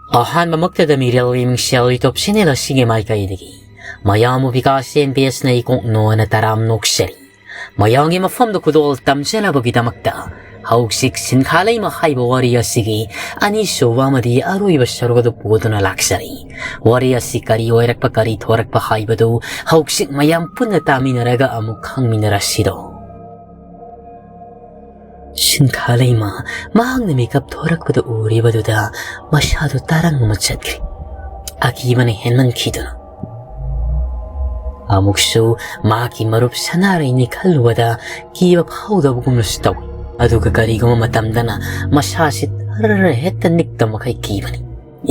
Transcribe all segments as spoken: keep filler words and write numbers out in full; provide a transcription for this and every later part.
ꯑꯍꯥꯟꯕꯃꯛꯇꯗ ꯃꯤꯔꯦꯜꯒꯤ ꯃꯤꯡꯁꯦꯜ YouTube channel ꯑꯁꯤꯒꯤ ꯃꯥꯏꯀꯩꯗꯒꯤ ꯃꯌꯥꯝꯕꯨ ꯕꯤꯀꯥꯁ ꯑꯦꯟ ꯕꯤ ꯑꯦꯁꯅ ꯏꯀꯣꯛ ꯅꯣꯅ ꯇꯔꯥꯝ ꯅꯣꯛꯆꯔꯤ꯫ ꯃꯌꯥꯝꯒꯤ ꯃꯐꯝꯗ ꯈꯨꯗꯣꯜ ꯇꯝꯖꯅꯕꯒꯤꯗꯃꯛꯇ ꯍꯧꯖꯤꯛ ꯁꯤꯟꯈꯥ ꯂꯩꯃ ꯍꯥꯏꯕ ꯋꯥꯔꯤ ꯑꯁꯤꯒꯤ ꯑꯅꯤꯁꯨꯕ ꯑꯃꯗꯤ ꯑꯔꯣꯏꯕ ꯁꯔꯨꯛ ꯑꯗꯨ ꯄꯨꯗꯨꯅ ꯂꯥꯛꯆꯔꯤ꯫ ꯋꯥꯔꯤ ꯑꯁꯤ ꯀꯔꯤ ꯑꯣꯏꯔꯛꯄ, ꯀꯔꯤ ꯊꯣꯔꯛꯄ ꯍꯥꯏꯕꯗꯨ ꯍꯧꯖꯤꯛ ꯃꯌꯥꯝ ꯄꯨꯟꯅ ꯇꯥꯃꯤꯟꯅꯔꯒ ꯑꯃꯨꯛ ꯈꯪꯃꯤꯟꯅꯔꯁꯤꯗꯣ꯫ ꯁꯤꯟꯈꯥ ꯂꯩꯃ ꯃꯍꯥꯛꯅ ꯃꯤꯀꯞ ꯊꯣꯔꯛꯄꯗ ꯎꯔꯤꯕꯗꯨꯗ ꯃꯁꯥꯗꯨ ꯇꯔꯪ ꯑꯃ ꯆꯠꯈ꯭ꯔꯦ꯫ ꯑꯀꯤꯕꯅ ꯍꯦꯟꯃꯟꯈꯤꯗꯨꯅ꯫ ꯑꯃꯨꯛꯁꯨ ꯃꯍꯥꯛꯀꯤ ꯃꯔꯨꯞ ꯁꯅꯥꯔꯩꯅꯤ ꯈꯜꯂꯨꯕꯗ ꯀꯤꯕ ꯐꯥꯎꯗꯕꯒꯨꯝꯅꯁꯨ ꯇꯧꯏ꯫ ꯑꯗꯨꯒ ꯀꯔꯤꯒꯨꯝꯕ ꯃꯇꯝꯗꯅ ꯃꯁꯥꯁꯤ ꯊꯔ ꯍꯦꯛꯇ ꯅꯤꯛꯇ ꯃꯈꯩ ꯀꯤꯕꯅꯤ꯫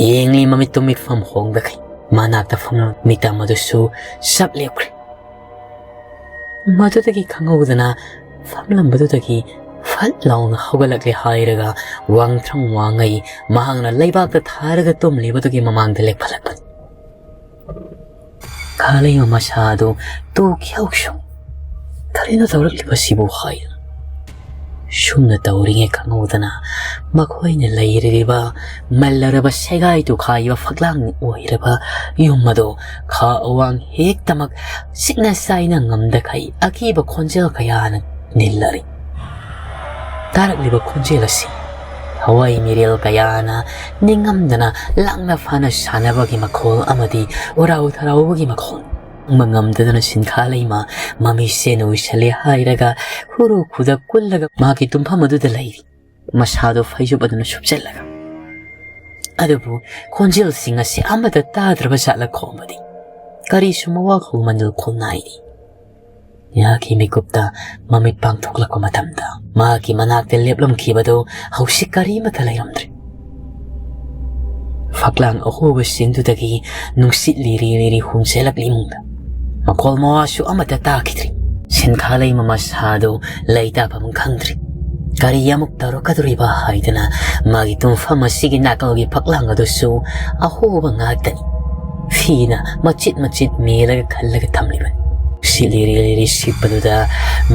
ꯌꯦꯡꯂꯤ ꯃꯃꯤꯠꯇꯨ ꯃꯤꯠꯐꯝ ꯍꯣꯡꯗꯈꯩ ꯃꯅꯥꯛꯇ ꯐꯝꯂꯝꯕ ꯃꯤꯇꯝ ꯑꯗꯨꯁꯨ ꯆꯞ ꯂꯦꯞꯈ꯭ꯔꯦ꯫ ꯃꯗꯨꯗꯒꯤ ꯈꯪꯍꯧꯗꯅ ꯐꯝꯂꯝꯕꯗꯨꯗꯒꯤ ꯐꯠ ꯂꯥꯎꯅ ꯍꯧꯒꯠꯂꯛꯂꯦ ꯍꯥꯏꯔꯒ ꯋꯥꯡꯊ꯭ꯔꯪ ꯋꯥꯡꯉꯩ ꯃꯍꯥꯛꯅ ꯂꯩꯕꯥꯛꯇ ꯊꯥꯔꯒ ꯇꯨꯝꯂꯤꯕꯗꯨꯒꯤ ꯃꯃꯥꯡꯗ ꯂꯦꯞꯈꯠꯂꯛꯄꯅꯤ꯫ ꯈꯥꯂꯩꯃ ꯃꯁꯥ ꯑꯗꯨ ꯇꯨ ꯈ꯭ꯌꯥꯎꯁꯨ ꯀꯔꯤꯅꯣ ꯇꯧꯔꯛꯂꯤꯕꯁꯤꯕꯨ ꯍꯥꯏꯅ ꯁꯨꯝꯅ ꯇꯧꯔꯤꯉꯩ ꯈꯪꯍꯧꯗꯅ ꯃꯈꯣꯏꯅ ꯂꯩꯔꯤꯕ ꯃꯜꯂꯔꯕ ꯁꯦꯒꯥꯏ ꯇꯨꯈꯥꯏꯕ ꯐꯛꯂꯥꯡ ꯑꯣꯏꯔꯕ ꯌꯨꯝ ꯑꯗꯨ ꯈꯥ ꯑꯋꯥꯡ ꯍꯦꯛꯇꯃꯛ ꯁꯤꯛꯅ ꯆꯥꯏꯅ ꯉꯝꯗꯈꯩ ꯑꯀꯤꯕ ꯈꯣꯟꯖꯦꯜ ꯀꯌꯥꯅ ꯅꯤꯜꯂꯔꯤ꯫ ꯇꯥꯔꯛꯂꯤꯕ ꯈꯣꯟꯖꯦꯜ ꯑꯁꯤ ꯊꯋꯥꯏ ꯃꯤꯔꯦꯜ ꯀꯌꯥꯅ ꯅꯤꯡꯉꯝꯗꯅ ꯂꯥꯡꯅ ꯐꯥꯅ ꯁꯥꯟꯅꯕꯒꯤ ꯃꯈꯣꯜ ꯑꯃꯗꯤ ꯎꯔꯥꯎ ꯊꯔꯥꯎꯕꯒꯤ ꯃꯈꯣꯜ ꯈꯥꯡꯕ ꯉꯝꯗꯗꯨꯅ ꯁꯤꯟꯈꯥ ꯂꯩꯃ ꯃꯃꯤꯠꯁꯦ ꯎꯏꯁꯜꯂꯦ ꯍꯥꯏꯔꯒ ꯈꯨꯔꯨ ꯈꯨꯗ ꯀꯨꯜꯂꯒ ꯃꯥꯒꯤ ꯇꯨꯝꯐꯝ ꯑꯗꯨꯗ ꯂꯩꯔꯤ꯫ ꯃꯁꯥꯗꯣ ꯐꯩꯖꯨꯞ ꯑꯗꯨꯅ ꯁꯨꯞꯆꯜꯂꯒ꯫ ꯑꯗꯨꯕꯨ ꯈꯣꯟꯖꯦꯜꯁꯤꯡ ꯑꯁꯤ ꯑꯃꯠꯇ ꯇꯥꯗ꯭ꯔꯕ ꯖꯥꯠꯂ ꯈꯣꯡꯕꯗꯤ ꯀꯔꯤꯁꯨ ꯃꯋꯥ ꯈꯨꯝꯃꯟꯗ ꯈꯣꯡꯅꯥꯏꯔꯤ꯫ ꯃꯍꯥꯛꯀꯤ ꯃꯤꯀꯨꯞꯇ ꯃꯃꯤꯠ ꯄꯥꯡꯊꯣꯛꯂꯛꯄ ꯃꯇꯝꯗ ꯃꯍꯥꯛꯀꯤ ꯃꯅꯥꯛꯇ ꯂꯦꯞꯂꯝꯈꯤꯕꯗꯨ ꯍꯧꯖꯤꯛ ꯀꯔꯤꯃꯠꯇ ꯂꯩꯔꯝꯗ꯭ꯔꯦ꯫ ꯐꯛꯂꯥꯡ ꯑꯍꯣꯕꯁꯤꯡꯗꯨꯗꯒꯤ ꯅꯨꯡꯁꯤꯠ ꯂꯤꯔꯤ ꯂꯤꯔꯤ ꯍꯨꯝꯖꯤꯜꯂꯛꯂꯤ ꯏꯃꯨꯡꯗ꯫ ꯃꯈꯣꯜ ꯃꯋꯥꯁꯨ ꯑꯃꯠꯇ ꯇꯥꯈꯤꯗ꯭ꯔꯤ꯫ ꯁꯤꯟꯈꯥ ꯂꯩꯃ ꯃꯁꯥꯗꯨ ꯂꯩꯇꯥꯐꯝ ꯈꯪꯗ꯭ꯔꯤ꯫ ꯀꯔꯤ ꯑꯃꯨꯛ ꯇꯧꯔꯛꯀꯗꯧꯔꯤꯕ ꯍꯥꯏꯗꯅ ꯃꯥꯒꯤ ꯇꯨꯝꯐꯝ ꯑꯁꯤꯒꯤ ꯅꯥꯀꯜꯒꯤ ꯐꯛꯂꯥꯡ ꯑꯗꯨꯁꯨ ꯑꯍꯣꯕ ꯉꯥꯛꯇꯅꯤ꯫ ꯐꯤꯅ ꯃꯆꯤꯠ ꯃꯆꯤꯠ ꯃꯦꯜꯂꯒ ꯈꯜꯂꯒ ꯊꯝꯂꯤꯕꯅꯤ꯫ ꯅꯨꯡꯁꯤꯠ ꯂꯤꯔꯤ ꯂꯤꯔꯤ ꯁꯤꯠꯄꯗꯨꯗ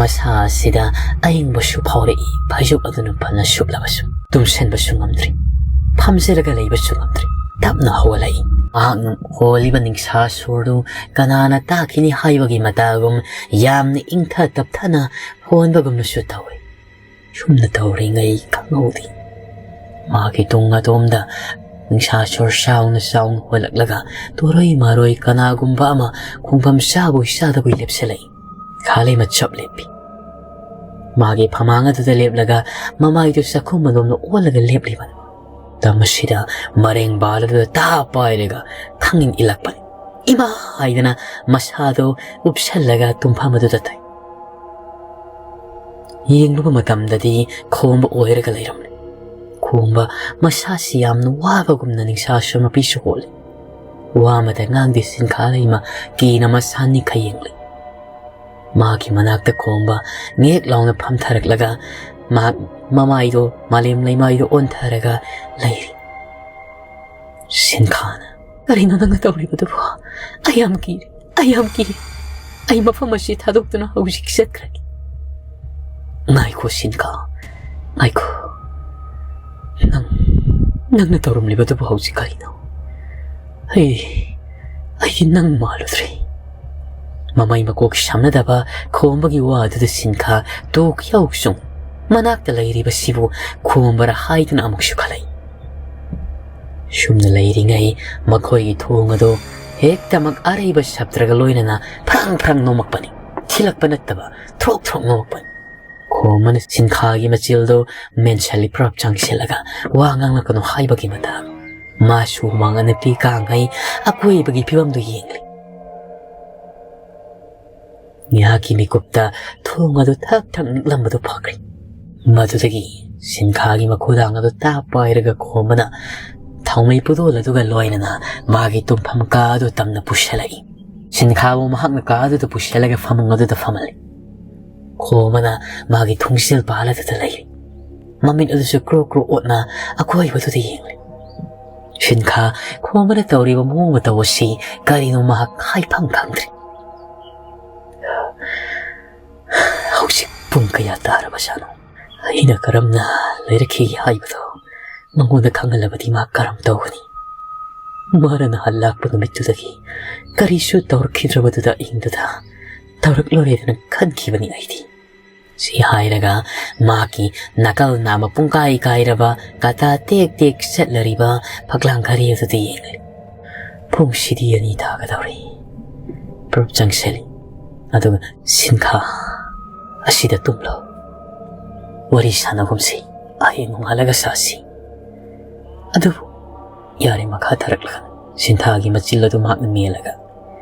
ꯃꯁꯥ ꯑꯁꯤꯗ ꯑꯏꯪꯕꯁꯨ ꯐꯥꯎꯔꯛꯏ꯫ ꯐꯩꯖꯨꯞ ꯑꯗꯨꯅ ꯐꯅ ꯁꯨꯞꯂꯕꯁꯨ ꯇꯨꯝꯁꯤꯟꯕꯁꯨ ꯉꯝꯗ꯭ꯔꯤ꯫ ꯐꯝꯖꯔꯒ ꯂꯩꯕꯁꯨ ꯉꯝꯗ꯭ꯔꯤ꯫ ꯇꯞꯅ ꯍꯧꯒꯠꯂꯛꯏ꯫ ꯃꯍꯥꯛꯅ ꯍꯣꯜꯂꯤꯕ ꯅꯤꯡꯁꯥ ꯁꯣꯔꯗꯨ ꯀꯅꯥꯅ ꯇꯥꯈꯤꯅꯤ ꯍꯥꯏꯕꯒꯤ ꯃꯇꯥꯒꯨꯝ ꯌꯥꯝꯅ ꯏꯪꯊ ꯇꯞꯊꯅ ꯍꯣꯟꯕꯒꯨꯝꯅꯁꯨ ꯇꯧꯏ꯫ ꯁꯨꯝꯅ ꯇꯧꯔꯤꯉꯩ ꯈꯪꯍꯧꯗꯦ꯫ ꯃꯥꯒꯤ ꯇꯨꯡ ꯑꯗꯣꯝꯗ ꯅꯤꯡꯁꯥ ꯁꯣꯔ ꯆꯥꯎꯅ ꯆꯥꯎꯅ ꯍꯣꯜꯂꯛꯂꯒ ꯇꯣꯔꯣꯏ ꯃꯥꯔꯣꯏ ꯀꯅꯥꯒꯨꯝꯕ ꯑꯃ ꯈꯣꯡꯐꯝ ꯆꯥꯕꯣꯏ ꯆꯥꯗꯕꯣꯏ ꯂꯦꯞꯁꯤꯜꯂꯛꯏ꯫ ꯈꯥꯂꯩꯃ ꯆꯞ ꯂꯦꯞꯄꯤ꯫ ꯃꯥꯒꯤ ꯐꯃꯥꯡ ꯑꯗꯨꯗ ꯂꯦꯞꯂꯒ ꯃꯃꯥꯏꯗꯨ ꯆꯥꯛꯈꯨꯝ ꯑꯗꯣꯝꯗ ꯑꯣꯜꯂꯒ ꯂꯦꯞꯂꯤꯕꯅꯤ꯫ ꯃꯇꯝ ꯑꯁꯤꯗ ꯃꯔꯦꯡ ꯕꯥꯜ ꯑꯗꯨꯗ ꯇꯥ ꯄꯥꯏꯔꯒ ꯈꯪꯏꯪ ꯏꯜꯂꯛꯄꯅꯤ꯫ "ꯏꯃꯥ!" ꯍꯥꯏꯗꯅ ꯃꯁꯥꯗꯨ ꯎꯞꯁꯜꯂꯒ ꯇꯨꯝꯐꯝ ꯑꯗꯨꯗ ꯇꯥꯏ꯫ ꯌꯦꯡꯂꯨꯕ ꯃꯇꯝꯗꯗꯤ ꯈꯣꯝꯕ ꯑꯣꯏꯔꯒ ꯂꯩꯔꯝꯂꯦ꯫ ꯈꯣꯝꯕ ꯃꯁꯥꯁꯤ ꯌꯥꯝꯅ ꯋꯥꯕꯒꯨꯝꯅ ꯅꯤꯡꯁꯥꯁꯨ ꯃꯄꯤꯁꯨ ꯍꯣꯜꯂꯤ꯫ ꯋꯥ ꯑꯃꯇ ꯉꯥꯡꯗꯦ ꯁꯤꯟꯈꯥ ꯂꯩꯃ, ꯀꯤꯅ ꯃꯁꯥ ꯅꯤꯛꯈꯩ ꯌꯦꯡꯂꯤ꯫ ꯃꯥꯒꯤ ꯃꯅꯥꯛꯇ ꯈꯣꯝꯕ ꯉꯦꯛ ꯂꯥꯎꯅ ꯐꯝꯊꯔꯛꯂꯒ ꯃꯍꯥꯛ ꯃꯃꯥꯏꯗꯣ, ꯃꯥꯂꯦꯝ ꯂꯩꯃꯥꯏꯗꯣ ꯑꯣꯟꯊꯔꯒ ꯂꯩꯔꯤ꯫ ꯁꯤꯟꯈꯥꯅ, "ꯀꯔꯤꯅꯣ ꯅꯪꯅ ꯇꯧꯔꯤꯕꯗꯨꯕꯣ? ꯑꯩ ꯌꯥꯝ ꯀꯤꯔꯦ, ꯑꯩ ꯌꯥꯝ ꯀꯤꯔꯦ꯫ ꯑꯩ ꯃꯐꯝ ꯑꯁꯤ ꯊꯥꯗꯣꯛꯇꯨꯅ ꯍꯧꯖꯤꯛ ꯆꯠꯈ꯭ꯔꯒꯦ꯫" "ꯉꯥꯏꯈꯣ ꯁꯤꯟꯈꯥ, ꯉꯥꯏꯈꯣ꯫ ꯅꯪ, ꯅꯪꯅ ꯇꯧꯔꯝꯂꯤꯕꯗꯨꯕꯨ ꯍꯧꯖꯤꯛ ꯀꯔꯤꯅꯣ? ꯑꯩ, ꯑꯩꯗꯤ ꯅꯪ ꯃꯥꯜꯂꯨꯗ꯭ꯔꯦ꯫" ꯃꯃꯩ ꯃꯀꯣꯛ ꯁꯝꯅꯗꯕ ꯈꯣꯝꯕꯒꯤ ꯋꯥ ꯑꯗꯨꯗ ꯁꯤꯟꯈꯥ ꯇꯣꯛ ꯌꯥꯎ ꯆꯨꯡ꯫ ꯃꯅꯥꯛꯇ ꯂꯩꯔꯤꯕꯁꯤꯕꯨ ꯈꯣꯝꯕꯔ ꯍꯥꯏꯗꯨꯅ ꯑꯃꯨꯛꯁꯨ ꯈꯜꯂꯛꯏ꯫ ꯁꯨꯝꯅ ꯂꯩꯔꯤꯉꯩ ꯃꯈꯣꯏꯒꯤ ꯊꯣꯡ ꯑꯗꯨ ꯍꯦꯛꯇꯃꯛ ꯑꯔꯩꯕ ꯁꯞꯇ꯭ꯔꯒ ꯂꯣꯏꯅꯅ ꯐ꯭ꯔꯪ ꯐ꯭ꯔꯪ ꯅꯣꯝꯃꯛꯄꯅꯤ꯫ ꯊꯤꯜꯂꯛꯄ ꯅꯠꯇꯕ, ꯊ꯭ꯔꯣꯛ ꯊ꯭ꯔꯣꯛ ꯅꯣꯝꯃꯛꯄꯅꯤ꯫ ꯈꯣꯝꯕꯅ ꯁꯤꯟꯈꯥꯒꯤ ꯃꯆꯤꯜꯗꯨ ꯃꯦꯟꯁꯤꯜꯂꯤ ꯄ꯭ꯔꯞ ꯆꯪꯁꯤꯜꯂꯒ ꯋꯥ ꯉꯥꯡꯂꯛꯀꯅꯨ ꯍꯥꯏꯕꯒꯤ ꯃꯇꯥꯡ꯫ ꯃꯥꯁꯨ ꯍꯨꯃꯥꯡ ꯑꯅꯞꯄꯤ ꯀꯥꯡꯉꯩ ꯑꯀꯣꯏꯕꯒꯤ ꯐꯤꯕꯝꯗꯨ ꯌꯦꯡꯂꯤ꯫ ꯉꯥꯏꯍꯥꯛꯀꯤ ꯃꯤꯀꯨꯞꯇ ꯊꯣꯡ ꯑꯗꯨ ꯊꯛ ꯊꯛ ꯅꯤꯛꯂꯝꯕꯗꯨ ꯐꯈ꯭ꯔꯦ꯫ ꯃꯗꯨꯗꯒꯤ ꯁꯤꯟꯈꯥꯒꯤ ꯃꯈꯨꯗꯥꯡ ꯑꯗꯨ ꯇꯥꯞ ꯄꯥꯏꯔꯒ ꯈꯣꯝꯕꯅ ꯊꯥꯎꯃꯩ ꯄꯨꯗꯣꯜ ꯑꯗꯨꯒ ꯂꯣꯏꯅꯅ ꯃꯥꯒꯤ ꯇꯨꯝꯐꯝ ꯀꯥ ꯑꯗꯨ ꯇꯝꯅ ꯄꯨꯁꯤꯜꯂꯛꯏ꯫ ꯁꯤꯟꯈꯥꯕꯨ ꯃꯍꯥꯛꯅ ꯀꯥ ꯑꯗꯨꯗ ꯄꯨꯁꯤꯜꯂꯒ ꯐꯃꯨꯡ ꯑꯗꯨꯗ ꯐꯝꯍꯜꯂꯤ꯫ ꯈꯣꯝꯕꯅ ꯃꯥꯒꯤ ꯊꯣꯡꯖꯦꯜ ꯄꯥꯜ ꯑꯗꯨꯗ ꯂꯩꯔꯤ꯫ ꯃꯃꯤꯠ ꯑꯗꯨꯁꯨ ꯀ꯭ꯔꯣ ꯀ꯭ꯔꯣ ꯑꯣꯠꯅ ꯑꯀꯣꯏꯕꯗꯨꯗ ꯌꯦꯡꯂꯤ꯫ ꯁꯤꯟꯈꯥ ꯈꯣꯝꯕꯅ ꯇꯧꯔꯤꯕ ꯃꯑꯣꯡ ꯃꯇꯧ ꯑꯁꯤ ꯀꯔꯤꯅꯣ ꯃꯍꯥꯛ ꯍꯥꯏꯐꯝ ꯈꯪꯗ꯭ꯔꯦ꯫ "ꯍꯧꯖꯤꯛ ꯄꯨꯡ ꯀꯌꯥ ꯇꯥꯔꯕꯖꯥꯠꯅꯣ? ꯑꯩꯅ ꯀꯔꯝꯅ ꯂꯩꯔꯛꯈꯤ ꯍꯥꯏꯕꯗꯣ ꯃꯉꯣꯟꯗ ꯈꯪꯍꯜꯂꯕꯗꯤ ꯃꯥ ꯀꯔꯝ ꯇꯧꯒꯅꯤ? ꯃꯥꯅ ꯅꯍꯥꯟ ꯂꯥꯛꯄ ꯅꯨꯃꯤꯠꯇꯨꯗꯒꯤ ꯀꯔꯤꯁꯨ ꯇꯧꯔꯛꯈꯤꯗ꯭ꯔꯕꯗꯨꯗ ꯑꯍꯤꯡꯗꯨꯗ ꯇꯧꯔꯛꯂꯣꯏꯔꯦꯗꯅ ꯈꯟꯈꯤꯕꯅꯤ ꯑꯩꯗꯤ꯫ ꯁꯤ ꯍꯥꯏꯔꯒ ꯃꯍꯥꯛꯀꯤ ꯅꯥꯀꯜ ꯅꯥꯝꯃ ꯄꯨꯡꯀꯥꯏ ꯀꯥꯏꯔꯕ, ꯀꯥꯇꯥ ꯇꯦꯛ ꯇꯦꯛ ꯆꯠꯂꯔꯤꯕ ꯐꯛꯂꯥꯡ ꯘꯔꯤ ꯑꯗꯨꯗ ꯌꯦꯡꯂꯤ꯫ ꯄꯨꯡꯁꯤꯗꯤ ꯑꯅꯤ ꯇꯥꯒꯗꯧꯔꯦ꯫ ꯄ꯭ꯔꯨꯞ ꯆꯪꯁꯤꯜꯂꯤ꯫ ꯑꯗꯨꯒ, "ꯁꯤꯟꯈꯥ, ꯑꯁꯤꯗ ꯇꯨꯝꯂꯣ꯫ ꯋꯥꯔꯤ ꯁꯥꯟꯅꯒꯨꯝꯁꯤ꯫ ꯍꯌꯦꯡ ꯅꯣꯡꯉꯥꯜꯂꯒ ꯁꯥꯁꯤ꯫ ꯑꯗꯨꯕꯨ ꯌꯥꯔꯦ, ꯃꯈꯥ ꯊꯥꯔꯛꯂꯒꯅꯨ꯫" ꯁꯤꯟꯊꯥꯒꯤ ꯃꯆꯤꯜ ꯑꯗꯨ ꯃꯍꯥꯛꯅ ꯃꯦꯜꯂꯒ,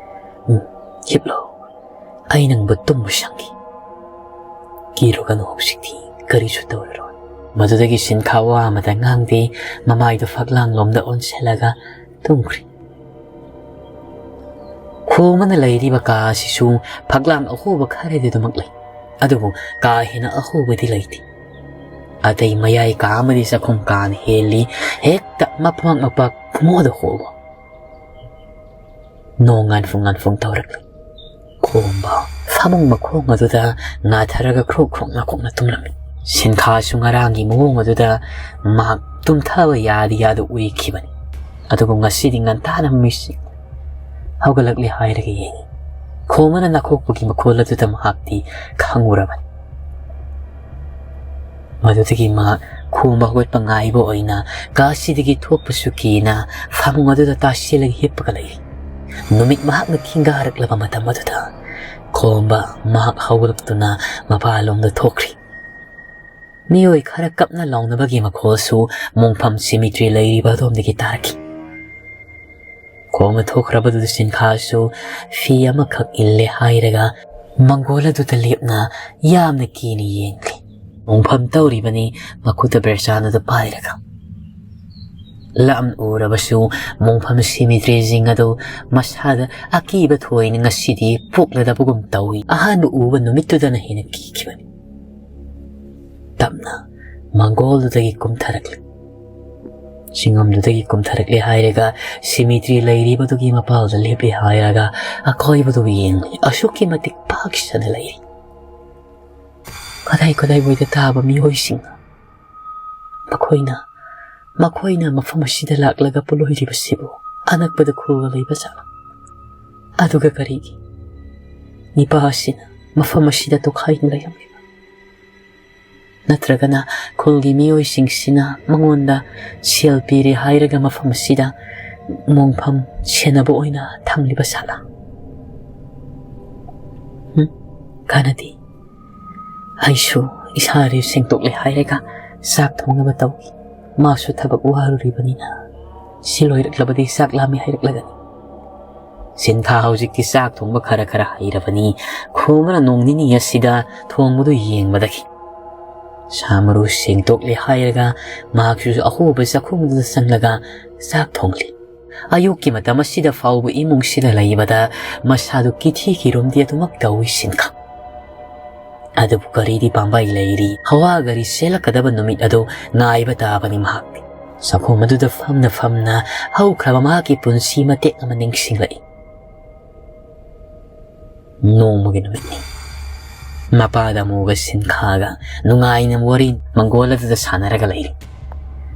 "ꯎꯝ, ꯍꯤꯞꯂꯣ꯫ ꯑꯩ ꯅꯪꯕꯨ ꯇꯨꯝꯕ ꯁꯪꯈꯤ꯫ ꯀꯤꯔꯨꯒꯅꯨ, ꯍꯧꯖꯤꯛꯇꯤ ꯀꯔꯤꯁꯨ ꯇꯧꯔꯔꯣꯏ꯫" ꯃꯗꯨꯗꯒꯤ ꯁꯤꯟꯈꯥ ꯋꯥ ꯑꯃꯇ ꯉꯥꯡꯗꯦ꯫ ꯃꯃꯥꯏꯗꯨ ꯐꯛꯂꯥꯡꯂꯣꯝꯗ ꯑꯣꯟꯁꯤꯜꯂꯒ ꯇꯨꯝꯈ꯭ꯔꯦ꯫ ꯈꯣꯝꯕꯅ ꯂꯩꯔꯤꯕ ꯀꯥ ꯑꯁꯤꯁꯨ ꯐꯛꯂꯥꯡ ꯑꯍꯣꯕ ꯈꯔꯗꯤ ꯑꯗꯨꯃꯛ ꯂꯩ, ꯑꯗꯨꯕꯨ ꯀꯥ ꯍꯦꯟꯅ ꯑꯍꯣꯕꯗꯤ ꯂꯩꯇꯦ꯫ ꯑꯇꯩ ꯃꯌꯥꯏ ꯀꯥ ꯑꯃꯗꯤ ꯆꯥꯛꯈꯨꯝ ꯀꯥꯅ ꯍꯦꯜꯂꯤ꯫ ꯍꯦꯛꯇ ꯃꯄꯥꯛ ꯃꯄꯥꯛ ꯄꯨꯡꯍꯣꯗ ꯍꯣꯕ꯫ ꯅꯣꯡ ꯉꯥꯟꯐꯨꯡ ꯉꯥꯟꯐꯨꯡ ꯇꯧꯔꯛꯂꯤ꯫ ꯈꯣꯝꯕ ꯐꯃꯨꯡ ꯃꯈꯣꯡ ꯑꯗꯨꯗ ꯉꯥꯊꯔꯒ ꯈ꯭ꯔꯣꯛ ꯈ꯭ꯔꯣꯛ ꯅꯥꯀꯣꯛꯅ ꯇꯨꯝꯂꯝꯃꯤ꯫ ꯁꯤꯟꯈꯥꯁꯨ ꯉꯔꯥꯡꯒꯤ ꯃꯑꯣꯡ ꯑꯗꯨꯗ ꯃꯍꯥꯛ ꯇꯨꯝꯊꯕ ꯌꯥꯗ ꯌꯥꯗ ꯎꯏꯈꯤꯕꯅꯤ꯫ ꯑꯗꯨꯕꯨ ꯉꯁꯤꯗꯤ ꯉꯟꯇꯥꯅ ꯃꯤꯠꯁꯤ ꯍꯧꯒꯠꯂꯛꯂꯦ ꯍꯥꯏꯔꯒ ꯌꯦꯡꯉꯤ꯫ ꯈꯣꯝꯕꯅ ꯅꯥꯀꯣꯛꯄꯒꯤ ꯃꯈꯣꯜ ꯑꯗꯨꯗ ꯃꯍꯥꯛꯇꯤ ꯈꯪꯉꯨꯔꯕꯅꯤ꯫ ꯃꯗꯨꯗꯒꯤ ꯃꯍꯥꯛ ꯈꯣꯝꯕ ꯍꯧꯒꯠꯄ ꯉꯥꯏꯕ ꯑꯣꯏꯅ ꯀꯥꯁꯤꯗꯒꯤ ꯊꯣꯛꯄꯁꯨ ꯀꯤꯅ ꯐꯃꯨꯡ ꯑꯗꯨꯗ ꯇꯥꯁꯤꯜꯂꯒ ꯍꯤꯞꯄꯒ ꯂꯩꯔꯤ꯫ ꯅꯨꯃꯤꯠ ꯃꯍꯥꯛꯅ ꯈꯤꯡꯒꯥꯔꯛꯂꯕ ꯃꯇꯝ ꯑꯗꯨꯗ ꯈꯣꯝꯕ ꯃꯍꯥꯛ ꯍꯧꯒꯠꯂꯛꯇꯨꯅ ꯃꯄꯥꯟꯂꯣꯝꯗ ꯊꯣꯛꯈ꯭ꯔꯤ꯫ ꯃꯤꯑꯣꯏ ꯈꯔ ꯀꯞꯅ ꯂꯥꯎꯅꯕꯒꯤ ꯃꯈꯣꯜꯁꯨ ꯃꯣꯡꯐꯝ ꯁꯤꯃꯤꯇ꯭ꯔꯤ ꯂꯩꯔꯤꯕ ꯑꯗꯣꯝꯗꯒꯤ ꯇꯥꯔꯛꯈꯤ꯫ ꯈꯣꯝꯕ ꯊꯣꯛꯈ꯭ꯔꯕꯗꯨꯗ ꯁꯤꯟꯈꯥꯁꯨ ꯐꯤ ꯑꯃꯈꯛ ꯏꯜꯂꯦ ꯍꯥꯏꯔꯒ ꯃꯪꯒꯣꯜ ꯑꯗꯨꯗ ꯂꯦꯞꯅ ꯌꯥꯝꯅ ꯀꯤꯅ ꯌꯦꯡꯂꯤ꯫ ꯃꯣꯡꯐꯝ ꯇꯧꯔꯤꯕꯅꯤ, ꯃꯈꯨꯠꯇ ꯕꯦꯔꯆꯥꯟ ꯑꯗꯨ ꯄꯥꯏꯔꯒ꯫ ꯂꯥꯞꯅ ꯎꯔꯕꯁꯨ ꯃꯣꯡꯐꯝ ꯁꯤꯃꯤꯇ꯭ꯔꯤꯁꯤꯡ ꯑꯗꯨ ꯃꯁꯥꯗ ꯑꯀꯤꯕ ꯊꯣꯏꯅ ꯉꯁꯤꯗꯤ ꯄꯣꯛꯂꯗꯕꯒꯨꯝ ꯇꯧꯏ꯫ ꯑꯍꯥꯟꯕ ꯎꯕ ꯅꯨꯃꯤꯠꯇꯨꯗꯅ ꯍꯦꯟꯅ ꯀꯤꯈꯤꯕꯅꯤ꯫ ꯇꯞꯅ ꯃꯪꯒꯣꯜꯗꯨꯗꯒꯤ ꯀꯨꯝꯊꯔꯛꯂꯤ꯫ ꯆꯤꯡꯉꯝꯗꯨꯗꯒꯤ ꯀꯨꯝꯊꯔꯛꯂꯦ ꯍꯥꯏꯔꯒ ꯁꯤꯃꯤꯇ꯭ꯔꯤ ꯂꯩꯔꯤꯕꯗꯨꯒꯤ ꯃꯄꯥꯜꯗ ꯂꯦꯞꯂꯦ ꯍꯥꯏꯔꯒ ꯑꯀꯣꯏꯕꯗꯨ ꯌꯦꯡꯂꯤ꯫ ꯑꯁꯨꯛꯀꯤ ꯃꯇꯤꯛ ꯄꯥꯛ ꯁꯟꯅ ꯂꯩꯔꯤ꯫ ꯀꯗꯥꯏ ꯀꯗꯥꯏꯋꯥꯏꯗ ꯇꯥꯕ ꯃꯤꯑꯣꯏꯁꯤꯡꯅꯣ? ꯃꯈꯣꯏꯅ, ꯃꯈꯣꯏꯅ ꯃꯐꯝ ꯑꯁꯤꯗ ꯂꯥꯛꯂꯒ ꯄꯣꯠꯂꯣꯏꯔꯤꯕꯁꯤꯕꯨ? ꯑꯅꯛꯄꯗ ꯈꯨꯜꯒ ꯂꯩꯕ ꯖꯥꯠꯂꯥ? ꯑꯗꯨꯒ ꯀꯔꯤꯒꯤ ꯅꯤꯄꯥ ꯑꯁꯤꯅ ꯃꯐꯝ ꯑꯁꯤꯗ ꯇꯣꯈꯥꯏꯅ ꯂꯩꯔꯝꯂꯤꯕ? ꯅꯠꯇ꯭ꯔꯒꯅ ꯈꯨꯜꯒꯤ ꯃꯤꯑꯣꯏꯁꯤꯡꯁꯤꯅ ꯃꯉꯣꯟꯗ ꯁꯦꯜ ꯄꯤꯔꯦ ꯍꯥꯏꯔꯒ ꯃꯐꯝ ꯑꯁꯤꯗ ꯃꯣꯡꯐꯝ ꯁꯦꯟꯅꯕ ꯑꯣꯏꯅ ꯊꯝꯂꯤꯕ ꯖꯥꯠꯂꯥ? ꯍꯨꯝ? ꯀꯥꯟꯅꯗꯦ꯫ ꯑꯩꯁꯨ ꯏꯁꯥ ꯏꯔꯨ ꯁꯦꯡꯗꯣꯛꯂꯦ ꯍꯥꯏꯔꯒ ꯆꯥꯛ ꯊꯣꯡꯅꯕ ꯇꯧꯏ꯫ ꯃꯥꯁꯨ ꯊꯕꯛ ꯋꯥꯔꯨꯔꯤꯕꯅꯤꯅ ꯁꯤ ꯂꯣꯏꯔꯛꯂꯕꯗꯤ ꯆꯥꯛ ꯂꯥꯝꯃꯤ ꯍꯥꯏꯔꯛꯂꯒꯅꯤ꯫ ꯁꯤꯟꯊꯥ ꯍꯧꯖꯤꯛꯇꯤ ꯆꯥꯛ ꯊꯣꯡꯕ ꯈꯔ ꯈꯔ ꯍꯩꯔꯕꯅꯤ꯫ ꯈꯣꯡꯅ ꯅꯣꯡ ꯅꯤꯅꯤ ꯑꯁꯤꯗ ꯊꯣꯡꯕꯗꯨ ꯌꯦꯡꯕꯗꯒꯤ꯫ ꯁꯥ ꯃꯔꯨ ꯁꯦꯡꯗꯣꯛꯂꯦ ꯍꯥꯏꯔꯒ ꯃꯍꯥꯛꯁꯨ ꯑꯍꯣꯕ ꯆꯥꯛꯈꯨꯝꯗꯨꯗ ꯆꯪꯂꯒ ꯆꯥꯛ ꯊꯣꯡꯂꯤ꯫ ꯑꯌꯨꯛꯀꯤ ꯃꯇꯝ ꯑꯁꯤꯗ ꯐꯥꯎꯕ ꯏꯃꯨꯡꯁꯤꯗ ꯂꯩꯕꯗ ꯃꯁꯥꯗꯨ ꯀꯤꯊꯤ ꯀꯤꯔꯨꯝꯗꯤ ꯑꯗꯨꯃꯛ ꯇꯧꯏ ꯁꯤꯟꯈꯥ꯫ ꯑꯗꯨꯕꯨ ꯀꯔꯤꯗꯤ ꯄꯥꯝꯕꯩ ꯂꯩꯔꯤ, ꯍꯋꯥ ꯒꯥꯔꯤ ꯆꯦꯜꯂꯛꯀꯗꯕ ꯅꯨꯃꯤꯠ ꯑꯗꯨ ꯉꯥꯏꯕ ꯇꯥꯕꯅꯤ ꯃꯍꯥꯛꯇꯤ꯫ ꯆꯥꯛꯈꯨꯝ ꯑꯗꯨꯗ ꯐꯝꯅ ꯐꯝꯅ ꯍꯧꯈ꯭ꯔꯕ ꯃꯍꯥꯛꯀꯤ ꯄꯨꯟꯁꯤ ꯃꯇꯦꯛ ꯑꯃ ꯅꯤꯡꯁꯤꯡꯂꯛꯏ꯫ ꯅꯣꯡꯃꯒꯤ ꯅꯨꯃꯤꯠꯅꯤ꯫ ꯃꯄꯥ ꯗꯥꯃꯨꯒ ꯁꯤꯟꯈꯥꯒ ꯅꯨꯡꯉꯥꯏꯅ ꯋꯥꯔꯤ ꯃꯪꯒꯣꯜ ꯑꯗꯨꯗ ꯁꯥꯟꯅꯔꯒ ꯂꯩꯔꯤ꯫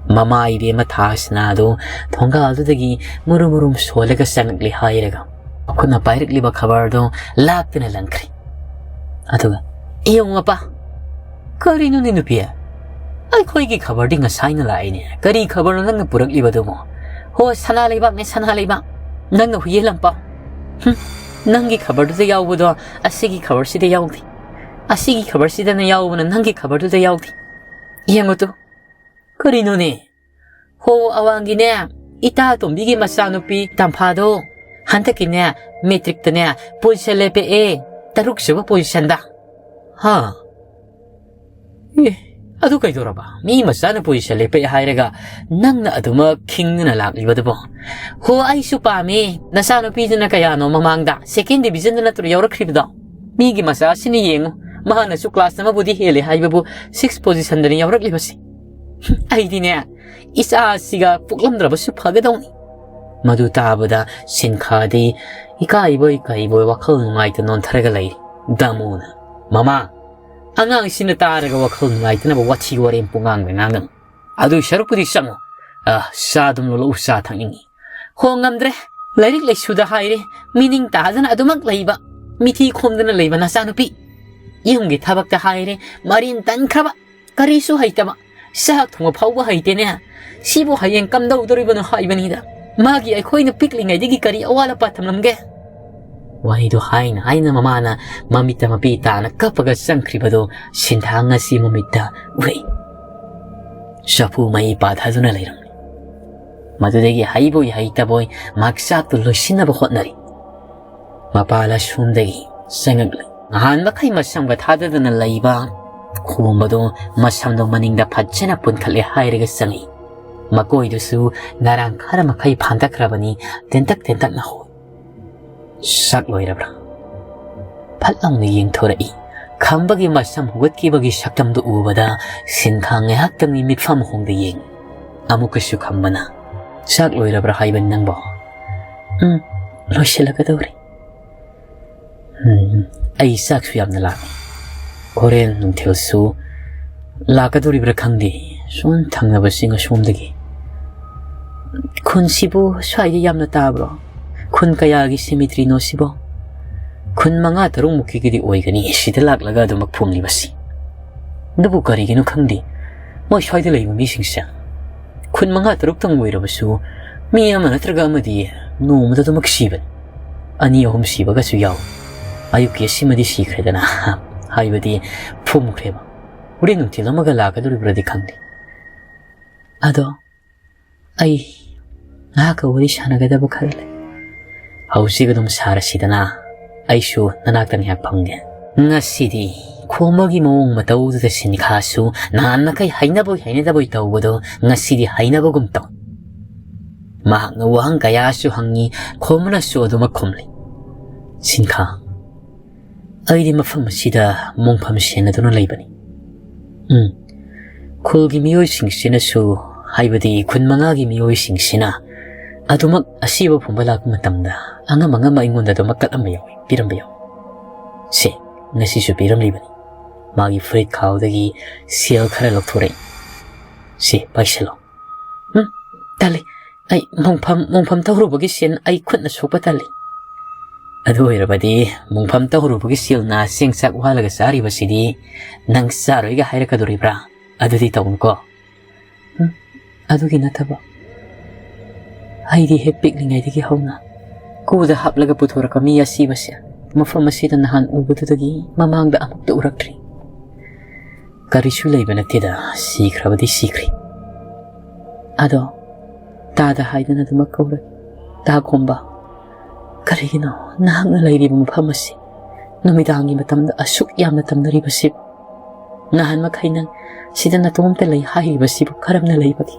ꯃꯃꯥ ꯏꯕꯦꯝꯃ ꯊꯥꯁꯅꯥꯗꯨ ꯊꯣꯡꯒꯥꯜꯗꯨꯗꯒꯤ ꯃꯨꯔꯨꯝ ꯃꯨꯔꯨꯝ ꯁꯣꯜꯂꯒ ꯆꯪꯂꯛꯂꯤ ꯍꯥꯏꯔꯒ ꯃꯈꯨꯠꯅ ꯄꯥꯏꯔꯛꯂꯤꯕ ꯈꯕꯔꯗꯨ ꯂꯥꯛꯇꯨꯅ ꯂꯪꯈ꯭ꯔꯦ꯫ ꯑꯗꯨꯒ, "ꯏꯌꯣꯡ ꯃꯄꯥ, ꯀꯔꯤꯅꯣꯅꯦ ꯅꯨꯄꯤ? ꯑꯩꯈꯣꯏꯒꯤ ꯈꯕꯔꯗꯤ ꯉꯁꯥꯏꯅ ꯂꯥꯛꯏꯅꯦ꯫ ꯀꯔꯤ ꯈꯕꯔꯅꯣ ꯅꯪꯅ ꯄꯨꯔꯛꯂꯤꯕꯗꯨꯕꯣ? ꯍꯣ, ꯁꯅꯥ ꯂꯩꯕꯥꯛꯅꯦ, ꯁꯅꯥ ꯂꯩꯕꯥꯛ꯫ ꯅꯪꯅ ꯍꯨꯏꯌꯦ ꯂꯝꯄꯥꯛ꯫ ꯍꯨꯝ, ꯅꯪꯒꯤ ꯈꯕꯔꯗꯨꯗ ꯌꯥꯎꯕꯗꯣ ꯑꯁꯤꯒꯤ ꯈꯕꯔꯁꯤꯗ ꯌꯥꯎꯗꯦ꯫ ꯑꯁꯤꯒꯤ ꯈꯕꯔꯁꯤꯗꯅ ꯌꯥꯎꯕꯅ ꯅꯪꯒꯤ ꯈꯕꯔꯗꯨꯗ ꯌꯥꯎꯗꯦ꯫ ꯌꯦꯡꯉꯨ ꯇꯨ꯫ ꯀꯔꯤꯅꯣꯅꯦ? ꯍꯣ, ꯑꯋꯥꯡꯒꯤꯅꯦ, ꯏꯇꯥ ꯇꯣꯝꯕꯤꯒꯤ ꯃꯆꯥꯅꯨꯄꯤ ꯇꯝꯐꯥꯗꯣ ꯍꯟꯗꯛꯀꯤꯅꯦ, ꯃꯦꯇ꯭ꯔꯤꯛꯇꯅꯦ ꯄꯣꯖꯤꯁꯟ ꯂꯦꯞꯄꯛꯑꯦ, ꯇꯔꯨꯛ ꯁꯨꯕ ꯄꯣꯖꯤꯁꯟꯗ꯫" "ꯍꯥ? ꯑꯦ, ꯑꯗꯨ ꯀꯩꯗꯧꯔꯕ? ꯃꯤ ꯃꯆꯥꯅ ꯄꯣꯖꯤꯁꯟ ꯂꯦꯞꯄꯛꯑꯦ ꯍꯥꯏꯔꯒ ꯅꯪꯅ ꯑꯗꯨꯃꯛ ꯈꯤꯡꯗꯅ ꯂꯥꯛꯂꯤꯕꯗꯨꯕꯣ?" "ꯍꯣ, ꯑꯩꯁꯨ ꯄꯥꯝꯃꯦ꯫ ꯅꯆꯥꯅꯨꯄꯤꯗꯨꯅ ꯀꯌꯥꯅꯣ ꯃꯃꯥꯡꯗ? ꯁꯦꯀꯦꯟ ꯗꯤꯕꯤꯖꯟꯗ ꯅꯠꯇ꯭ꯔꯣ ꯌꯥꯎꯔꯛꯈ꯭ꯔꯤꯕꯗꯣ? ꯃꯤꯒꯤ ꯃꯆꯥꯁꯤꯅ ꯌꯦꯡꯉꯨ, ꯃꯍꯥꯛꯅꯁꯨ ꯀ꯭ꯂꯥꯁ ꯑꯃꯕꯨꯗꯤ ꯍꯦꯜꯂꯦ ꯍꯥꯏꯕꯕꯨ ꯁꯤꯛꯁ ꯄꯣꯖꯤꯁꯟꯗꯅꯤ ꯌꯥꯎꯔꯛꯂꯤꯕꯁꯦ꯫ ꯑꯩꯗꯤꯅꯦ, ꯏꯆꯥꯁꯤꯒ ꯄꯣꯛꯂꯝꯗ꯭ꯔꯕꯁꯨ ꯐꯒꯗꯧꯅꯤ꯫" ꯃꯗꯨ ꯇꯥꯕꯗ ꯁꯤꯟꯈꯥꯗꯤ ꯏꯀꯥꯏꯕꯣꯏ ꯀꯩꯕꯣꯏ ꯋꯥꯈꯜ ꯅꯨꯡꯉꯥꯏꯇ ꯅꯣꯟꯊꯔꯒ ꯂꯩꯔꯤ꯫ ꯗꯥꯃꯨꯅ, "ꯃꯃꯥ, ꯑꯉꯥꯡꯁꯤꯅ ꯇꯥꯔꯒ ꯋꯥꯈꯜ ꯅꯨꯡꯉꯥꯏꯇꯅꯕ ꯋꯥꯊꯤ ꯋꯥꯔꯦꯝ ꯄꯨꯡꯉꯥꯡꯗ ꯉꯥꯡꯒꯅꯨ꯫ ꯑꯗꯨꯏ ꯁꯔꯨꯛꯄꯨꯗꯤ ꯆꯪꯉꯨ꯫ ꯑ, ꯆꯥ ꯑꯗꯨꯝ ꯂꯣꯜꯂꯛꯎ, ꯆꯥ ꯊꯛꯅꯤꯡꯉꯤ꯫ ꯍꯣꯡꯉꯝꯗ꯭ꯔꯦ꯫ ꯂꯥꯏꯔꯤꯛ ꯂꯥꯏꯁꯨꯗ ꯍꯥꯏꯔꯦ, ꯃꯤꯅꯤꯡ ꯇꯥꯗꯅ ꯑꯗꯨꯃꯛ ꯂꯩꯕ, ꯃꯤꯊꯤ ꯈꯣꯝꯗꯅ ꯂꯩꯕ ꯅꯆꯥꯅꯨꯄꯤ꯫ ꯌꯨꯝꯒꯤ ꯊꯕꯛꯇ ꯍꯥꯏꯔꯦ, ꯃꯔꯦꯟ ꯇꯟꯈ꯭ꯔꯕ, ꯀꯔꯤꯁꯨ ꯍꯩꯇꯕ, ꯆꯥꯛ ꯊꯣꯡꯕ ꯐꯥꯎꯕ ꯍꯩꯇꯦꯅꯦ꯫ ꯁꯤꯕꯨ ꯍꯌꯦꯡ ꯀꯝꯗꯧꯗꯣꯔꯤꯕꯅꯣ ꯍꯥꯏꯕꯅꯤꯗ꯫ ꯃꯥꯒꯤ ꯑꯩꯈꯣꯏꯅ ꯄꯤꯛꯂꯤꯉꯩꯗꯒꯤ ꯀꯔꯤ ꯑꯋꯥꯠ ꯑꯄꯥ ꯊꯝꯂꯝꯒꯦ? ꯋꯥꯍꯩꯗꯣ ꯍꯥꯏꯅ ꯍꯥꯏꯅ ꯃꯃꯥꯅ ꯃꯃꯤꯠꯇ ꯃꯄꯤ ꯇꯥꯅ ꯀꯞꯄꯒ ꯆꯪꯈ꯭ꯔꯤꯕꯗꯣ ꯁꯤꯟꯊꯥꯡ ꯉꯁꯤ ꯃꯃꯤꯠꯇ ꯎꯔꯛꯏ꯫ ꯆꯐꯨ ꯃꯩ ꯄꯥꯊꯗꯨꯅ ꯂꯩꯔꯝꯃꯤ꯫ ꯃꯗꯨꯗꯒꯤ ꯍꯩꯕꯣꯏ ꯍꯩꯇꯕꯣꯏ ꯃꯍꯥꯛ ꯆꯥꯛꯇꯨ ꯂꯣꯏꯁꯤꯟꯅꯕ ꯍꯣꯠꯅꯔꯤ꯫ ꯃꯄꯥꯜ ꯑꯁꯣꯝꯗꯒꯤ ꯆꯪꯉꯛꯂꯤ꯫ ꯅꯍꯥꯟ ꯃꯈꯩ ꯃꯁꯝꯒ ꯊꯥꯗꯗꯅ ꯂꯩꯕ ꯈꯣꯝꯕꯗꯣ ꯃꯁꯝꯗꯣ ꯃꯅꯤꯡꯗ ꯐꯖꯅ ꯄꯨꯟꯈꯠꯂꯦ ꯍꯥꯏꯔꯒ ꯆꯪꯉꯤ꯫ ꯃꯀꯣꯏꯗꯨꯁꯨ ꯉꯔꯥꯡ ꯈꯔ ꯃꯈꯩ ꯐꯥꯟꯗꯈ꯭ꯔꯕꯅꯤ, ꯇꯦꯟꯇꯛ ꯇꯦꯟꯇꯛꯅ ꯍꯧꯏ꯫ ꯆꯥꯛ ꯂꯣꯏꯔꯕ꯭ꯔꯥ? ꯐꯠ ꯂꯥꯎꯅ ꯌꯦꯡꯊꯣꯔꯛꯏ꯫ ꯈꯝꯕꯒꯤ ꯃꯁꯝ ꯍꯧꯒꯠꯈꯤꯕꯒꯤ ꯁꯛꯇꯝꯗꯨ ꯎꯕꯗ ꯁꯤꯟꯈꯥꯡ ꯉꯥꯏꯍꯥꯛꯇꯪꯒꯤ ꯃꯤꯠꯐꯝ ꯍꯣꯡꯗ ꯌꯦꯡꯏ꯫ ꯑꯃꯨꯛꯀꯁꯨ ꯈꯝꯕꯅ, "ꯆꯥꯛ ꯂꯣꯏꯔꯕ꯭ꯔꯥ ꯍꯥꯏꯕꯅꯤ ꯅꯪꯕꯣ?" "ꯎꯝ, ꯂꯣꯏꯁꯤꯜꯂꯒꯗꯧꯔꯦ꯫ ꯎꯝ, ꯑꯩ ꯆꯥꯛꯁꯨ ꯌꯥꯝꯅ ꯂꯥꯝꯃꯤ꯫ ꯍꯣꯔꯦꯟ ꯅꯨꯡꯊꯤꯜꯁꯨ ꯂꯥꯛꯀꯗꯧꯔꯤꯕ꯭ꯔꯥ ꯈꯪꯗꯦ, ꯁꯣꯝ ꯊꯪꯅꯕꯁꯤꯡ ꯑꯁꯣꯝꯗꯒꯤ꯫ ꯈꯨꯟꯁꯤꯕꯨ ꯁ꯭ꯋꯥꯏꯗ ꯌꯥꯝꯅ ꯇꯥꯕ꯭ꯔꯣ? ꯈꯨꯟ ꯀꯌꯥꯒꯤ ꯁꯦꯃꯤꯇ꯭ꯔꯤꯅꯣ ꯁꯤꯕꯣ?" ꯈꯨꯟ ꯃꯉꯥ ꯇꯔꯨꯛꯃꯨꯛꯀꯤꯗꯤ ꯑꯣꯏꯒꯅꯤ ꯁꯤꯗ ꯂꯥꯛꯂꯒ ꯑꯗꯨꯃꯛ ꯐꯨꯝꯂꯤꯕꯁꯤ꯫ ꯑꯗꯨꯕꯨ ꯀꯔꯤꯒꯤꯅꯣ ꯈꯪꯗꯦ, ꯃꯣꯏ ꯁ꯭ꯋꯥꯏꯗ ꯂꯩꯕ ꯃꯤꯁꯤꯡꯁꯦ ꯈꯨꯟ ꯃꯉꯥ ꯇꯔꯨꯛꯇꯪ ꯑꯣꯏꯔꯕꯁꯨ ꯃꯤ ꯑꯃ ꯅꯠꯇ꯭ꯔꯒ ꯑꯃꯗꯤ ꯅꯣꯡꯃꯗ ꯑꯗꯨꯃꯛ ꯁꯤꯕꯅꯤ꯫ ꯑꯅꯤ ꯑꯍꯨꯝ ꯁꯤꯕꯒꯁꯨ ꯌꯥꯎꯏ꯫ ꯑꯌꯨꯛꯀꯤ ꯑꯁꯤꯃꯗꯤ ꯁꯤꯈ꯭ꯔꯦꯗꯅ, ꯍꯥꯏꯕꯗꯤ ꯐꯨꯝꯈ꯭ꯔꯦꯕ꯫ ꯍꯣꯔꯦꯟ ꯅꯨꯡꯊꯤꯜ ꯑꯃꯒ ꯂꯥꯛꯀꯗꯧꯔꯤꯕ꯭ꯔꯗꯤ ꯈꯪꯗꯦ꯫ ꯑꯗꯣ ꯑꯩ ꯉꯥꯏꯍꯥꯛꯀ ꯋꯥꯔꯤ ꯁꯥꯟꯅꯒꯗꯕ ꯈꯔ ꯂꯩ꯫ ꯍꯧꯖꯤꯛ ꯑꯗꯨꯝ ꯁꯥꯔꯁꯤꯗꯅ, ꯑꯩꯁꯨ ꯅꯅꯥꯛꯇ ꯉꯥꯏꯍꯥꯛ ꯐꯝꯒꯦ꯫ ꯉꯁꯤꯗꯤ ꯈꯣꯝꯕꯒꯤ ꯃꯑꯣꯡ ꯃꯇꯧꯗꯨꯗ ꯁꯤꯟꯈꯥꯁꯨ ꯅꯍꯥꯟ ꯃꯈꯩ ꯍꯩꯅꯕꯣꯏ ꯍꯩꯅꯗꯕꯣꯏ ꯇꯧꯕꯗꯣ ꯉꯁꯤꯗꯤ ꯍꯩꯅꯕꯒꯨꯝ ꯇꯧ꯫ ꯃꯍꯥꯛꯅ ꯋꯥꯍꯪ ꯀꯌꯥꯁꯨ ꯍꯪꯉꯤ, ꯈꯣꯝꯕꯅꯁꯨ ꯑꯗꯨꯃꯛ ꯈꯨꯝꯂꯤ꯫ "ꯁꯤꯟꯈꯥ, ꯑꯩꯗꯤ ꯃꯐꯝ ꯑꯁꯤꯗ ꯃꯣꯡꯐꯝ ꯁꯦꯟꯅꯗꯨꯅ ꯂꯩꯕꯅꯤ꯫ ꯎꯝ, ꯈꯨꯜꯒꯤ ꯃꯤꯑꯣꯏꯁꯤꯡꯁꯤꯅꯁꯨ, ꯍꯥꯏꯕꯗꯤ ꯈꯨꯟ ꯃꯉꯥꯒꯤ ꯃꯤꯑꯣꯏꯁꯤꯡꯁꯤꯅ ꯑꯗꯨꯃꯛ ꯑꯁꯤꯕ ꯐꯨꯝꯕ ꯂꯥꯛꯄ ꯃꯇꯝꯗ ꯑꯉꯝ ꯑꯉꯝꯕ ꯑꯩꯉꯣꯟꯗ ꯑꯗꯨꯃꯛ ꯀꯠꯂꯝꯕ ꯌꯥꯎꯏ, ꯄꯤꯔꯝꯕ ꯌꯥꯎꯏ꯫ ꯁꯦ, ꯉꯁꯤꯁꯨ ꯄꯤꯔꯝꯂꯤꯕꯅꯤ꯫" ꯃꯥꯒꯤ ꯐꯨꯔꯤꯠ ꯈꯥꯎꯗꯒꯤ ꯁꯦꯜ ꯈꯔ ꯂꯧꯊꯣꯔꯛꯏ꯫ "ꯁꯦ, ꯄꯥꯏꯁꯤꯜꯂꯣ꯫" "ꯎꯝ, ꯇꯜꯂꯤ, ꯑꯩ ꯃꯣꯡꯐꯝ, ꯃꯣꯡꯐꯝ ꯇꯧꯔꯨꯕꯒꯤ ꯁꯦꯜ ꯑꯩ ꯈꯨꯠꯅ ꯁꯣꯛꯄ ꯇꯜꯂꯤ꯫ ꯑꯗꯨ ꯑꯣꯏꯔꯕꯗꯤ ꯃꯣꯡꯐꯝ ꯇꯧꯔꯨꯕꯒꯤ ꯁꯦꯜꯅ ꯆꯦꯡ ꯆꯥꯛ ꯋꯥꯜꯂꯒ ꯆꯥꯔꯤꯕꯁꯤꯗꯤ ꯅꯪ ꯆꯥꯔꯣꯏꯒ ꯍꯥꯏꯔꯛꯀꯗꯣꯔꯤꯕ꯭ꯔꯥ? ꯑꯗꯨꯗꯤ ꯇꯧꯅꯨꯀꯣ꯫ ꯎꯝ, ꯑꯗꯨꯒꯤ ꯅꯠꯇꯕ꯫ ꯑꯩꯗꯤ ꯍꯦꯛ ꯄꯤꯛꯂꯤꯉꯩꯗꯒꯤ ꯍꯧꯅ ꯀꯨꯗ ꯍꯥꯞꯂꯒ ꯄꯨꯊꯣꯔꯛꯄ ꯃꯤ ꯑꯁꯤꯕꯁꯦ ꯃꯐꯝ ꯑꯁꯤꯗ ꯅꯍꯥꯟ ꯎꯕꯗꯨꯗꯒꯤ ꯃꯃꯥꯡꯗ ꯑꯃꯨꯛꯇ ꯎꯔꯛꯇ꯭ꯔꯤ꯫ ꯀꯔꯤꯁꯨ ꯂꯩꯕ ꯅꯠꯇꯦꯗ, ꯁꯤꯈ꯭ꯔꯕꯗꯤ ꯁꯤꯈ꯭ꯔꯦ꯫ ꯑꯗꯣ ꯇꯥꯗ ꯍꯥꯏꯗꯅ ꯑꯗꯨꯃꯛ ꯀꯧꯔꯒꯦ꯫ ꯇꯥ ꯈꯣꯝꯕ, ꯀꯔꯤꯒꯤꯅꯣ ꯅꯍꯥꯛꯅ ꯂꯩꯔꯤꯕ ꯃꯐꯝ ꯑꯁꯤ ꯅꯨꯃꯤꯗꯥꯡꯒꯤ ꯃꯇꯝꯗ ꯑꯁꯨꯛ ꯌꯥꯝꯅ ꯇꯝꯅꯔꯤꯕꯁꯤꯕꯨ? ꯅꯍꯥꯟ ꯃꯈꯩ ꯅꯪ ꯁꯤꯗ ꯅꯇꯣꯝꯇ ꯂꯩ ꯍꯥꯏꯔꯤꯕꯁꯤꯕꯨ ꯀꯔꯝꯅ ꯂꯩꯕꯒꯦ?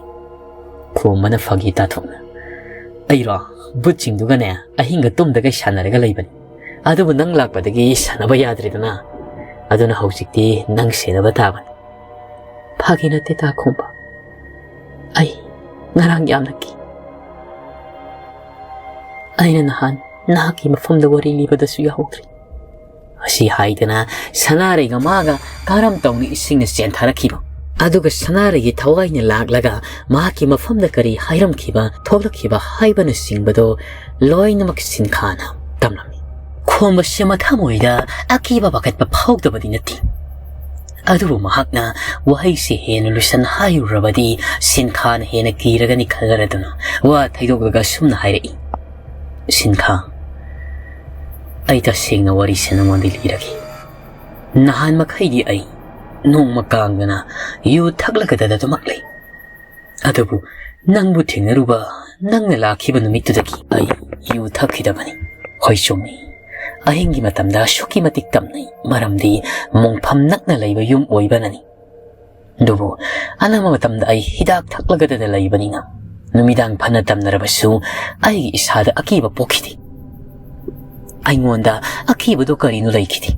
ꯈꯣꯝꯕꯅ ꯐꯥꯒꯤ ꯇꯥꯊꯣꯛꯅ, ꯑꯩꯔꯣ? ꯕꯨꯠꯁꯤꯡꯗꯨꯒꯅꯦ ꯑꯍꯤꯡꯒ ꯇꯨꯝꯗꯒꯩ ꯁꯥꯟꯅꯔꯒ ꯂꯩꯕꯅꯤ꯫ ꯑꯗꯨꯕꯨ ꯅꯪ ꯂꯥꯛꯄꯗꯒꯤ ꯁꯥꯟꯅꯕ ꯌꯥꯗ꯭ꯔꯦꯗꯅ꯫ ꯑꯗꯨꯅ ꯍꯧꯖꯤꯛꯇꯤ ꯅꯪ ꯁꯦꯟꯅꯕ ꯇꯥꯕꯅꯤ꯫ ꯐꯥꯒꯤ ꯅꯠꯇꯦ ꯇꯥ ꯈꯣꯝꯕ꯫ ꯑꯩ ꯉꯔꯥꯡ ꯌꯥꯝꯅ ꯀꯤ꯫ ꯑꯩꯅ ꯅꯍꯥꯟ ꯅꯍꯥꯛꯀꯤ ꯃꯐꯝꯗ ꯋꯥꯔꯤ ꯂꯤꯕꯗꯁꯨ ꯌꯥꯍꯧꯗ꯭ꯔꯤ꯫ ꯑꯁꯤ ꯍꯥꯏꯗꯅ ꯁꯅꯥꯔꯩꯒ ꯃꯥꯒ ꯀꯔꯝ ꯇꯧꯅ ꯏꯁꯤꯡꯅ ꯆꯦꯟꯊꯔꯛꯈꯤꯕ, ꯑꯗꯨꯒ ꯁꯅꯥꯔꯩꯒꯤ ꯊꯋꯥꯏꯅ ꯂꯥꯛꯂꯒ ꯃꯍꯥꯛꯀꯤ ꯃꯐꯝꯗ ꯀꯔꯤ ꯍꯥꯏꯔꯝꯈꯤꯕ, ꯊꯣꯛꯂꯛꯈꯤꯕ ꯍꯥꯏꯕꯅꯆꯤꯡꯕꯗꯣ ꯂꯣꯏꯅꯃꯛ ꯁꯤꯟꯈꯥꯅ ꯇꯝꯂꯝꯃꯤ꯫ ꯈꯣꯝꯕꯁꯦ ꯃꯊꯃꯣꯏꯗ ꯑꯀꯤꯕ ꯄꯥꯈꯠꯄ ꯐꯥꯎꯗꯕꯗꯤ ꯅꯠꯇꯦ꯫ ꯑꯗꯨꯕꯨ ꯃꯍꯥꯛꯅ ꯋꯥꯍꯩꯁꯦ ꯍꯦꯟꯅ ꯂꯨꯁꯟ ꯍꯥꯏꯔꯨꯔꯕꯗꯤ ꯁꯤꯟꯈꯥꯅ ꯍꯦꯟꯅ ꯀꯤꯔꯒꯅꯤ ꯈꯟꯖꯔꯗꯨꯅ ꯋꯥ ꯊꯩꯗꯣꯛꯂꯒ ꯑꯁꯨꯝꯅ ꯍꯥꯏꯔꯛꯏ, "ꯁꯤꯟꯈꯥ, ꯑꯩ ꯇꯁꯦꯡꯅ ꯋꯥꯔꯤꯁꯦ ꯅꯉꯣꯟꯗ ꯂꯤꯔꯒꯦ꯫ ꯅꯍꯥꯟ ꯃꯈꯩꯗꯤ ꯑꯩ ꯅꯣꯡꯃ ꯀꯥꯡꯗꯅ ꯌꯨ ꯊꯛꯂꯒꯗꯗ ꯑꯗꯨꯃꯛ ꯂꯩ꯫ ꯑꯗꯨꯕꯨ ꯅꯪꯕꯨ ꯊꯦꯡꯅꯔꯨꯕ, ꯅꯪꯅ ꯂꯥꯛꯈꯤꯕ ꯅꯨꯃꯤꯠꯇꯨꯗꯒꯤ ꯑꯩ ꯌꯨ ꯊꯛꯈꯤꯗꯕꯅꯤ꯫ ꯍꯣꯏ, ꯆꯨꯝꯃꯤ, ꯑꯍꯤꯡꯒꯤ ꯃꯇꯝꯗ ꯑꯁꯨꯛꯀꯤ ꯃꯇꯤꯛ ꯇꯝꯅꯩ, ꯃꯔꯝꯗꯤ ꯃꯣꯡꯐꯝ ꯅꯛꯅ ꯂꯩꯕ ꯌꯨꯝ ꯑꯣꯏꯕꯅꯅꯤ꯫ ꯑꯗꯨꯕꯨ ꯑꯅꯝꯕ ꯃꯇꯝꯗ ꯑꯩ ꯍꯤꯗꯥꯛ ꯊꯛꯂꯒꯗꯗ ꯂꯩꯕꯅꯤꯅ ꯅꯨꯃꯤꯗꯥꯡ ꯐꯅ ꯇꯝꯅꯔꯕꯁꯨ ꯑꯩꯒꯤ ꯏꯁꯥꯗ ꯑꯀꯤꯕ ꯄꯣꯛꯈꯤꯗꯦ꯫ ꯑꯩꯉꯣꯟꯗ ꯑꯀꯤꯕꯗꯨ ꯀꯔꯤꯅꯣ ꯂꯩꯈꯤꯗꯦ꯫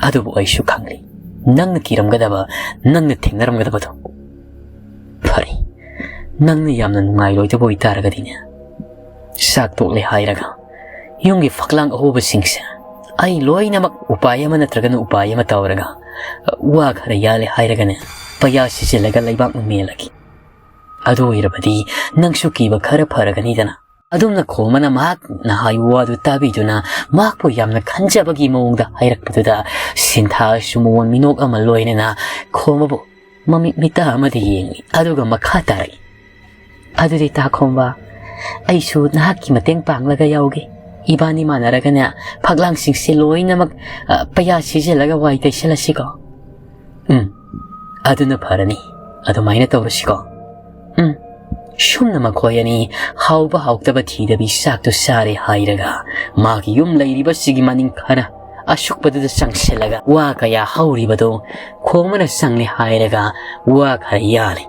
ꯑꯗꯨꯕꯨ ꯑꯩꯁꯨ ꯈꯪꯂꯤ, ꯅꯪꯅ ꯀꯤꯔꯝꯒꯗꯕ, ꯅꯪꯅ ꯊꯦꯡꯅꯔꯝꯒꯗꯕꯗꯣ꯫ ꯐꯔꯦ, ꯅꯪꯅ ꯌꯥꯝꯅ ꯅꯨꯡꯉꯥꯏꯔꯣꯏꯗꯕ ꯑꯣꯏꯇꯥꯔꯒꯗꯤꯅꯦ, ꯆꯥꯛ ꯇꯣꯛꯂꯦ ꯍꯥꯏꯔꯒ ꯌꯨꯝꯒꯤ ꯐꯛꯂꯥꯡ ꯑꯍꯣꯕꯁꯤꯡꯁꯦ ꯑꯩ ꯂꯣꯏꯅꯃꯛ ꯎꯄꯥꯏ ꯑꯃ ꯅꯠꯇ꯭ꯔꯒꯅ ꯎꯄꯥꯏ ꯑꯃ ꯇꯧꯔꯒ, ꯋꯥ ꯈꯔ ꯌꯥꯜꯂꯦ ꯍꯥꯏꯔꯒꯅꯦ, ꯄꯩꯌꯥ ꯁꯤꯖꯤꯜꯂꯒ ꯂꯩꯕꯥꯛꯅ ꯃꯦꯜꯂꯒꯦ꯫ ꯑꯗꯨ ꯑꯣꯏꯔꯕꯗꯤ ꯅꯪꯁꯨ ꯀꯤꯕ ꯈꯔ ꯐꯔꯒꯅꯤꯗꯅ꯫ ꯑꯗꯨꯝꯅ ꯈꯣꯝꯕꯅ ꯃꯍꯥꯛꯅ ꯍꯥꯏꯕ ꯋꯥꯗꯨ ꯇꯥꯕꯤꯗꯨꯅ ꯃꯍꯥꯛꯄꯨ ꯌꯥꯝꯅ ꯈꯟꯖꯕꯒꯤ ꯃꯑꯣꯡꯗ ꯍꯥꯏꯔꯛꯄꯗꯨꯗ ꯁꯤꯟꯊꯥꯁꯨ ꯃꯑꯣꯡ ꯃꯤꯅꯣꯛ ꯑꯃ ꯂꯣꯏꯅꯅ ꯈꯣꯝꯕꯕꯨ ꯃꯃꯤꯠ ꯃꯤꯠꯇ ꯑꯃꯗꯤ ꯌꯦꯡꯂꯤ꯫ ꯑꯗꯨꯒ ꯃꯈꯥ ꯇꯥꯔꯛꯏ꯫ "ꯑꯗꯨꯗꯤ ꯇꯥ ꯈꯣꯝꯕ, ꯑꯩꯁꯨ ꯅꯍꯥꯛꯀꯤ ꯃꯇꯦꯡ ꯄꯥꯡꯂꯒ ꯌꯥꯎꯒꯦ꯫ ꯏꯕꯥꯅꯤ ꯃꯥꯟꯅꯔꯒꯅꯦ, ꯐꯛꯂꯥꯡꯁꯤꯡꯁꯦ ꯂꯣꯏꯅꯃꯛ, ꯑ, ꯄꯩꯌꯥ ꯁꯤꯖꯤꯜꯂꯒ ꯋꯥꯏ ꯇꯩꯁꯜꯂꯁꯤꯀꯣ?" "ꯎꯝ, ꯑꯗꯨꯅ ꯐꯔꯅꯤ꯫ ꯑꯗꯨꯃꯥꯏꯅ ꯇꯧꯔꯁꯤꯀꯣ꯫ ꯎꯝ"꯫ ꯁꯨꯝꯅ ꯃꯈꯣꯏ ꯑꯅꯤ ꯍꯥꯎꯕ ꯍꯥꯎꯇꯕ ꯊꯤꯗꯕꯤ ꯆꯥꯛꯇꯨ ꯆꯥꯔꯦ ꯍꯥꯏꯔꯒ, ꯃꯥꯒꯤ ꯌꯨꯝ ꯂꯩꯔꯤꯕꯁꯤꯒꯤ ꯃꯅꯤꯡ ꯈꯔ ꯑꯁꯨꯛꯄꯗꯨꯗ ꯆꯪꯁꯤꯜꯂꯒ ꯋꯥ ꯀꯌꯥ ꯍꯧꯔꯤꯕꯗꯨ ꯈꯣꯝꯕꯅ ꯆꯪꯂꯦ ꯍꯥꯏꯔꯒ ꯋꯥ ꯈꯔ ꯌꯥꯜꯂꯦ꯫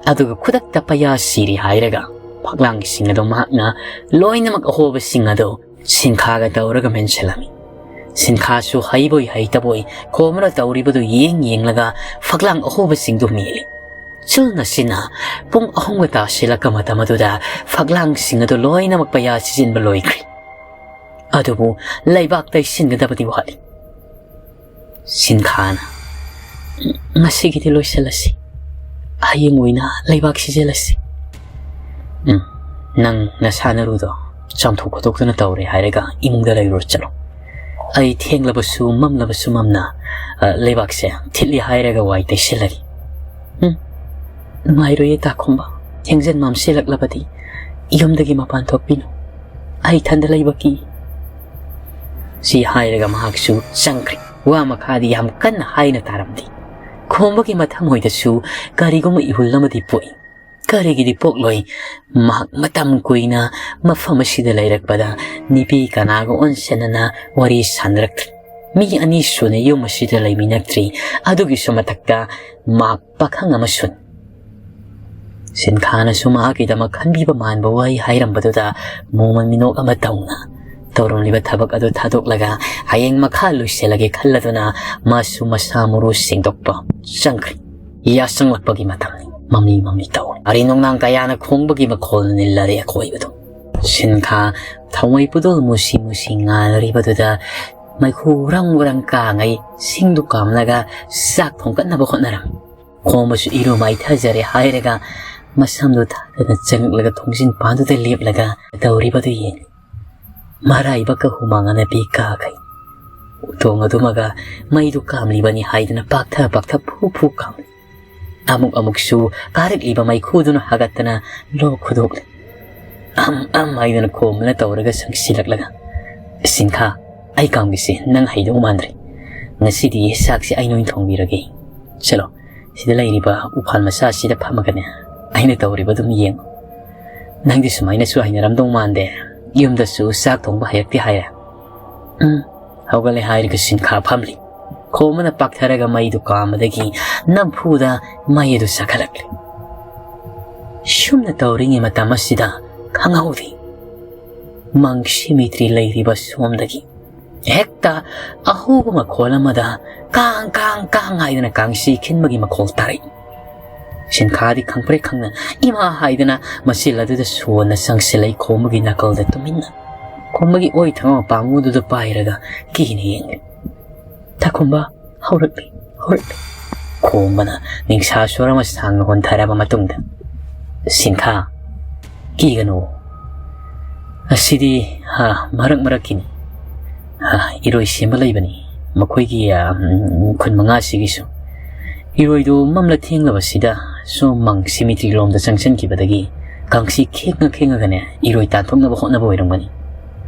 ꯑꯗꯨꯒ ꯈꯨꯗꯛꯇ ꯄꯩꯌꯥ ꯁꯤꯔꯦ ꯍꯥꯏꯔꯒ ꯐꯛꯂꯥꯡꯁꯤꯡ ꯑꯗꯨ ꯃꯍꯥꯛꯅ ꯂꯣꯏꯅꯃꯛ ꯑꯍꯣꯕꯁꯤꯡ ꯑꯗꯨ ꯁꯤꯟꯈꯥꯒ ꯇꯧꯔꯒ ꯃꯦꯟꯁꯤꯜꯂꯝꯃꯤ꯫ ꯁꯤꯟꯈꯥꯁꯨ ꯍꯩꯕꯣꯏ ꯍꯩꯇꯕꯣꯏ ꯈꯣꯝꯕꯅ ꯇꯧꯔꯤꯕꯗꯨ ꯌꯦꯡ ꯌꯦꯡꯂꯒ ꯐꯛꯂꯥꯡ ꯑꯍꯣꯕꯁꯤꯡꯗꯨ ꯃꯦꯜꯂꯤ꯫ ꯆꯨꯜꯅ ꯁꯤꯟꯅ ꯄꯨꯡ ꯑꯍꯨꯝꯒ ꯇꯥꯁꯤꯜꯂꯛꯄ ꯃꯇꯝ ꯑꯗꯨꯗ ꯐꯛꯂꯥꯡꯁꯤꯡ ꯑꯗꯨ ꯂꯣꯏꯅꯃꯛ ꯄꯩꯌꯥ ꯁꯤꯖꯤꯟꯕ ꯂꯣꯏꯈ꯭ꯔꯦ꯫ ꯑꯗꯨꯕꯨ ꯂꯩꯕꯥꯛ ꯇꯩꯁꯤꯟꯒꯗꯕꯗꯤ ꯋꯥꯠꯂꯤ꯫ ꯁꯤꯟꯈꯥꯅ, "ꯉꯁꯤꯒꯤꯗꯤ ꯂꯣꯏꯁꯤꯜꯂꯁꯤ꯫ ꯍꯌꯦꯡ ꯑꯣꯏꯅ ꯂꯩꯕꯥꯛ ꯁꯤꯖꯤꯜꯂꯁꯤ꯫ ꯎꯝ, ꯅꯪ ꯅꯁꯥ ꯅꯔꯨꯗꯣ ꯆꯥꯝꯊꯣꯛ ꯈꯣꯠꯇꯣꯛꯇꯨꯅ ꯇꯧꯔꯦ ꯍꯥꯏꯔꯒ ꯏꯃꯨꯡꯗ ꯂꯩꯔꯨꯔ ꯆꯠꯂꯣ꯫ ꯑꯩ ꯊꯦꯡꯂꯕꯁꯨ ꯃꯝꯂꯕꯁꯨ ꯃꯝꯅ, ꯑ, ꯂꯩꯕꯥꯛꯁꯦ ꯊꯤꯠꯂꯤ ꯍꯥꯏꯔꯒ ꯋꯥꯏ ꯇꯩꯁꯤꯜꯂꯒꯦ"꯫ "ꯎꯝ, ꯅꯨꯡꯉꯥꯏꯔꯣꯏꯌꯦ ꯇꯥ ꯈꯣꯝꯕ꯫ ꯊꯦꯡꯖꯤꯟ ꯃꯝꯁꯤꯜꯂꯛꯂꯕꯗꯤ ꯌꯨꯝꯗꯒꯤ ꯃꯄꯥꯟ ꯊꯣꯛꯄꯤꯅꯨ꯫ ꯑꯩ ꯏꯊꯟꯗ ꯂꯩꯕ ꯀꯤ"꯫ ꯁꯤ ꯍꯥꯏꯔꯒ ꯃꯍꯥꯛꯁꯨ ꯆꯪꯈ꯭ꯔꯦ꯫ ꯋꯥ ꯃꯈꯥꯗꯤ ꯌꯥꯝ ꯀꯟꯅ ꯍꯥꯏꯅ ꯇꯥꯔꯝꯗꯦ꯫ ꯈꯣꯝꯕꯒꯤ ꯃꯊꯃꯣꯏꯗꯁꯨ ꯀꯔꯤꯒꯨꯝꯕ ꯏꯍꯨꯜ ꯑꯃꯗꯤ ꯄꯣꯛꯏ꯫ ꯀꯔꯤꯒꯤꯗꯤ ꯄꯣꯛꯂꯣꯏ? ꯃꯍꯥꯛ ꯃꯇꯝ ꯀꯨꯏꯅ ꯃꯐꯝ ꯑꯁꯤꯗ ꯂꯩꯔꯛꯄꯗ ꯅꯨꯄꯤ ꯀꯅꯥꯒ ꯑꯣꯟꯁꯤꯟꯅꯅ ꯋꯥꯔꯤ ꯁꯥꯟꯅꯔꯛꯇ꯭ꯔꯤ꯫ ꯃꯤ ꯑꯅꯤ ꯁꯨꯅ ꯌꯨꯝ ꯑꯁꯤꯗ ꯂꯩꯃꯤꯟꯅꯛꯇ꯭ꯔꯤ꯫ ꯑꯗꯨꯒꯤꯁꯨ ꯃꯊꯛꯇ ꯃꯍꯥꯛ ꯄꯥꯈꯪ ꯑꯃꯁꯨꯅꯤ꯫ ꯁꯤꯟꯈꯥꯅꯁꯨ ꯃꯍꯥꯛꯀꯤꯗꯃꯛ ꯈꯟꯕꯤꯕ ꯃꯥꯟꯕ ꯋꯥꯍꯩ ꯍꯥꯏꯔꯝꯕꯗꯨꯗ ꯃꯣꯃꯣꯟ ꯃꯤꯅꯣꯛ ꯑꯃ ꯇꯧꯅ ꯇꯧꯔꯝꯂꯤꯕ ꯊꯕꯛ ꯑꯗꯨ ꯊꯥꯗꯣꯛꯂꯒ ꯍꯌꯦꯡ ꯃꯈꯥ ꯂꯣꯏꯁꯤꯜꯂꯒꯦ ꯈꯜꯂꯗꯨꯅ ꯃꯥꯁꯨ ꯃꯁꯥ ꯃꯔꯨ ꯁꯦꯡꯗꯣꯛꯄ ꯆꯪꯈ꯭ꯔꯦ꯫ ꯌꯥꯆꯪꯂꯛꯄꯒꯤ ꯃꯇꯝꯅꯤ꯫ ꯃꯃꯤ ꯃꯃꯤ ꯇꯧꯔꯤ꯫ ꯑꯔꯤ ꯅꯣꯡꯅꯥꯡ ꯀꯌꯥꯅ ꯈꯣꯡꯕꯒꯤ ꯃꯈꯣꯜ ꯅꯤꯜꯂꯔꯦ ꯑꯀꯣꯏꯕꯗꯨ꯫ ꯁꯤꯟꯈꯥ ꯊꯋꯥꯏ ꯄꯨꯗꯣꯜ ꯃꯨꯁꯤ ꯃꯨꯁꯤ ꯉꯥꯜꯂꯔꯤꯕꯗꯨꯗ ꯃꯩꯈꯨ ꯎꯔꯪ ꯎꯔꯪ ꯀꯥꯉꯩ ꯁꯤꯡꯗꯨ ꯀꯥꯝꯂꯒ ꯆꯥꯛ ꯊꯣꯡꯒꯠꯅꯕ ꯍꯣꯠꯅꯔꯝꯃꯤ꯫ ꯈꯣꯝꯕꯁꯨ ꯏꯔꯨ ꯃꯥꯏꯊꯖꯔꯦ ꯍꯥꯏꯔꯒ ꯃꯁꯝꯗꯨ ꯊꯥꯗꯅ ꯆꯪꯂꯛꯂꯒ ꯊꯣꯡꯖꯤꯟ ꯄꯥꯟꯗꯨꯗ ꯂꯦꯞꯂꯒ ꯇꯧꯔꯤꯕꯗꯨ ꯌꯦꯡꯂꯤ꯫ ꯃꯔꯥꯏꯕꯛꯀ ꯍꯨꯃꯥꯡ ꯑꯅꯞꯄꯤ ꯀꯥꯈꯩ꯫ ꯎꯇꯣꯡ ꯑꯗꯨꯃꯒ ꯃꯩꯗꯨ ꯀꯥꯝꯂꯤꯕꯅꯤ ꯍꯥꯏꯗꯨꯅ ꯄꯥꯛꯊ ꯄꯥꯛꯊ ꯐꯨ ꯐꯨ ꯀꯥꯝꯂꯤ꯫ ꯑꯃꯨꯛ ꯑꯃꯨꯛꯁꯨ ꯀꯥꯔꯛꯂꯤꯕ ꯃꯩꯈꯨꯗꯨꯅ ꯍꯥꯒꯠꯇꯅ ꯂꯣꯛ ꯈꯨꯗꯣꯛꯂꯤ꯫ ꯑꯝ ꯑꯝ ꯍꯥꯏꯗꯨꯅ ꯈꯣꯝꯕꯅ ꯇꯧꯔꯒ ꯁꯪꯁꯤꯜꯂꯛꯂꯒ, "ꯁꯤꯟꯈꯥ, ꯑꯩ ꯀꯥꯝꯒꯦꯁꯦ, ꯅꯪ ꯍꯩꯗꯧ ꯃꯥꯟꯗ꯭ꯔꯦ꯫ ꯉꯁꯤꯗꯤ ꯆꯥꯛꯁꯦ ꯑꯩꯅ ꯑꯣꯏꯅ ꯊꯣꯡꯕꯤꯔꯒꯦ꯫ ꯆꯠꯂꯣ, ꯁꯤꯗ ꯂꯩꯔꯤꯕ ꯎꯐꯥꯟ ꯃꯆꯥꯁꯤꯗ ꯐꯝꯃꯒꯅꯦ, ꯑꯩꯅ ꯇꯧꯔꯤꯕ ꯑꯗꯨꯝ ꯌꯦꯡꯉꯨ꯫ ꯅꯪꯗꯤ ꯁꯨꯃꯥꯏꯅꯁꯨ ꯍꯩꯅꯔꯝꯗꯧ ꯃꯥꯟꯗꯦ꯫ ꯌꯨꯝꯗꯁꯨ ꯆꯥꯛ ꯊꯣꯡꯕ ꯍꯩꯔꯛꯇꯦ ꯍꯥꯏꯔꯦ?" ꯎꯝ, ꯍꯧꯒꯠꯂꯦ ꯍꯥꯏꯔꯒ ꯁꯤꯟꯈꯥ ꯐꯝꯂꯤ꯫ ꯈꯣꯝꯕꯅ ꯄꯥꯛꯊꯔꯒ ꯃꯩꯗꯨ ꯀꯥꯝꯕꯗꯒꯤ ꯅꯝꯐꯨꯗ ꯃꯩ ꯑꯗꯨ ꯆꯥꯈꯠꯂꯛꯂꯤ꯫ ꯁꯨꯝꯅ ꯇꯧꯔꯤꯉꯩ ꯃꯇꯝ ꯑꯁꯤꯗ ꯈꯪꯍꯧꯗꯦ, ꯃꯪ ꯁꯤꯃꯤꯇ꯭ꯔꯤ ꯂꯩꯔꯤꯕ ꯁꯣꯝꯗꯒꯤ ꯍꯦꯛꯇ ꯑꯍꯧꯕ ꯃꯈꯣꯜ ꯑꯃꯗ ꯀꯥꯡ, ꯀꯥꯡ, ꯀꯥꯡ ꯍꯥꯏꯗꯅ ꯀꯥꯡꯁꯤ ꯈꯤꯟꯕꯒꯤ ꯃꯈꯣꯜ ꯇꯥꯔꯛꯏ꯫ ꯁꯤꯟꯈꯥꯗꯤ ꯈꯪꯄ꯭ꯔꯦꯛ ꯈꯪꯅ ꯏꯃꯥ ꯍꯥꯏꯗꯅ ꯃꯆꯤꯜ ꯑꯗꯨꯗ ꯁꯣꯟꯅ ꯆꯪꯁꯤꯜꯂꯛꯏ꯫ ꯈꯣꯝꯕꯒꯤ ꯅꯥꯀꯜꯗ ꯇꯨꯃꯤꯟꯅ ꯈꯣꯝꯕꯒꯤ ꯑꯣꯏ ꯊꯪꯕ ꯃꯄꯥꯡꯒꯨꯗꯨꯗ ꯄꯥꯏꯔꯒ ꯀꯤꯅ ꯌꯦꯡꯂꯤ꯫ "ꯇꯥꯈꯨꯝꯕ, ꯍꯧꯔꯛꯂꯤ, ꯍꯧꯔꯛꯂꯤ꯫" ꯈꯣꯝꯕꯅ ꯅꯤꯡꯁꯥ ꯁꯣꯔ ꯑꯃ ꯁꯥꯡꯅ ꯍꯣꯟꯊꯔꯕ ꯃꯇꯨꯡꯗ, "ꯁꯤꯟꯈꯥ, ꯀꯤꯒꯅꯨ꯫ ꯑꯁꯤꯗꯤ, ꯍꯥ, ꯃꯔꯛ ꯃꯔꯛꯀꯤꯅꯤ꯫ ꯍꯥ, ꯏꯔꯣꯏ ꯁꯦꯝꯕ ꯂꯩꯕꯅꯤ꯫ ꯃꯈꯣꯏꯒꯤ, ꯑ, ꯎꯝ, ꯈꯨꯟ ꯃꯉꯥꯁꯤꯒꯤꯁꯨ꯫ ꯏꯔꯣꯏꯗꯨ ꯃꯝꯂ ꯊꯦꯡꯂꯕꯁꯤꯗ ꯁꯣꯝ ꯃꯪ ꯁꯤꯃꯤꯇ꯭ꯔꯤ ꯂꯣꯝꯗ ꯆꯪꯁꯤꯟꯈꯤꯕꯗꯒꯤ ꯀꯥꯡꯁꯤ ꯈꯦꯡꯉ ꯈꯦꯡꯉꯒꯅꯦ ꯏꯔꯣꯏ ꯇꯥꯟꯊꯣꯛꯅꯕ ꯍꯣꯠꯅꯕ ꯑꯣꯏꯔꯝꯒꯅꯤ꯫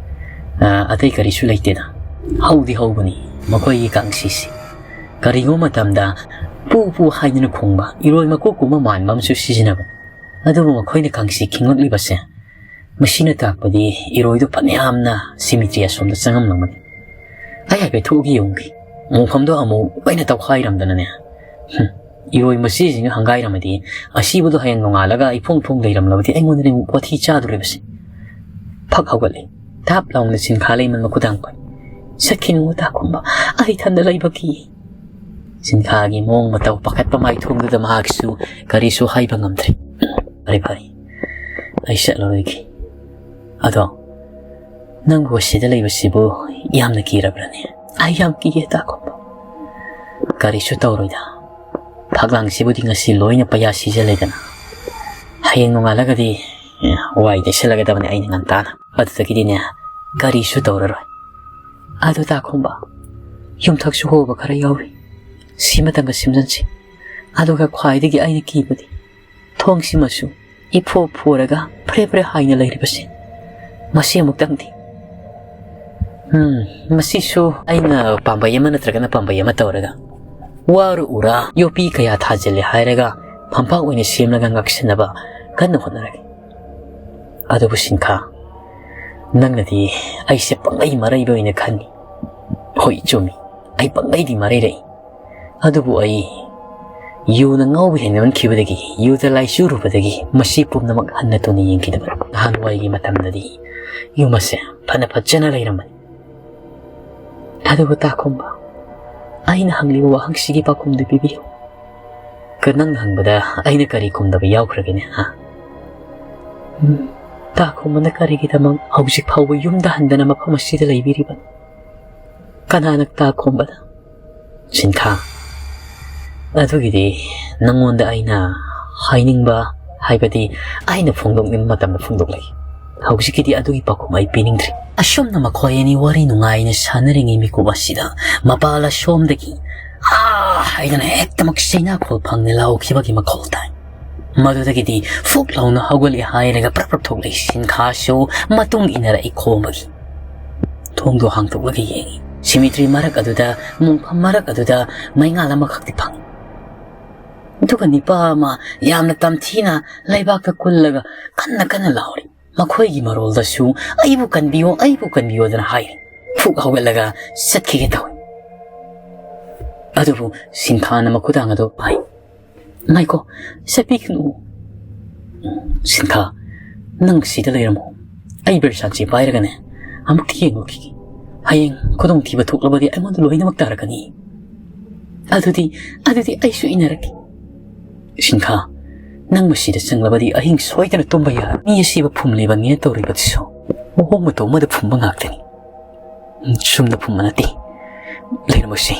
ꯑ, ꯑꯇꯩ ꯀꯔꯤꯁꯨ ꯂꯩꯇꯦꯗ꯫ ꯍꯧꯗꯤ ꯍꯧꯕꯅꯤ ꯃꯈꯣꯏꯒꯤ ꯀꯥꯡꯁꯤꯁꯤ꯫ ꯀꯔꯤꯒꯨꯝꯕ ꯃꯇꯝꯗ ꯄꯨ ꯄꯨ ꯍꯥꯏꯗꯨꯅ ꯈꯣꯡꯕ ꯏꯔꯣꯏ ꯃꯀꯣꯛꯀꯨꯝꯕ ꯃꯥꯟꯕ ꯑꯃꯁꯨ ꯁꯤꯖꯤꯟꯅꯕꯅꯤ꯫ ꯑꯗꯨꯕꯨ ꯃꯈꯣꯏꯅ ꯀꯥꯡꯁꯤ ꯈꯤꯡꯂꯛꯂꯤꯕꯁꯦ, ꯃꯁꯤꯅ ꯇꯥꯛꯄꯗꯤ ꯏꯔꯣꯏꯗꯨ ꯐꯅꯌꯥꯝꯅ ꯁꯤꯃꯤꯇ꯭ꯔꯤ ꯑꯁꯣꯝꯗ ꯆꯪꯉꯝꯂꯝꯒꯅꯤ꯫ ꯑꯩ ꯍꯥꯏꯐꯦꯠ ꯊꯣꯛꯑꯒ ꯌꯦꯡꯉꯨꯒꯦ꯫ ꯃꯣꯡꯐꯝꯗꯣ ꯑꯃꯨꯛ ꯂꯣꯏꯅ ꯇꯧꯈꯥꯏꯔꯝꯗꯅꯅꯦ꯫ ꯍꯨꯝ, ꯏꯔꯣꯏ ꯃꯁꯤꯁꯤꯡꯅ ꯍꯪꯒꯥꯏꯔꯝꯃꯗꯤ ꯑꯁꯤꯕꯗꯣ ꯍꯌꯦꯡ ꯅꯣꯡꯉꯥꯜꯂꯒ ꯏꯐꯣꯡ ꯐꯣꯡ ꯂꯩꯔꯝꯂꯕꯗꯤ ꯑꯩꯉꯣꯟꯗꯅꯦ ꯑꯃꯨꯛ ꯋꯥꯊꯤ ꯆꯥꯗꯣꯔꯤꯕꯁꯦ꯫" ꯐꯛ ꯍꯧꯒꯠꯂꯦ꯫ ꯊꯥꯞ ꯂꯥꯎꯅ ꯁꯤꯟꯈꯥ ꯂꯩꯃꯟ ꯃꯈꯨꯗꯥꯡ ꯄꯥꯏ꯫ "ꯆꯠꯈꯤꯅꯨ ꯇꯥꯈꯨꯝꯕ, ꯑꯩ ꯏꯊꯟꯗ ꯂꯩꯕ ꯀꯤ꯫" ꯁꯤꯟꯈꯥꯒꯤ ꯃꯑꯣꯡ ꯃꯇꯧ ꯄꯥꯈꯠꯄ ꯃꯥꯏꯊꯣꯡꯗꯨꯗ ꯃꯍꯥꯛꯁꯨ ꯀꯔꯤꯁꯨ ꯍꯥꯏꯕ ꯉꯝꯗ꯭ꯔꯦ꯫ "ꯐꯔꯦ, ꯐꯔꯦ, ꯑꯩ ꯆꯠꯂꯔꯣꯏꯒꯦ꯫ ꯑꯗꯣ ꯅꯪꯕꯨ ꯑꯁꯤꯗ ꯂꯩꯕꯁꯤꯕꯨ ꯌꯥꯝꯅ ꯀꯤꯔꯕ꯭ꯔꯅꯦ?" "ꯑꯩ ꯌꯥꯝ ꯀꯤꯌꯦ ꯇꯥꯈꯨꯝꯕ꯫" "ꯀꯔꯤꯁꯨ ꯇꯧꯔꯣꯏꯗ꯫ ꯐꯛꯂꯥꯡꯁꯤꯕꯨꯗꯤ ꯉꯁꯤ ꯂꯣꯏꯅ ꯄꯩꯌꯥ ꯁꯤꯖꯜꯂꯦꯗꯅ꯫ ꯍꯌꯦꯡ ꯅꯣꯡꯉꯥꯜꯂꯒꯗꯤ, ꯑꯦ, ꯋꯥꯏ ꯇꯩꯁꯜꯂꯒꯗꯕꯅꯤ ꯑꯩꯅ ꯉꯟꯇꯥꯅ꯫ ꯑꯗꯨꯗꯒꯤꯗꯤꯅꯦ, ꯀꯔꯤꯁꯨ ꯇꯧꯔꯔꯣꯏ꯫ ꯑꯗꯨ ꯇꯥꯈꯣꯝꯕ, ꯌꯨꯝꯊꯛꯁꯨ ꯍꯣꯕ ꯈꯔ ꯌꯥꯎꯔꯤ꯫ ꯁꯤꯃꯇꯪꯒ ꯁꯦꯝꯖꯤꯟꯁꯤ꯫ ꯑꯗꯨꯒ ꯈ꯭ꯋꯥꯏꯗꯒꯤ ꯑꯩꯅ ꯀꯤꯕꯗꯤ ꯊꯣꯡꯁꯤꯃꯁꯨ ꯏꯐꯣ ꯐꯣꯔꯒ ꯐ꯭ꯔꯦ ꯐ꯭ꯔꯦ ꯍꯥꯏꯅ ꯂꯩꯔꯤꯕꯁꯦ꯫ ꯃꯁꯤ ꯑꯃꯨꯛꯇꯪꯗꯤ꯫ ꯎꯝ, ꯃꯁꯤꯁꯨ ꯑꯩꯅ ꯄꯥꯝꯕꯩ ꯑꯃ ꯅꯠꯇ꯭ꯔꯒꯅ ꯄꯥꯝꯕꯩ ꯑꯃ ꯇꯧꯔꯒ, ꯋꯥꯔ ꯎꯔꯥ ꯌꯣꯄꯤ ꯀꯌꯥ ꯊꯥꯖꯤꯜꯂꯦ ꯍꯥꯏꯔꯒ ꯐꯝꯄꯥꯛ ꯑꯣꯏꯅ ꯁꯦꯝꯂꯒ ꯉꯥꯛꯁꯤꯟꯅꯕ ꯀꯟꯅ ꯍꯣꯠꯅꯔꯒꯦ꯫ ꯑꯗꯨꯕꯨ ꯁꯤꯟꯈꯥ, ꯅꯪꯅꯗꯤ ꯑꯩꯁꯦ ꯄꯪꯂꯩ ꯃꯔꯩꯕ ꯑꯣꯏꯅ ꯈꯟꯅꯤ꯫ ꯍꯣꯏ, ꯆꯨꯝꯃꯤ, ꯑꯩ ꯄꯪꯂꯩꯗꯤ ꯃꯔꯩꯔꯛꯏ꯫ ꯑꯗꯨꯕꯨ ꯑꯩ ꯌꯨꯅ ꯉꯥꯎꯕ ꯍꯦꯟꯃꯟꯈꯤꯕꯗꯒꯤ, ꯌꯨꯗ ꯂꯥꯏꯆꯨꯔꯨꯕꯗꯒꯤ ꯃꯁꯤ ꯄꯨꯝꯅꯃꯛ ꯍꯟꯅ ꯇꯨꯅ ꯌꯦꯡꯈꯤꯗꯕꯅꯤ꯫ ꯅꯍꯥꯟꯋꯥꯏꯒꯤ ꯃꯇꯝꯗꯗꯤ ꯌꯨꯝ ꯑꯁꯦ ꯐꯅ ꯐꯖꯅ ꯂꯩꯔꯝꯕꯅꯤ꯫ ꯑꯗꯨꯕꯨ ꯇꯥꯈꯣꯝꯕ, ꯑꯩꯅ ꯍꯪꯂꯤꯕ ꯋꯥꯍꯪꯁꯤꯒꯤ ꯄꯥꯎꯈꯨꯝꯗꯨ ꯄꯤꯕꯤꯌꯨ꯫ ꯀ-, ꯅꯪꯅ ꯍꯪꯕꯗ ꯑꯩꯅ ꯀꯔꯤ ꯈꯨꯝꯗꯕ ꯌꯥꯎꯈ꯭ꯔꯒꯦꯅꯦ, ꯍꯥ? ꯎꯝ, ꯇꯥꯈꯣꯝꯕꯅ ꯀꯔꯤꯒꯤꯗꯃꯛ ꯍꯧꯖꯤꯛ ꯐꯥꯎꯕ ꯌꯨꯝꯗ ꯍꯟꯗꯅ ꯃꯐꯝ ꯑꯁꯤꯗ ꯂꯩꯕꯤꯔꯤꯕꯅꯣ? ꯀꯅꯥꯅ ꯇꯥꯈꯣꯝꯕꯗ? ꯁꯤꯟꯈꯥ, ꯑꯗꯨꯒꯤꯗꯤ ꯅꯪꯉꯣꯟꯗ ꯑꯩꯅ ꯍꯥꯏꯅꯤꯡꯕ, ꯍꯥꯏꯕꯗꯤ ꯑꯩꯅ ꯐꯣꯡꯗꯣꯛꯅꯤꯡꯕ ꯃꯇꯝꯗ ꯐꯣꯡꯗꯣꯛꯂꯒꯦ꯫ ꯍꯧꯖꯤꯛꯀꯤꯗꯤ ꯑꯗꯨꯒꯤ ꯄꯥꯎꯈꯨꯝ ꯑꯩ ꯄꯤꯅꯤꯡꯗ꯭ꯔꯤ꯫ ꯑꯁꯨꯝꯅ ꯃꯈꯣꯏ ꯑꯅꯤ ꯋꯥꯔꯤ ꯅꯨꯡꯉꯥꯏꯅ ꯁꯥꯟꯅꯔꯤꯉꯩ ꯃꯤꯀꯨꯞ ꯑꯁꯤꯗ ꯃꯄꯥꯜ ꯑꯁꯣꯝꯗꯒꯤ "ꯑꯥ!" ꯍꯥꯏꯗꯅ ꯍꯦꯛꯇꯃꯛ ꯆꯩꯅꯥꯈꯣꯜ ꯐꯪꯅ ꯂꯥꯎꯈꯤꯕꯒꯤ ꯃꯈꯣꯜ ꯇꯥꯏ꯫ ꯃꯗꯨꯗꯒꯤꯗꯤ ꯐꯨꯛ ꯂꯥꯎꯅ ꯍꯧꯒꯠꯂꯦ ꯍꯥꯏꯔꯒ ꯄ꯭ꯔꯞ ꯄ꯭ꯔꯞ ꯊꯣꯛꯂꯛꯏ꯫ ꯁꯤꯟꯈꯥꯁꯨ ꯃꯇꯨꯡ ꯏꯟꯅꯔꯛꯏ ꯈꯣꯝꯕꯒꯤ꯫ ꯊꯣꯡꯗꯣ ꯍꯥꯡꯗꯣꯛꯂꯒ ꯌꯦꯡꯉꯤ꯫ ꯁꯤꯃꯤꯇ꯭ꯔꯤ ꯃꯔꯛ ꯑꯗꯨꯗ, ꯃꯣꯡꯐꯝ ꯃꯔꯛ ꯑꯗꯨꯗ ꯃꯩꯉꯥꯜ ꯑꯃꯈꯛꯇꯤ ꯐꯪꯉꯤ꯫ ꯑꯗꯨꯒ ꯅꯤꯄꯥ ꯑꯃ ꯌꯥꯝꯅ ꯇꯝꯊꯤꯅ ꯂꯩꯕꯥꯛꯇ ꯀꯨꯜꯂꯒ ꯀꯟꯅ ꯀꯟꯅ ꯂꯥꯎꯔꯤ꯫ ꯃꯈꯣꯏꯒꯤ ꯃꯔꯣꯜꯗꯁꯨ "ꯑꯩꯕꯨ ꯀꯟꯕꯤꯌꯣ, ꯑꯩꯕꯨ ꯀꯟꯕꯤꯌꯣ" ꯍꯥꯏꯔꯤ꯫ ꯐꯨꯛ ꯍꯧꯒꯠꯂꯒ ꯆꯠꯈꯤꯒꯦ ꯇꯧꯏ꯫ ꯑꯗꯨꯕꯨ ꯁꯤꯟꯈꯥꯅ ꯃꯈꯨꯗꯥꯡ ꯑꯗꯨ ꯄꯥꯏ꯫ "ꯉꯥꯏꯈꯣ, ꯆꯠꯄꯤꯒꯅꯨ꯫ ꯁꯤꯟꯈꯥ, ꯅꯪ ꯁꯤꯗ ꯂꯩꯔꯝꯃꯣ꯫ ꯑꯩ ꯕꯤꯔꯁꯥꯟꯁꯤ ꯄꯥꯏꯔꯒꯅꯦ, ꯑꯃꯨꯛꯇ ꯌꯦꯡꯉꯨꯈꯤꯒꯦ꯫ ꯍꯌꯦꯡ ꯈꯨꯗꯣꯡꯊꯤꯕ ꯊꯣꯛꯂꯕꯗꯤ ꯑꯩꯉꯣꯟꯗ ꯂꯣꯏꯅꯃꯛ ꯇꯥꯔꯛꯀꯅꯤ꯫ ꯑꯗꯨꯗꯤ, ꯑꯗꯨꯗꯤ ꯑꯩꯁꯨ ꯏꯟꯅꯔꯛꯀꯦ꯫" "ꯁꯤꯟꯈꯥ, ꯅꯪ ꯃꯁꯤꯗ ꯆꯪꯂꯕꯗꯤ ꯑꯍꯤꯡ ꯁꯣꯏꯗꯅ ꯇꯨꯝꯕ ꯌꯥꯔꯣꯏ꯫ ꯃꯤ ꯑꯁꯤꯕꯨ ꯐꯨꯝꯂꯤꯕꯅꯤꯅ ꯇꯧꯔꯤꯕꯗꯨꯁꯨ ꯃꯑꯣꯡ ꯃꯇꯧ ꯑꯃꯗ ꯐꯨꯝꯕ ꯉꯥꯛꯇꯅꯤ꯫ ꯆꯨꯝꯅ ꯐꯨꯝꯕ ꯅꯠꯇꯦ꯫ ꯂꯩꯔꯝꯃꯣꯁꯤ,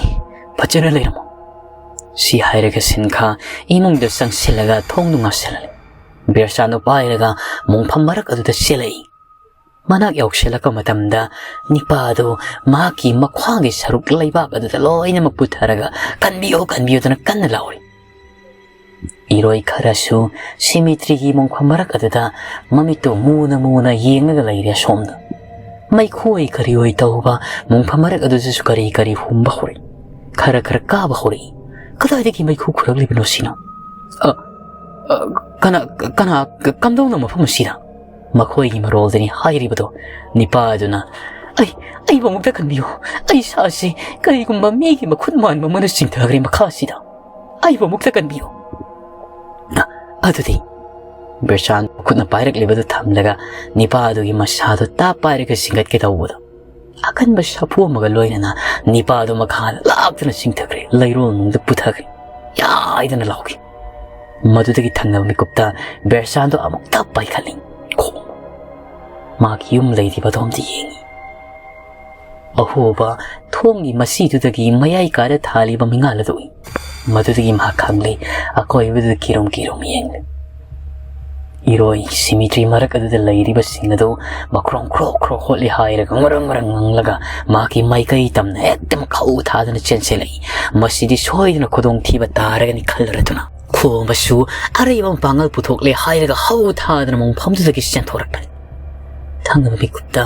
ꯐꯖꯅ ꯂꯩꯔꯝꯃꯣ꯫" ꯁꯤ ꯍꯥꯏꯔꯒ ꯁꯤꯟꯈꯥ ꯏꯃꯨꯡꯗ ꯆꯪꯁꯤꯜꯂꯒ ꯊꯣꯡꯗꯨ ꯉꯥꯁꯤꯜꯍꯜꯂꯦ꯫ ꯕꯤꯔꯁꯥꯟꯗꯨ ꯄꯥꯏꯔꯒ ꯃꯣꯡꯐꯝ ꯃꯔꯛ ꯑꯗꯨꯗ ꯆꯦꯜꯂꯛꯏ꯫ ꯃꯅꯥꯛ ꯌꯧꯁꯤꯜꯂꯛꯄ ꯃꯇꯝꯗ ꯅꯤꯄꯥ ꯑꯗꯨ ꯃꯍꯥꯛꯀꯤ ꯃꯈ꯭ꯋꯥꯡꯒꯤ ꯁꯔꯨꯛ ꯂꯩꯕꯥꯛ ꯑꯗꯨꯗ ꯂꯣꯏꯅꯃꯛ ꯄꯨꯊꯔꯒ, "ꯀꯟꯕꯤꯌꯨ, ꯀꯟꯕꯤꯌꯨ" ꯍꯥꯏꯗꯨꯅ ꯀꯟꯅ ꯂꯥꯎꯔꯤ꯫ ꯏꯔꯣꯏ ꯈꯔꯁꯨ cemeteryꯒꯤ ꯃꯣꯡꯐꯝ ꯃꯔꯛ ꯑꯗꯨꯗ ꯃꯃꯤꯠꯇꯨ ꯃꯨꯅ ꯃꯨꯅ ꯌꯦꯡꯂꯒ ꯂꯩꯔꯦ ꯑꯁꯣꯝꯗ꯫ ꯃꯩꯈꯨ ꯑꯣꯏ ꯀꯔꯤ ꯑꯣꯏ ꯇꯧꯕ ꯃꯣꯡꯐꯝ ꯃꯔꯛ ꯑꯗꯨꯗꯁꯨ ꯀꯔꯤ ꯀꯔꯤ ꯍꯨꯝꯕ ꯍꯧꯔꯛꯏ꯫ ꯈꯔ ꯈꯔ ꯀꯥꯕ ꯍꯧꯔꯛꯏ꯫ ꯀꯗꯥꯏꯗꯒꯤ ꯃꯩꯈꯨ ꯈꯨꯔꯛꯂꯤꯕꯅꯣ ꯁꯤꯅ? "ꯑ, ꯑ, ꯀꯅꯥ, ꯀꯅꯥ, ꯀꯝꯗꯧꯅ ꯃꯐꯝ ꯑꯁꯤꯗ?" ꯃꯈꯣꯏꯒꯤ ꯃꯔꯣꯜꯗꯅꯤ ꯍꯥꯏꯔꯤꯕꯗꯣ꯫ ꯅꯤꯄꯥ ꯑꯗꯨꯅ, "ꯑꯩ, ꯑꯩꯕꯨ ꯑꯃꯨꯛꯇ ꯀꯟꯕꯤꯌꯨ꯫ ꯑꯩ ꯏꯁꯥꯁꯤ ꯀꯔꯤꯒꯨꯝꯕ ꯃꯤꯒꯤ ꯃꯈꯨꯠ ꯃꯥꯟꯕ ꯑꯃꯅ ꯆꯤꯡꯊꯈ꯭ꯔꯦ ꯃꯈꯥꯁꯤꯗ꯫ ꯑꯩꯕꯨ ꯑꯃꯨꯛꯇ ꯀꯟꯕꯤꯌꯨ꯫" ꯑ, ꯑꯗꯨꯗꯤ ꯕꯤꯔꯁꯥꯟ ꯃꯈꯨꯠꯅ ꯄꯥꯏꯔꯛꯂꯤꯕꯗꯨ ꯊꯝꯂꯒ ꯅꯤꯄꯥ ꯑꯗꯨꯒꯤ ꯃꯁꯥꯗꯨ ꯇꯥꯞ ꯄꯥꯏꯔꯒ ꯆꯤꯡꯈꯠꯀꯦ ꯇꯧꯕꯗꯣ, ꯑꯀꯟꯕ ꯁꯥꯐꯨ ꯑꯃꯒ ꯂꯣꯏꯅꯅ ꯅꯤꯄꯥ ꯑꯗꯨ ꯃꯈꯥꯗ ꯂꯥꯛꯇꯨꯅ ꯆꯤꯡꯊꯈ꯭ꯔꯦ, ꯂꯩꯔꯣꯜ ꯅꯨꯡꯗ ꯄꯨꯊꯈ꯭ꯔꯦ꯫ ꯌꯥꯏꯗꯅ ꯂꯥꯎꯈꯤ꯫ ꯃꯗꯨꯗꯒꯤ ꯊꯪꯅꯕ ꯃꯤꯀꯨꯞꯇ ꯕꯤꯔꯁꯥꯟꯗꯣ ꯑꯃꯨꯛꯇ ꯄꯥꯏꯈꯠꯂꯤ꯫ ꯈꯣꯡ꯫ ꯃꯍꯥꯛꯀꯤ ꯌꯨꯝ ꯂꯩꯔꯤꯕ ꯑꯗꯣꯝꯗ ꯌꯦꯡꯉꯤ꯫ ꯑꯍꯣꯕ ꯊꯣꯡꯒꯤ ꯃꯁꯤꯗꯨꯗꯒꯤ ꯃꯌꯥꯏ ꯀꯥꯔ ꯊꯥꯜꯂꯤꯕ ꯃꯉꯥꯜ ꯑꯗꯨ ꯎꯏ꯫ ꯃꯗꯨꯗꯒꯤ ꯃꯍꯥꯛ ꯈꯪꯂꯦ, ꯑꯀꯣꯏꯕꯗꯨꯗ ꯀꯤꯔꯨꯝ ꯀꯤꯔꯨꯝ ꯌꯦꯡꯂꯦ꯫ ꯏꯔꯣꯏ cemetery ꯃꯔꯛ ꯑꯗꯨꯗ ꯂꯩꯔꯤꯕꯁꯤꯡ ꯑꯗꯨ ꯃꯈ꯭ꯔꯣꯡ ꯈ꯭ꯔꯣꯛ ꯈ꯭ꯔꯣꯛ ꯍꯣꯠꯂꯤ ꯍꯥꯏꯔꯒ ꯉꯔꯪ ꯉꯔꯪ ꯉꯪꯂꯒ ꯃꯍꯥꯛꯀꯤ ꯃꯥꯏꯀꯩ ꯇꯝꯅ ꯍꯦꯛꯇꯃꯛ ꯍꯧ ꯊꯥꯗꯨꯅ ꯆꯦꯟꯁꯤꯜꯂꯛꯏ꯫ ꯃꯁꯤꯗꯤ ꯁꯣꯏꯗꯅ ꯈꯨꯗꯣꯡꯊꯤꯕ ꯇꯥꯔꯒꯅꯤ ꯈꯜꯂꯔꯗꯨꯅ ꯈꯣꯝꯕꯁꯨ ꯑꯔꯩꯕ ꯃꯄꯥꯡꯒꯜ ꯄꯨꯊꯣꯛꯂꯦ ꯍꯥꯏꯔꯒ ꯍꯧ ꯊꯥꯗꯨꯅ ꯃꯣꯡꯐꯝꯗꯨꯗꯒꯤ ꯆꯦꯟꯊꯣꯔꯛꯄꯅꯤ꯫ ꯊꯪꯅꯕ ꯃꯤꯀꯨꯞꯇ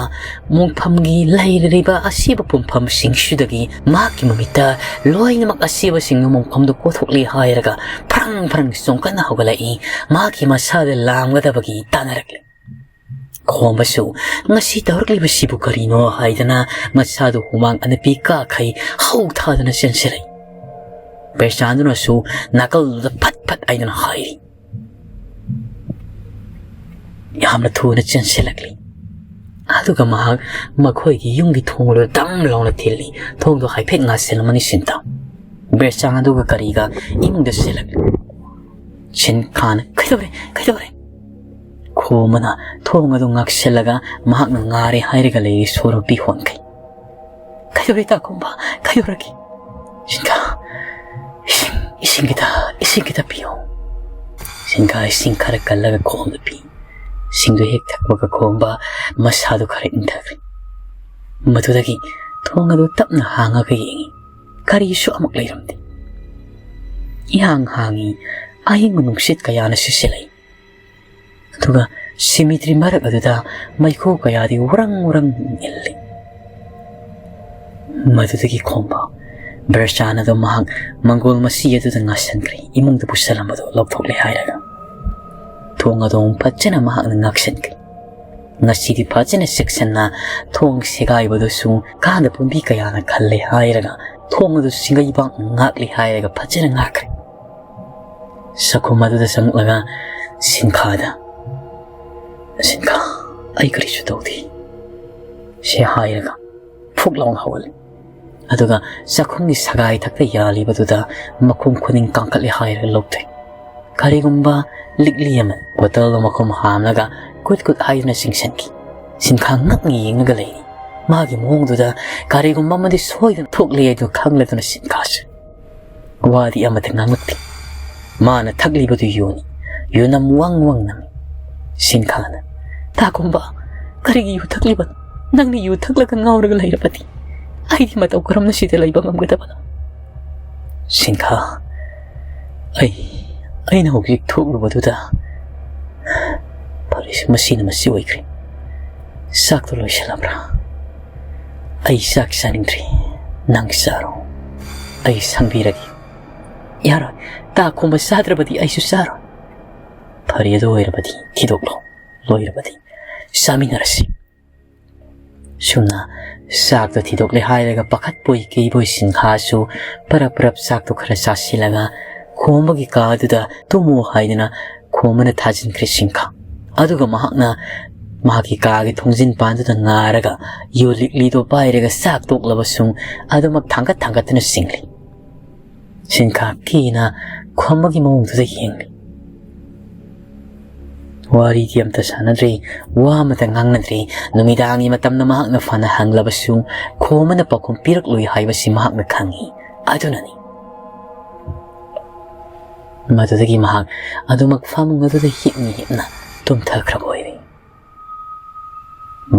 ꯃꯣꯡꯐꯝꯒꯤ ꯂꯩꯔꯤꯕ ꯑꯁꯤꯕ ꯄꯨꯝꯐꯝꯁꯤꯡꯁꯤꯗꯒꯤ ꯃꯍꯥꯛꯀꯤ ꯃꯃꯤꯠꯇ ꯂꯣꯏꯅꯃꯛ ꯑꯁꯤꯕꯁꯤꯡꯅ ꯃꯣꯡꯐꯝꯗꯨ ꯀꯣꯊꯣꯛꯂꯦ ꯍꯥꯏꯔꯒ ꯐ꯭ꯔꯪ ꯐ꯭ꯔꯪ ꯆꯣꯡꯀꯟꯅ ꯍꯧꯒꯠꯂꯛꯏ꯫ ꯃꯍꯥꯛꯀꯤ ꯃꯁꯥꯗ ꯂꯥꯝꯒꯗꯕꯒꯤ ꯇꯥꯅꯔꯛꯂꯤ꯫ ꯈꯣꯝꯕꯁꯨ ꯉꯁꯤ ꯇꯧꯔꯛꯂꯤꯕꯁꯤꯕꯨ ꯀꯔꯤꯅꯣ ꯍꯥꯏꯗꯅ ꯃꯁꯥꯗꯨ ꯍꯨꯃꯥꯡ ꯑꯅꯞꯄꯤ ꯀꯥꯈꯩ ꯍꯧ ꯊꯥꯗꯨꯅ ꯆꯦꯟꯁꯤꯜꯂꯛꯏ꯫ ꯕꯤꯔꯁꯥꯟꯗꯨꯅꯁꯨ ꯅꯥꯀꯜꯗꯨꯗ ꯐꯠ ꯐꯠ ꯍꯥꯏꯗꯨꯅ ꯍꯥꯏꯔꯤ꯫ ꯌꯥꯝꯅ ꯊꯨꯅ ꯆꯦꯟꯁꯤꯜꯂꯛꯂꯤ꯫ ꯑꯗꯨꯒ ꯃꯍꯥꯛ ꯃꯈꯣꯏꯒꯤ ꯌꯨꯝꯒꯤ ꯊꯣꯡ ꯑꯗꯨ ꯗꯪ ꯂꯥꯎꯅ ꯊꯤꯜꯂꯤ꯫ ꯊꯣꯡꯗꯣ ꯍꯥꯏꯐꯦꯠ ꯉꯥꯁꯤꯜꯂꯝꯃꯅꯤ ꯁꯤꯟꯇ꯫ ꯕꯤꯔꯁꯥꯟ ꯑꯗꯨꯒ ꯀꯔꯤꯒ ꯏꯃꯨꯡꯗ ꯆꯦꯜꯂꯛꯂꯤ꯫ ꯁꯤꯟꯈꯥꯅ, "ꯀꯩꯗꯧꯔꯦ? ꯀꯩꯗꯧꯔꯦ?" ꯈꯣꯝꯕꯅ ꯊꯣꯡ ꯑꯗꯨ ꯉꯥꯛꯁꯤꯜꯂꯒ ꯃꯍꯥꯛꯅ ꯉꯥꯔꯦ ꯍꯥꯏꯔꯒ ꯂꯩꯔꯤ ꯁꯣꯔ ꯃꯄꯤ ꯍꯣꯟꯈꯩ꯫ "ꯀꯩꯗꯧꯔꯦ ꯇꯥ ꯈꯣꯝꯕ? ꯀꯩꯗꯧꯔꯒꯦ?" "ꯁꯤꯟꯈꯥ, ꯏꯁꯤꯡ, ꯏꯁꯤꯡ ꯈꯤꯇ, ꯏꯁꯤꯡ ꯈꯤꯇ ꯄꯤꯌꯨ꯫" ꯁꯤꯡꯈꯥ ꯏꯁꯤꯡ ꯈꯔ ꯀꯜꯂꯒ ꯈꯣꯝꯗ ꯄꯤ꯫ ꯏꯁꯤꯡꯗꯨ ꯍꯦꯛ ꯊꯛꯄꯒ ꯈꯣꯝꯕ ꯃꯁꯥꯗꯨ ꯈꯔ ꯏꯪꯊꯈ꯭ꯔꯦ꯫ ꯃꯗꯨꯗꯒꯤ ꯊꯣꯡ ꯑꯗꯨ ꯇꯞꯅ ꯍꯥꯡꯉꯒ ꯌꯦꯡꯉꯤ꯫ ꯀꯔꯤꯁꯨ ꯑꯃꯨꯛ ꯂꯩꯔꯝꯗꯦ꯫ ꯏꯍꯥꯡ ꯍꯥꯡꯉꯤ꯫ ꯑꯏꯪꯕ ꯅꯨꯡꯁꯤꯠ ꯀꯌꯥꯅ ꯁꯤꯠꯆꯤꯜꯂꯛꯏ꯫ ꯑꯗꯨꯒ cemetery ꯃꯔꯛ ꯑꯗꯨꯗ ꯃꯩꯈꯨ ꯀꯌꯥꯗꯤ ꯎꯔꯪ ꯎꯔꯪ ꯏꯜꯂꯤ꯫ ꯃꯗꯨꯗꯒꯤ ꯈꯣꯝꯕ ꯕꯔꯆꯥꯟ ꯑꯗꯨ ꯃꯍꯥꯛ ꯃꯪꯒꯣꯜ ꯃꯁꯤ ꯑꯗꯨꯗ ꯉꯥꯁꯟꯈ꯭ꯔꯦ꯫ ꯏꯃꯨꯡꯗ ꯄꯨꯁꯜꯂꯝꯕꯗꯨ ꯂꯧꯊꯣꯛꯂꯦ ꯍꯥꯏꯔꯒ ꯊꯣꯡ ꯑꯗꯨ ꯑꯃꯨꯛ ꯐꯖꯅ ꯃꯍꯥꯛꯅ ꯉꯥꯛꯁꯟꯈ꯭ꯔꯦ꯫ ꯉꯁꯤꯗꯤ ꯐꯖꯅ ꯆꯦꯛꯁꯤꯟꯅ ꯊꯣꯡ ꯁꯦꯒꯥꯏꯕꯗꯨꯁꯨ ꯀꯥꯗ ꯄꯨꯝꯕꯤ ꯀꯌꯥꯅ ꯈꯜꯂꯦ ꯍꯥꯏꯔꯒ ꯊꯣꯡ ꯑꯗꯨ ꯁꯤꯡꯒꯩꯕꯥꯛꯅ ꯉꯥꯛꯂꯤ ꯍꯥꯏꯔꯒ ꯐꯖꯅ ꯉꯥꯛꯈ꯭ꯔꯦ꯫ ꯆꯥꯛꯈꯨꯝ ꯑꯗꯨꯗ ꯆꯪꯂꯛꯂꯒ ꯁꯤꯟꯈꯥꯗ, "ꯁꯤꯟꯈꯥ, ꯑꯩ ꯀꯔꯤꯁꯨ ꯇꯧꯗꯦ," ꯁꯤ ꯍꯥꯏꯔꯒ ꯐꯨꯛ ꯂꯥꯎꯅ ꯍꯧꯒꯠꯂꯤ꯫ ꯑꯗꯨꯒ ꯆꯥꯛꯈꯨꯝꯒꯤ ꯁꯒꯥꯏ ꯊꯛꯇ ꯌꯥꯜꯂꯤꯕꯗꯨꯗ ꯃꯈꯣꯡ ꯈꯨꯅꯤꯡ ꯀꯥꯡꯈꯠꯂꯦ ꯍꯥꯏꯔꯒ ꯂꯧꯊꯩ꯫ ꯀꯔꯤꯒꯨꯝꯕ ꯂꯤꯛꯂꯤ ꯑꯃ ꯕꯣꯇꯜꯗ ꯃꯈꯨꯝ ꯍꯥꯝꯂꯒ ꯀꯨꯠ ꯀꯨꯠ ꯍꯥꯏꯗꯨꯅ ꯆꯤꯡꯁꯤꯟꯈꯤ꯫ ꯁꯤꯟꯈꯥ ꯉꯛꯅ ꯌꯦꯡꯂꯒ ꯂꯩꯔꯤ꯫ ꯃꯥꯒꯤ ꯃꯑꯣꯡꯗꯨꯗ ꯀꯔꯤꯒꯨꯝꯕ ꯑꯃꯗꯤ ꯁꯣꯏꯗꯅ ꯊꯣꯛꯂꯦ ꯍꯥꯏꯗꯨ ꯈꯪꯂꯗꯨꯅ ꯁꯤꯟꯈꯥꯁꯦ ꯋꯥꯗꯤ ꯑꯃꯠꯇ ꯉꯥꯡꯂꯛꯇꯦ꯫ ꯃꯥꯅ ꯊꯛꯂꯤꯕꯗꯨ ꯌꯨꯅꯤ꯫ ꯌꯨꯅꯝ ꯋꯪ ꯋꯪ ꯅꯝꯃꯤ꯫ ꯁꯤꯟꯈꯥꯅ, "ꯇꯥ ꯈꯣꯝꯕ, ꯀꯔꯤꯒꯤ ꯌꯨ ꯊꯛꯂꯤꯕꯅꯣ? ꯅꯪꯅ ꯌꯨ ꯊꯛꯂꯒ ꯉꯥꯎꯔꯒ ꯂꯩꯔꯕꯗꯤ ꯑꯩꯗꯤ ꯃꯇꯧ ꯀꯔꯝꯅ ꯁꯤꯗ ꯂꯩꯕ ꯉꯝꯒꯗꯕꯅꯣ?" ꯁꯤꯟꯈꯥ, "ꯑꯩ, ꯑꯩꯅ ꯍꯧꯖꯤꯛ ꯊꯣꯛꯂꯨꯕꯗꯨꯗ ꯐꯔꯦꯁꯦ, ꯃꯁꯤꯅ ꯃꯁꯤ ꯑꯣꯏꯈ꯭ꯔꯦ꯫ ꯆꯥꯛꯇꯣ ꯂꯣꯏꯁꯤꯜꯂꯕ꯭ꯔꯥ? ꯑꯩ ꯆꯥꯛ ꯆꯥꯅꯤꯡꯗ꯭ꯔꯤ꯫ ꯅꯪ ꯆꯥꯔꯣ꯫ ꯑꯩ ꯁꯪꯕꯤꯔꯒꯦ꯫" "ꯌꯥꯔꯣꯏ꯫ ꯇꯥ ꯈꯣꯝꯕ ꯆꯥꯗ꯭ꯔꯕꯗꯤ ꯑꯩꯁꯨ ꯆꯥꯔꯣꯏ꯫" "ꯐꯔꯦ, ꯑꯗꯨ ꯑꯣꯏꯔꯕꯗꯤ ꯊꯤꯗꯣꯛꯂꯣ꯫ ꯂꯣꯏꯔꯕꯗꯤ ꯆꯥꯃꯤꯟꯅꯔꯁꯤ꯫" ꯁꯨꯝꯅ ꯆꯥꯛꯇꯣ ꯊꯤꯗꯣꯛꯂꯦ ꯍꯥꯏꯔꯒ ꯄꯥꯈꯠꯄꯣꯏ ꯀꯤꯕꯣꯏ ꯁꯤꯟꯈꯥꯁꯨ ꯄꯔꯞ ꯄꯔꯞ ꯆꯥꯛꯇꯣ ꯈꯔ ꯆꯥꯁꯤꯜꯂꯒ ꯈꯣꯝꯕꯒꯤ ꯀꯥꯗꯨꯗ ꯇꯨꯝꯃꯣ ꯍꯥꯏꯗꯨꯅ ꯈꯣꯝꯕꯅ ꯊꯥꯖꯤꯟꯈ꯭ꯔꯦ ꯁꯤꯟꯈꯥ꯫ ꯑꯗꯨꯒ ꯃꯍꯥꯛꯅ ꯃꯍꯥꯛꯀꯤ ꯀꯥꯒꯤ ꯊꯣꯡꯖꯤꯟ ꯄꯥꯟꯗꯨꯗ ꯉꯥꯔꯒ ꯌꯨ ꯂꯤꯛꯂꯤꯗꯣ ꯄꯥꯏꯔꯒ ꯆꯥꯛ ꯇꯣꯛꯂꯕꯁꯨ ꯑꯗꯨꯃꯛ ꯊꯥꯡꯒꯠ ꯊꯥꯡꯒꯠꯇꯨꯅ ꯆꯤꯡꯂꯤ꯫ ꯁꯤꯟꯈꯥ ꯀꯤꯅ ꯈꯣꯝꯕꯒꯤ ꯃꯑꯣꯡꯗꯨꯗ ꯌꯦꯡꯂꯤ꯫ ꯋꯥꯔꯤꯗꯤ ꯑꯝꯇ ꯁꯥꯟꯅꯗ꯭ꯔꯤ, ꯋꯥ ꯑꯃꯇ ꯉꯥꯡꯅꯗ꯭ꯔꯤ꯫ ꯅꯨꯃꯤꯗꯥꯡꯒꯤ ꯃꯇꯝꯗ ꯃꯍꯥꯛꯅ ꯐꯅ ꯍꯪꯂꯕꯁꯨ ꯈꯣꯝꯕꯅ ꯄꯥꯎꯈꯨꯝ ꯄꯤꯔꯛꯂꯣꯏ ꯍꯥꯏꯕꯁꯤ ꯃꯍꯥꯛꯅ ꯈꯪꯏ꯫ ꯑꯗꯨꯅꯅꯤ꯫ ꯃꯗꯨꯗꯒꯤ ꯃꯍꯥꯛ ꯑꯗꯨꯃꯛ ꯐꯃꯨꯡ ꯑꯗꯨꯗ ꯍꯤꯞꯅ ꯍꯤꯞꯅ ꯇꯨꯝꯊꯈ꯭ꯔꯕ ꯑꯣꯏꯔꯦ꯫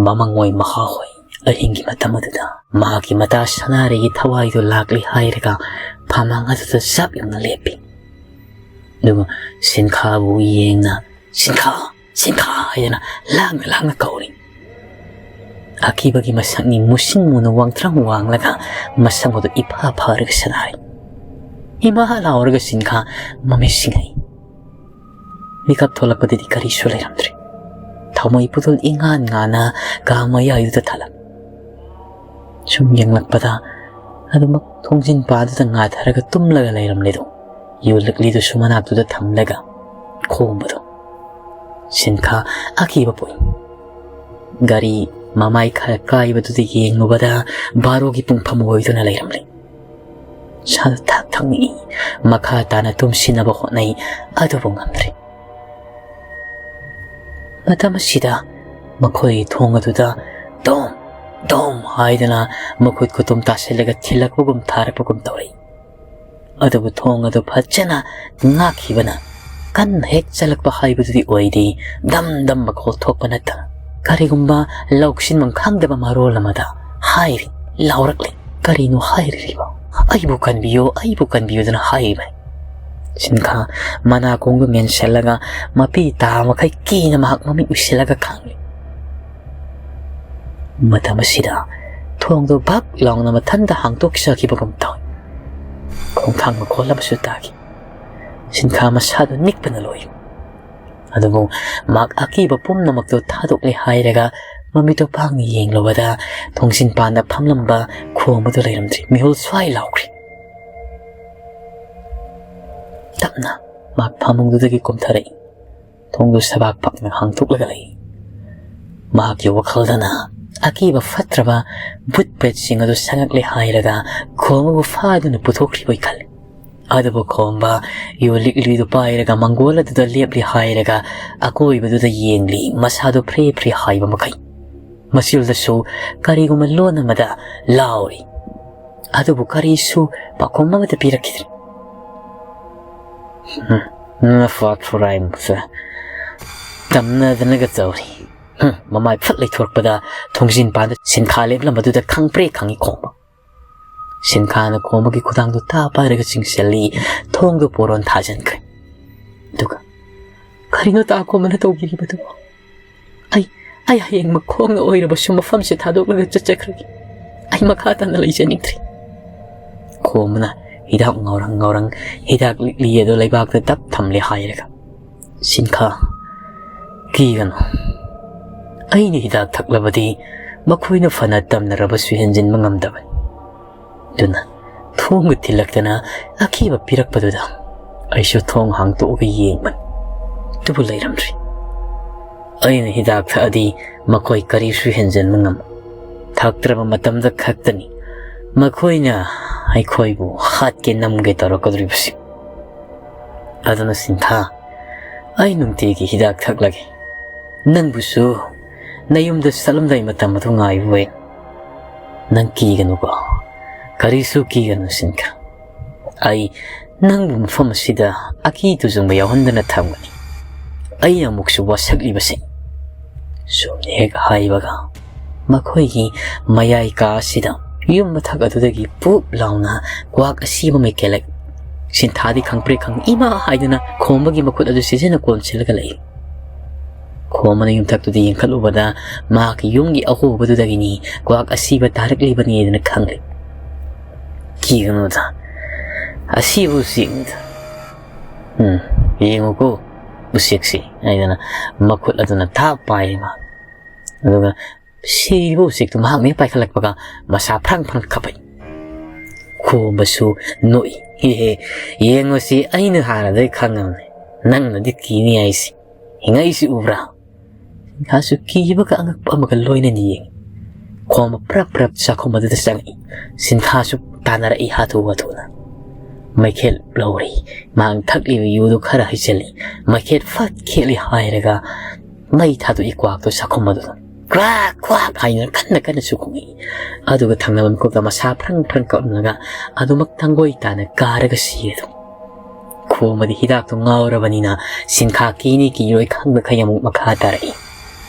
ꯃꯃꯪ ꯑꯣꯏ ꯃꯍꯥ ꯍꯣꯏ ꯑꯍꯤꯡꯒꯤ ꯃꯇꯝ ꯑꯗꯨꯗ ꯃꯍꯥꯛꯀꯤ ꯃꯇꯥ ꯁꯅꯥꯔꯩꯒꯤ ꯊꯋꯥꯏꯗꯨ ꯂꯥꯛꯂꯤ ꯍꯥꯏꯔꯒ ꯐꯃꯥꯡ ꯑꯗꯨꯗ ꯆꯞ ꯌꯨꯡꯅ ꯂꯦꯞꯄꯤ꯫ ꯑꯗꯨꯒ ꯁꯤꯟꯈꯥꯕꯨ ꯌꯦꯡꯅ, "ꯁꯤꯟꯈꯥ, ꯁꯤꯟꯈꯥ" ꯍꯥꯏꯗꯅ ꯂꯥꯡꯅ ꯂꯥꯡꯅ ꯀꯧꯔꯤ꯫ ꯑꯀꯤꯕꯒꯤ ꯃꯁꯛꯅꯤ ꯃꯨꯁꯤꯟ ꯃꯨꯅ ꯋꯥꯡꯇ꯭ꯔꯪ ꯋꯥꯡꯂꯒ ꯃꯁꯛ ꯑꯗꯨ ꯏꯐ ꯐꯔꯒ ꯁꯥꯟꯅꯔꯤ꯫ "ꯏꯃꯥ" ꯂꯥꯎꯔꯒ ꯁꯤꯟꯈꯥ ꯃꯃꯤꯠ ꯁꯤꯡꯉꯛꯏ꯫ ꯃꯤꯀꯞ ꯊꯣꯛꯂꯛꯄꯗꯗꯤ ꯀꯔꯤꯁꯨ ꯂꯩꯔꯝꯗ꯭ꯔꯦ꯫ ꯊꯥꯎꯃꯩ ꯄꯨꯇꯨꯜ ꯏꯉꯥꯟ ꯉꯥꯟꯅ ꯀꯥ ꯃꯌꯥꯏꯗꯨꯗ ꯊꯥꯜꯂꯝꯃꯤ꯫ ꯁꯨꯝ ꯌꯦꯡꯂꯛꯄꯗ ꯑꯗꯨꯃꯛ ꯊꯣꯡꯖꯤꯟ ꯄꯥꯗꯨꯗ ꯉꯥꯊꯔꯒ ꯇꯨꯝꯂꯒ ꯂꯩꯔꯝꯂꯦꯗꯣ꯫ ꯌꯨ ꯂꯤꯛꯂꯤꯗꯨꯁꯨ ꯃꯅꯥꯛꯇꯨꯗ ꯊꯝꯂꯒ ꯈꯣꯡꯕꯗꯣ ꯁꯤꯟꯈꯥ ꯑꯀꯤꯕ ꯄꯣꯛꯏ꯫ ꯒꯥꯔꯤ ꯃꯃꯥꯏ ꯈꯔ ꯀꯥꯏꯕꯗꯨꯗ ꯌꯦꯡꯂꯨꯕꯗ ꯕꯥꯔꯣꯒꯤ ꯄꯨꯡꯐꯝ ꯑꯣꯏꯗꯨꯅ ꯂꯩꯔꯝꯂꯦ꯫ ꯁꯥꯗ ꯊꯛ ꯊꯛꯅꯤꯡꯏ꯫ ꯃꯈꯥ ꯇꯥꯅ ꯇꯨꯝꯁꯤꯟꯅꯕ ꯍꯣꯠꯅꯩ, ꯑꯗꯨꯕꯨ ꯉꯝꯗ꯭ꯔꯦ꯫ ꯃꯇꯝ ꯑꯁꯤꯗ ꯃꯈꯣꯏꯒꯤ ꯊꯣꯡ ꯑꯗꯨꯗ ꯗꯣꯝ ꯗꯣꯝ ꯍꯥꯏꯗꯨꯅ ꯃꯈꯨꯠ ꯈꯨꯇꯨꯝ ꯇꯥꯁꯤꯜꯂꯒ ꯊꯤꯜꯂꯛꯄꯒꯨꯝ ꯊꯥꯔꯛꯄꯒꯨꯝ ꯇꯧꯔꯛꯏ꯫ ꯑꯗꯨꯕꯨ ꯊꯣꯡ ꯑꯗꯨ ꯐꯖꯅ ꯉꯥꯛꯈꯤꯕꯅ ꯀꯟꯅ ꯍꯦꯛ ꯆꯜꯂꯛꯄ ꯍꯥꯏꯕꯗꯨꯗꯤ ꯑꯣꯏꯗꯦ, ꯗꯝ ꯗꯝ ꯃꯈꯣꯜ ꯊꯣꯛꯄ ꯅꯠꯇꯅ꯫ ꯀꯔꯤꯒꯨꯝꯕ ꯂꯧꯁꯤꯟꯐꯝ ꯈꯪꯗꯕ ꯃꯔꯣꯜ ꯑꯃꯗ ꯍꯥꯏꯔꯤ, ꯂꯥꯎꯔꯛꯂꯤ꯫ ꯀꯔꯤꯅꯣ ꯍꯥꯏꯔꯤꯕ? "ꯑꯩꯕꯨ ꯀꯟꯕꯤꯌꯨ, ꯑꯩꯕꯨ ꯀꯟꯕꯤꯌꯨ" ꯑꯗꯨꯅ ꯍꯥꯏꯔꯤꯕꯅꯤ꯫ ꯁꯤꯟꯈꯥ ꯃꯅꯥꯀꯣꯡꯗꯨ ꯃꯦꯟꯁꯤꯜꯂꯒ ꯃꯄꯤ ꯇꯥ ꯃꯈꯩ ꯀꯤꯅ ꯃꯍꯥꯛ ꯃꯃꯤꯠ ꯎꯏꯁꯤꯜꯂꯒ ꯈꯥꯡꯂꯤ꯫ ꯃꯇꯝ ꯑꯁꯤꯗ ꯊꯣꯡꯗꯨ ꯚꯛ ꯂꯥꯎꯅ ꯃꯊꯟꯇ ꯍꯥꯡꯗꯣꯛꯆꯈꯤꯕꯒꯨꯝ ꯇꯧꯏ꯫ ꯈꯣꯡꯊꯥꯡ ꯃꯈꯣꯜ ꯑꯃꯁꯨ ꯇꯥꯈꯤ꯫ ꯁꯤꯟꯈꯥ ꯃꯁꯥꯗꯨ ꯅꯤꯛꯄꯅ ꯂꯣꯏꯔꯤ꯫ ꯑꯗꯨꯕꯨ ꯃꯍꯥꯛ ꯑꯀꯤꯕ ꯄꯨꯝꯅꯃꯛꯇꯨ ꯊꯥꯗꯣꯛꯂꯦ ꯍꯥꯏꯔꯒ ꯃꯃꯤꯠꯇꯨ ꯄꯥꯡꯅ ꯌꯦꯡꯂꯨꯕꯗ ꯊꯣꯡꯖꯤꯟ ꯄꯥꯟꯗ ꯐꯝꯂꯝꯕ ꯈꯣꯝ ꯑꯗꯨ ꯂꯩꯔꯝꯗ꯭ꯔꯦ꯫ ꯃꯤꯍꯨꯜ ꯁ꯭ꯋꯥꯏ ꯂꯥꯎꯈ꯭ꯔꯦ꯫ ꯇꯞꯅ ꯃꯍꯥꯛ ꯐꯃꯨꯡꯗꯨꯗꯒꯤ ꯀꯨꯝꯊꯔꯛꯏ꯫ ꯊꯣꯡꯗꯨ ꯁꯕꯥꯛ ꯄꯥꯛꯅ ꯍꯥꯡꯗꯣꯛꯂꯒ ꯂꯩ꯫ ꯃꯍꯥꯛꯀꯤ ꯋꯥꯈꯜꯗꯅ ꯑꯀꯤꯕ ꯐꯠꯇ꯭ꯔꯕ ꯚꯨꯠ ꯄ꯭ꯔꯦꯠꯁꯤꯡ ꯑꯗꯨ ꯁꯪꯉꯛꯂꯦ ꯍꯥꯏꯔꯒ ꯈꯣꯝ ꯑꯃꯕꯨ ꯐꯥꯗꯨꯅ ꯄꯨꯊꯣꯛꯈ꯭ꯔꯤꯕꯣꯏ ꯈꯜꯂꯤ꯫ ꯑꯗꯨꯕꯨ ꯈꯣꯝꯕ ꯌꯨ ꯂꯤꯛꯂꯤꯗꯨ ꯄꯥꯏꯔꯒ ꯃꯪꯒꯣꯜ ꯑꯗꯨꯗ ꯂꯦꯞꯂꯤ ꯍꯥꯏꯔꯒ ꯑꯀꯣꯏꯕꯗꯨꯗ ꯌꯦꯡꯂꯤ, ꯃꯁꯥꯗꯨ ꯐ꯭ꯔꯦ ꯐ꯭ꯔꯦ ꯍꯥꯏꯕ ꯃꯈꯩ꯫ ꯃꯆꯤꯜꯗꯁꯨ ꯀꯔꯤꯒꯨꯝꯕ ꯂꯣꯟ ꯑꯃꯗ ꯂꯥꯎꯔꯤ꯫ ꯑꯗꯨꯕꯨ ꯀꯔꯤꯁꯨ ꯄꯥꯎꯈꯨꯝ ꯑꯃꯠꯇ ꯄꯤꯔꯛꯈꯤꯗ꯭ꯔꯦ꯫ ꯅꯐꯥꯠ ꯐꯨꯔꯥꯏꯃꯨꯛꯁꯦ ꯇꯝꯅꯗꯅꯒ ꯇꯧꯔꯤ꯫ ꯍꯨꯝ, ꯃꯃꯥꯏ ꯐꯠ ꯂꯩꯊꯣꯔꯛꯄꯗ ꯊꯣꯡꯖꯤꯟ ꯄꯥꯟꯗ ꯁꯤꯟꯈꯥ ꯂꯦꯞꯂꯝꯕꯗꯨꯗ ꯈꯪꯄ꯭ꯔꯦ ꯈꯪꯉꯤ ꯈꯣꯝꯕ꯫ ꯁꯤꯟꯈꯥꯅ ꯈꯣꯝꯕꯒꯤ ꯈꯨꯗꯥꯡꯗꯨ ꯇꯥ ꯄꯥꯏꯔꯒ ꯆꯤꯡꯁꯤꯜꯂꯤ, ꯊꯣꯡꯗꯨ ꯄꯣꯔꯣꯟ ꯊꯥꯖꯤꯟꯈ꯭ꯔꯦ꯫ ꯑꯗꯨꯒ, "ꯀꯔꯤꯅꯣ ꯇꯥ ꯈꯣꯝꯕꯅ ꯇꯧꯕꯤꯔꯤꯕꯗꯨꯕꯣ? ꯑꯩ, ꯑꯩ ꯍꯌꯦꯡ ꯃꯈꯣꯡꯅ ꯑꯣꯏꯔꯕꯁꯨ ꯃꯐꯝꯁꯦ ꯊꯥꯗꯣꯛꯂꯒ ꯆꯠꯆꯈ꯭ꯔꯒꯦ꯫ ꯑꯩ ꯃꯈꯥ ꯇꯥꯅ ꯂꯩꯖꯅꯤꯡꯗ꯭ꯔꯦ꯫" ꯈꯣꯝꯕꯅ ꯍꯤꯗꯥꯛ ꯉꯥꯎꯔꯪ ꯉꯥꯎꯔꯪ ꯍꯤꯗꯥꯛ ꯂꯤꯛꯂꯤ ꯑꯗꯨ ꯂꯩꯕꯥꯛꯇ ꯗꯞ ꯊꯝꯂꯦ ꯍꯥꯏꯔꯒ, "ꯁꯤꯟꯈꯥ, ꯀꯤꯒꯅꯨ꯫ ꯑꯩꯅ ꯍꯤꯗꯥꯛ ꯊꯛꯂꯕꯗꯤ ꯃꯈꯣꯏꯅ ꯐꯅ ꯇꯝꯅꯔꯕꯁꯨ ꯍꯦꯟꯖꯤꯟꯕ ꯉꯝꯗꯕꯅꯤ꯫ ꯑꯗꯨꯅ ꯊꯣꯡꯒ ꯊꯤꯜꯂꯛꯇꯅ ꯑꯀꯤꯕ ꯄꯤꯔꯛꯄꯗꯨꯗ ꯑꯩꯁꯨ ꯊꯣꯡ ꯍꯥꯡꯇꯣꯛꯑꯒ ꯌꯦꯡꯕꯅꯤ꯫ ꯑꯗꯨꯕꯨ ꯂꯩꯔꯝꯗ꯭ꯔꯤ꯫ ꯑꯩꯅ ꯍꯤꯗꯥꯛ ꯊꯛꯑꯗꯤ ꯃꯈꯣꯏ ꯀꯔꯤꯁꯨ ꯍꯦꯟꯖꯤꯟꯕ ꯉꯝꯃꯣꯏ꯫ ꯊꯛꯇ꯭ꯔꯕ ꯃꯇꯝꯗ ꯈꯛꯇꯅꯤ ꯃꯈꯣꯏꯅ ꯑꯩꯈꯣꯏꯕꯨ ꯍꯥꯠꯀꯦ ꯅꯝꯒꯦ ꯇꯧꯔꯛꯀꯗꯧꯔꯤꯕꯁꯤ꯫ ꯑꯗꯨꯅ ꯁꯤꯟꯊꯥ, ꯑꯩ ꯅꯨꯡꯇꯤꯒꯤ ꯍꯤꯗꯥꯛ ꯊꯛꯂꯒꯦ꯫ ꯅꯪꯕꯨꯁꯨ ꯅꯌꯨꯝꯗ ꯆꯠꯂꯝꯗꯥꯏ ꯃꯇꯝ ꯑꯗꯨ ꯉꯥꯏꯕ ꯑꯣꯏꯅ꯫ ꯅꯪ ꯀꯤꯒꯅꯨꯀꯣ, ꯀꯔꯤꯁꯨ ꯀꯤꯒꯅꯨ ꯁꯤꯟꯈꯥ꯫ ꯑꯩ ꯅꯪꯕꯨ ꯃꯐꯝ ꯑꯁꯤꯗ ꯑꯀꯤ ꯇꯨꯖꯨꯡꯕ ꯌꯥꯎꯍꯟꯗꯅ ꯊꯝꯒꯅꯤ꯫ ꯑꯩꯅ ꯑꯃꯨꯛꯁꯨ ꯋꯥꯁꯛꯂꯤꯕꯁꯤ꯫" ꯁꯨꯝꯅ ꯍꯦꯛ ꯍꯥꯏꯕꯒ ꯃꯈꯣꯏꯒꯤ ꯃꯌꯥꯏ ꯀꯥ ꯑꯁꯤꯗ ꯌꯨꯝ ꯃꯊꯛ ꯑꯗꯨꯗꯒꯤ ꯄꯨꯞ ꯂꯥꯎꯅ ꯀ꯭ꯋꯥꯛ ꯑꯁꯤꯕ ꯃꯩꯀꯦꯜꯂꯛ꯫ ꯁꯤꯟꯊꯥꯗꯤ ꯈꯪꯄ꯭ꯔꯦꯛ ꯈꯪ "ꯏꯃꯥ" ꯍꯥꯏꯗꯨꯅ ꯈꯣꯝꯕꯒꯤ ꯃꯈꯨꯠ ꯑꯗꯨ ꯆꯦꯠꯁꯤꯟꯅ ꯀꯣꯟꯁꯤꯜꯂꯒ ꯂꯩ꯫ ꯈꯣꯝꯕꯅ ꯌꯨꯝꯊꯛꯇꯨꯗ ꯌꯦꯡꯈꯠꯂꯨꯕꯗ ꯃꯍꯥꯛꯀꯤ ꯌꯨꯝꯒꯤ ꯑꯍꯣꯕꯗꯨꯗꯒꯤꯅꯤ ꯀ꯭ꯋꯥꯛ ꯑꯁꯤꯕ ꯇꯥꯔꯛꯂꯤꯕꯅꯤ ꯍꯥꯏꯗꯨꯅ ꯈꯪꯂꯦ꯫ "ꯀꯤꯒꯅꯨꯗ, ꯑꯁꯤꯕ ꯎꯆꯦꯛꯅꯤꯗ꯫ ꯎꯝ, ꯌꯦꯡꯉꯨꯀꯣ ꯎꯆꯦꯛꯁꯤ" ꯍꯥꯏꯗꯅ ꯃꯈꯨꯠ ꯑꯗꯨꯅ ꯊꯥꯞ ꯄꯥꯏꯔꯦ ꯃꯥ꯫ ꯑꯗꯨꯒ ꯁꯤꯔꯤꯕ ꯎꯆꯦꯛꯇꯨ ꯃꯍꯥꯛꯅ ꯍꯦꯛ ꯄꯥꯏꯈꯠꯂꯛꯄꯒ ꯃꯁꯥ ꯐ꯭ꯔꯪ ꯐ꯭ꯔꯪ ꯀꯥꯞꯄꯛꯏ꯫ ꯈꯣꯝꯕꯁꯨ ꯅꯣꯛꯏ꯫ "ꯍꯦ ꯍꯦ, ꯌꯦꯡꯉꯨꯁꯤ, ꯑꯩꯅ ꯍꯥꯟꯅꯗꯒꯤ ꯈꯪꯉꯕꯅꯤ ꯅꯪꯅꯗꯤ ꯀꯤꯅꯤ ꯍꯥꯏꯁꯤ꯫ ꯍꯤꯡꯉꯛꯏꯁꯤ ꯎꯕ꯭ꯔꯥ?" ꯁꯤꯟꯈꯥꯁꯨ ꯀꯤꯕꯒ ꯑꯉꯛꯄ ꯑꯃꯒ ꯂꯣꯏꯅꯅ ꯌꯦꯡꯉꯤ꯫ ꯈꯣꯝꯕ ꯄ꯭ꯔꯞ ꯄ꯭ꯔꯞ ꯆꯥꯛꯈꯨꯝ ꯑꯗꯨꯗ ꯆꯪꯉꯛꯏ꯫ ꯁꯤꯟꯈꯥꯁꯨ ꯇꯥꯟꯅꯔꯛꯏ ꯍꯥꯊꯨ ꯍꯥꯊꯨꯅ꯫ ꯃꯩꯈꯦꯠ ꯂꯧꯔꯤ꯫ ꯃꯍꯥꯛ ꯊꯛꯂꯤꯕ ꯌꯨꯗꯨ ꯈꯔ ꯍꯩꯖꯤꯜꯂꯤ꯫ ꯃꯩꯈꯦꯠ ꯐꯠ ꯈꯦꯠꯂꯤ ꯍꯥꯏꯔꯒ ꯃꯩ ꯊꯥꯗꯣꯛꯏ ꯀ꯭ꯋꯥꯛꯇꯣ ꯆꯥꯛꯈꯨꯝ ꯑꯗꯨꯗ꯫ "ꯀ꯭ꯋꯥꯛ ꯀ꯭ꯋꯥꯛ" ꯍꯥꯏꯗꯨꯅ ꯀꯟꯅ ꯀꯟꯅꯁꯨ ꯈꯣꯡꯉꯛꯏ꯫ ꯑꯗꯨꯒ ꯊꯪꯅꯕ ꯃꯤꯀꯨꯞꯇ ꯃꯁꯥ ꯐ꯭ꯔꯪ ꯐ꯭ꯔꯪ ꯀꯞꯂꯒ ꯑꯗꯨꯃꯛ ꯇꯥꯡꯒꯣꯏ ꯇꯥꯅ ꯀꯥꯔꯒ ꯁꯤꯔꯦ ꯑꯗꯨꯝ꯫ ꯄꯣꯝꯕꯗꯤ ꯍꯤꯗꯥꯛꯇꯣ ꯉꯥꯎꯔꯕꯅꯤꯅ ꯁꯤꯟꯈꯥ ꯀꯤꯅꯤ ꯀꯤꯔꯣꯏ ꯈꯪꯗꯈꯩ ꯑꯃꯨꯛ ꯃꯈꯥ ꯇꯥꯔꯛꯏ꯫